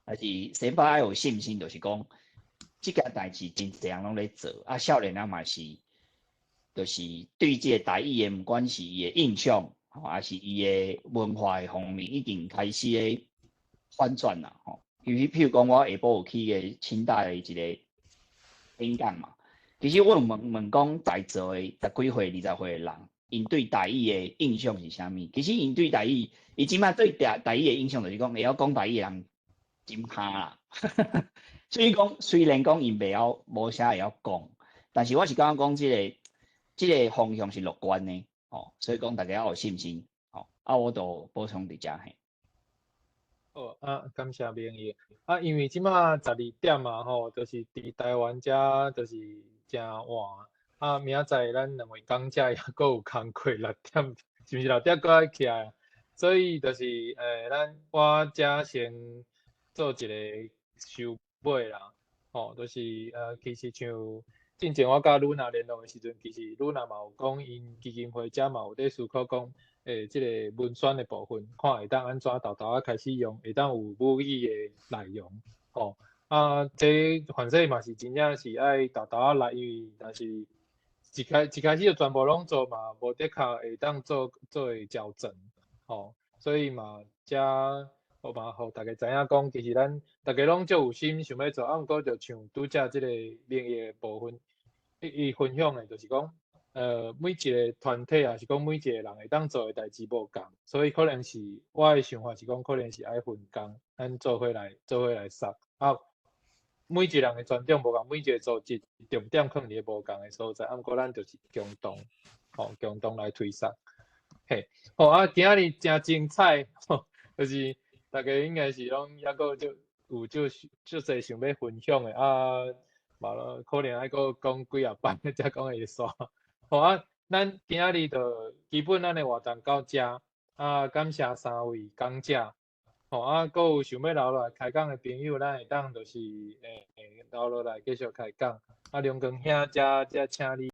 但是先輩愛有信心，就是講，這件代誌真濟人攏咧做，啊，少年人嘛是，就是對這個台語的，毋管是伊的印象，吼，抑是伊的文化的方面，已經開始咧反轉啦，吼。尤其譬如講，我下晡有去個清大的一個演講嘛，其實我有問講在座的十幾歲、20歲的人，𪜶對台語的印象是啥物？其實𪜶對台語，伊這馬對台語的印象就是講，會曉講台語的人真歹啦。所以講，雖然講𪜶袂曉，無啥會曉講，但是我是感覺講這個方向是樂觀的，哦，所以講大家要有信心，哦，啊，我就補充佇遮嘿。好啊，感謝明義。啊，因為這馬12點嘛，吼，就是佇台灣遮就是誠晚。啊，明仔載咱兩位講者抑閣有工課，六點，是毋是6點閣愛起來？所以就是咱我遮先做一個收尾啦。吼，就是其實像進前我佮露娜聯絡的時陣，其實露娜嘛有講，𪜶基金會遮嘛有佇思考講，這個文宣的部分，看會當按怎沓沓仔開始用，會當有母語的內容，吼。啊，這反正嘛是真正是愛沓沓仔來，因為若是一開始就全部攏做嘛，無的確會當做會較整，吼。所以嘛，遮我嘛予大家知影講，其實咱逐家攏足有心想欲做，啊，毋過就像拄才這個明義的部分，伊分享的，就是講，每一個團體抑是講每一個人會當做的代誌無仝，所以可能是我的想法是講，可能是愛分工，咱做伙來殺啊。每一個人的專長無仝，每一個組織重點囥佇咧無仝的所在，啊，毋過咱就是共同，吼，共同來推捒。嘿，好啊，今仔日誠精彩，吼，就是逐家應該是攏猶閣足有足足濟想欲分享的啊，嘛可能愛閣講幾仔擺才講會煞。好啊，咱今仔日就基本咱的活動到遮，啊，感謝三位講者。吼啊，閣有想欲留落來開講的朋友，咱會當就是留落來繼續開講。啊，龍光兄，遮請你。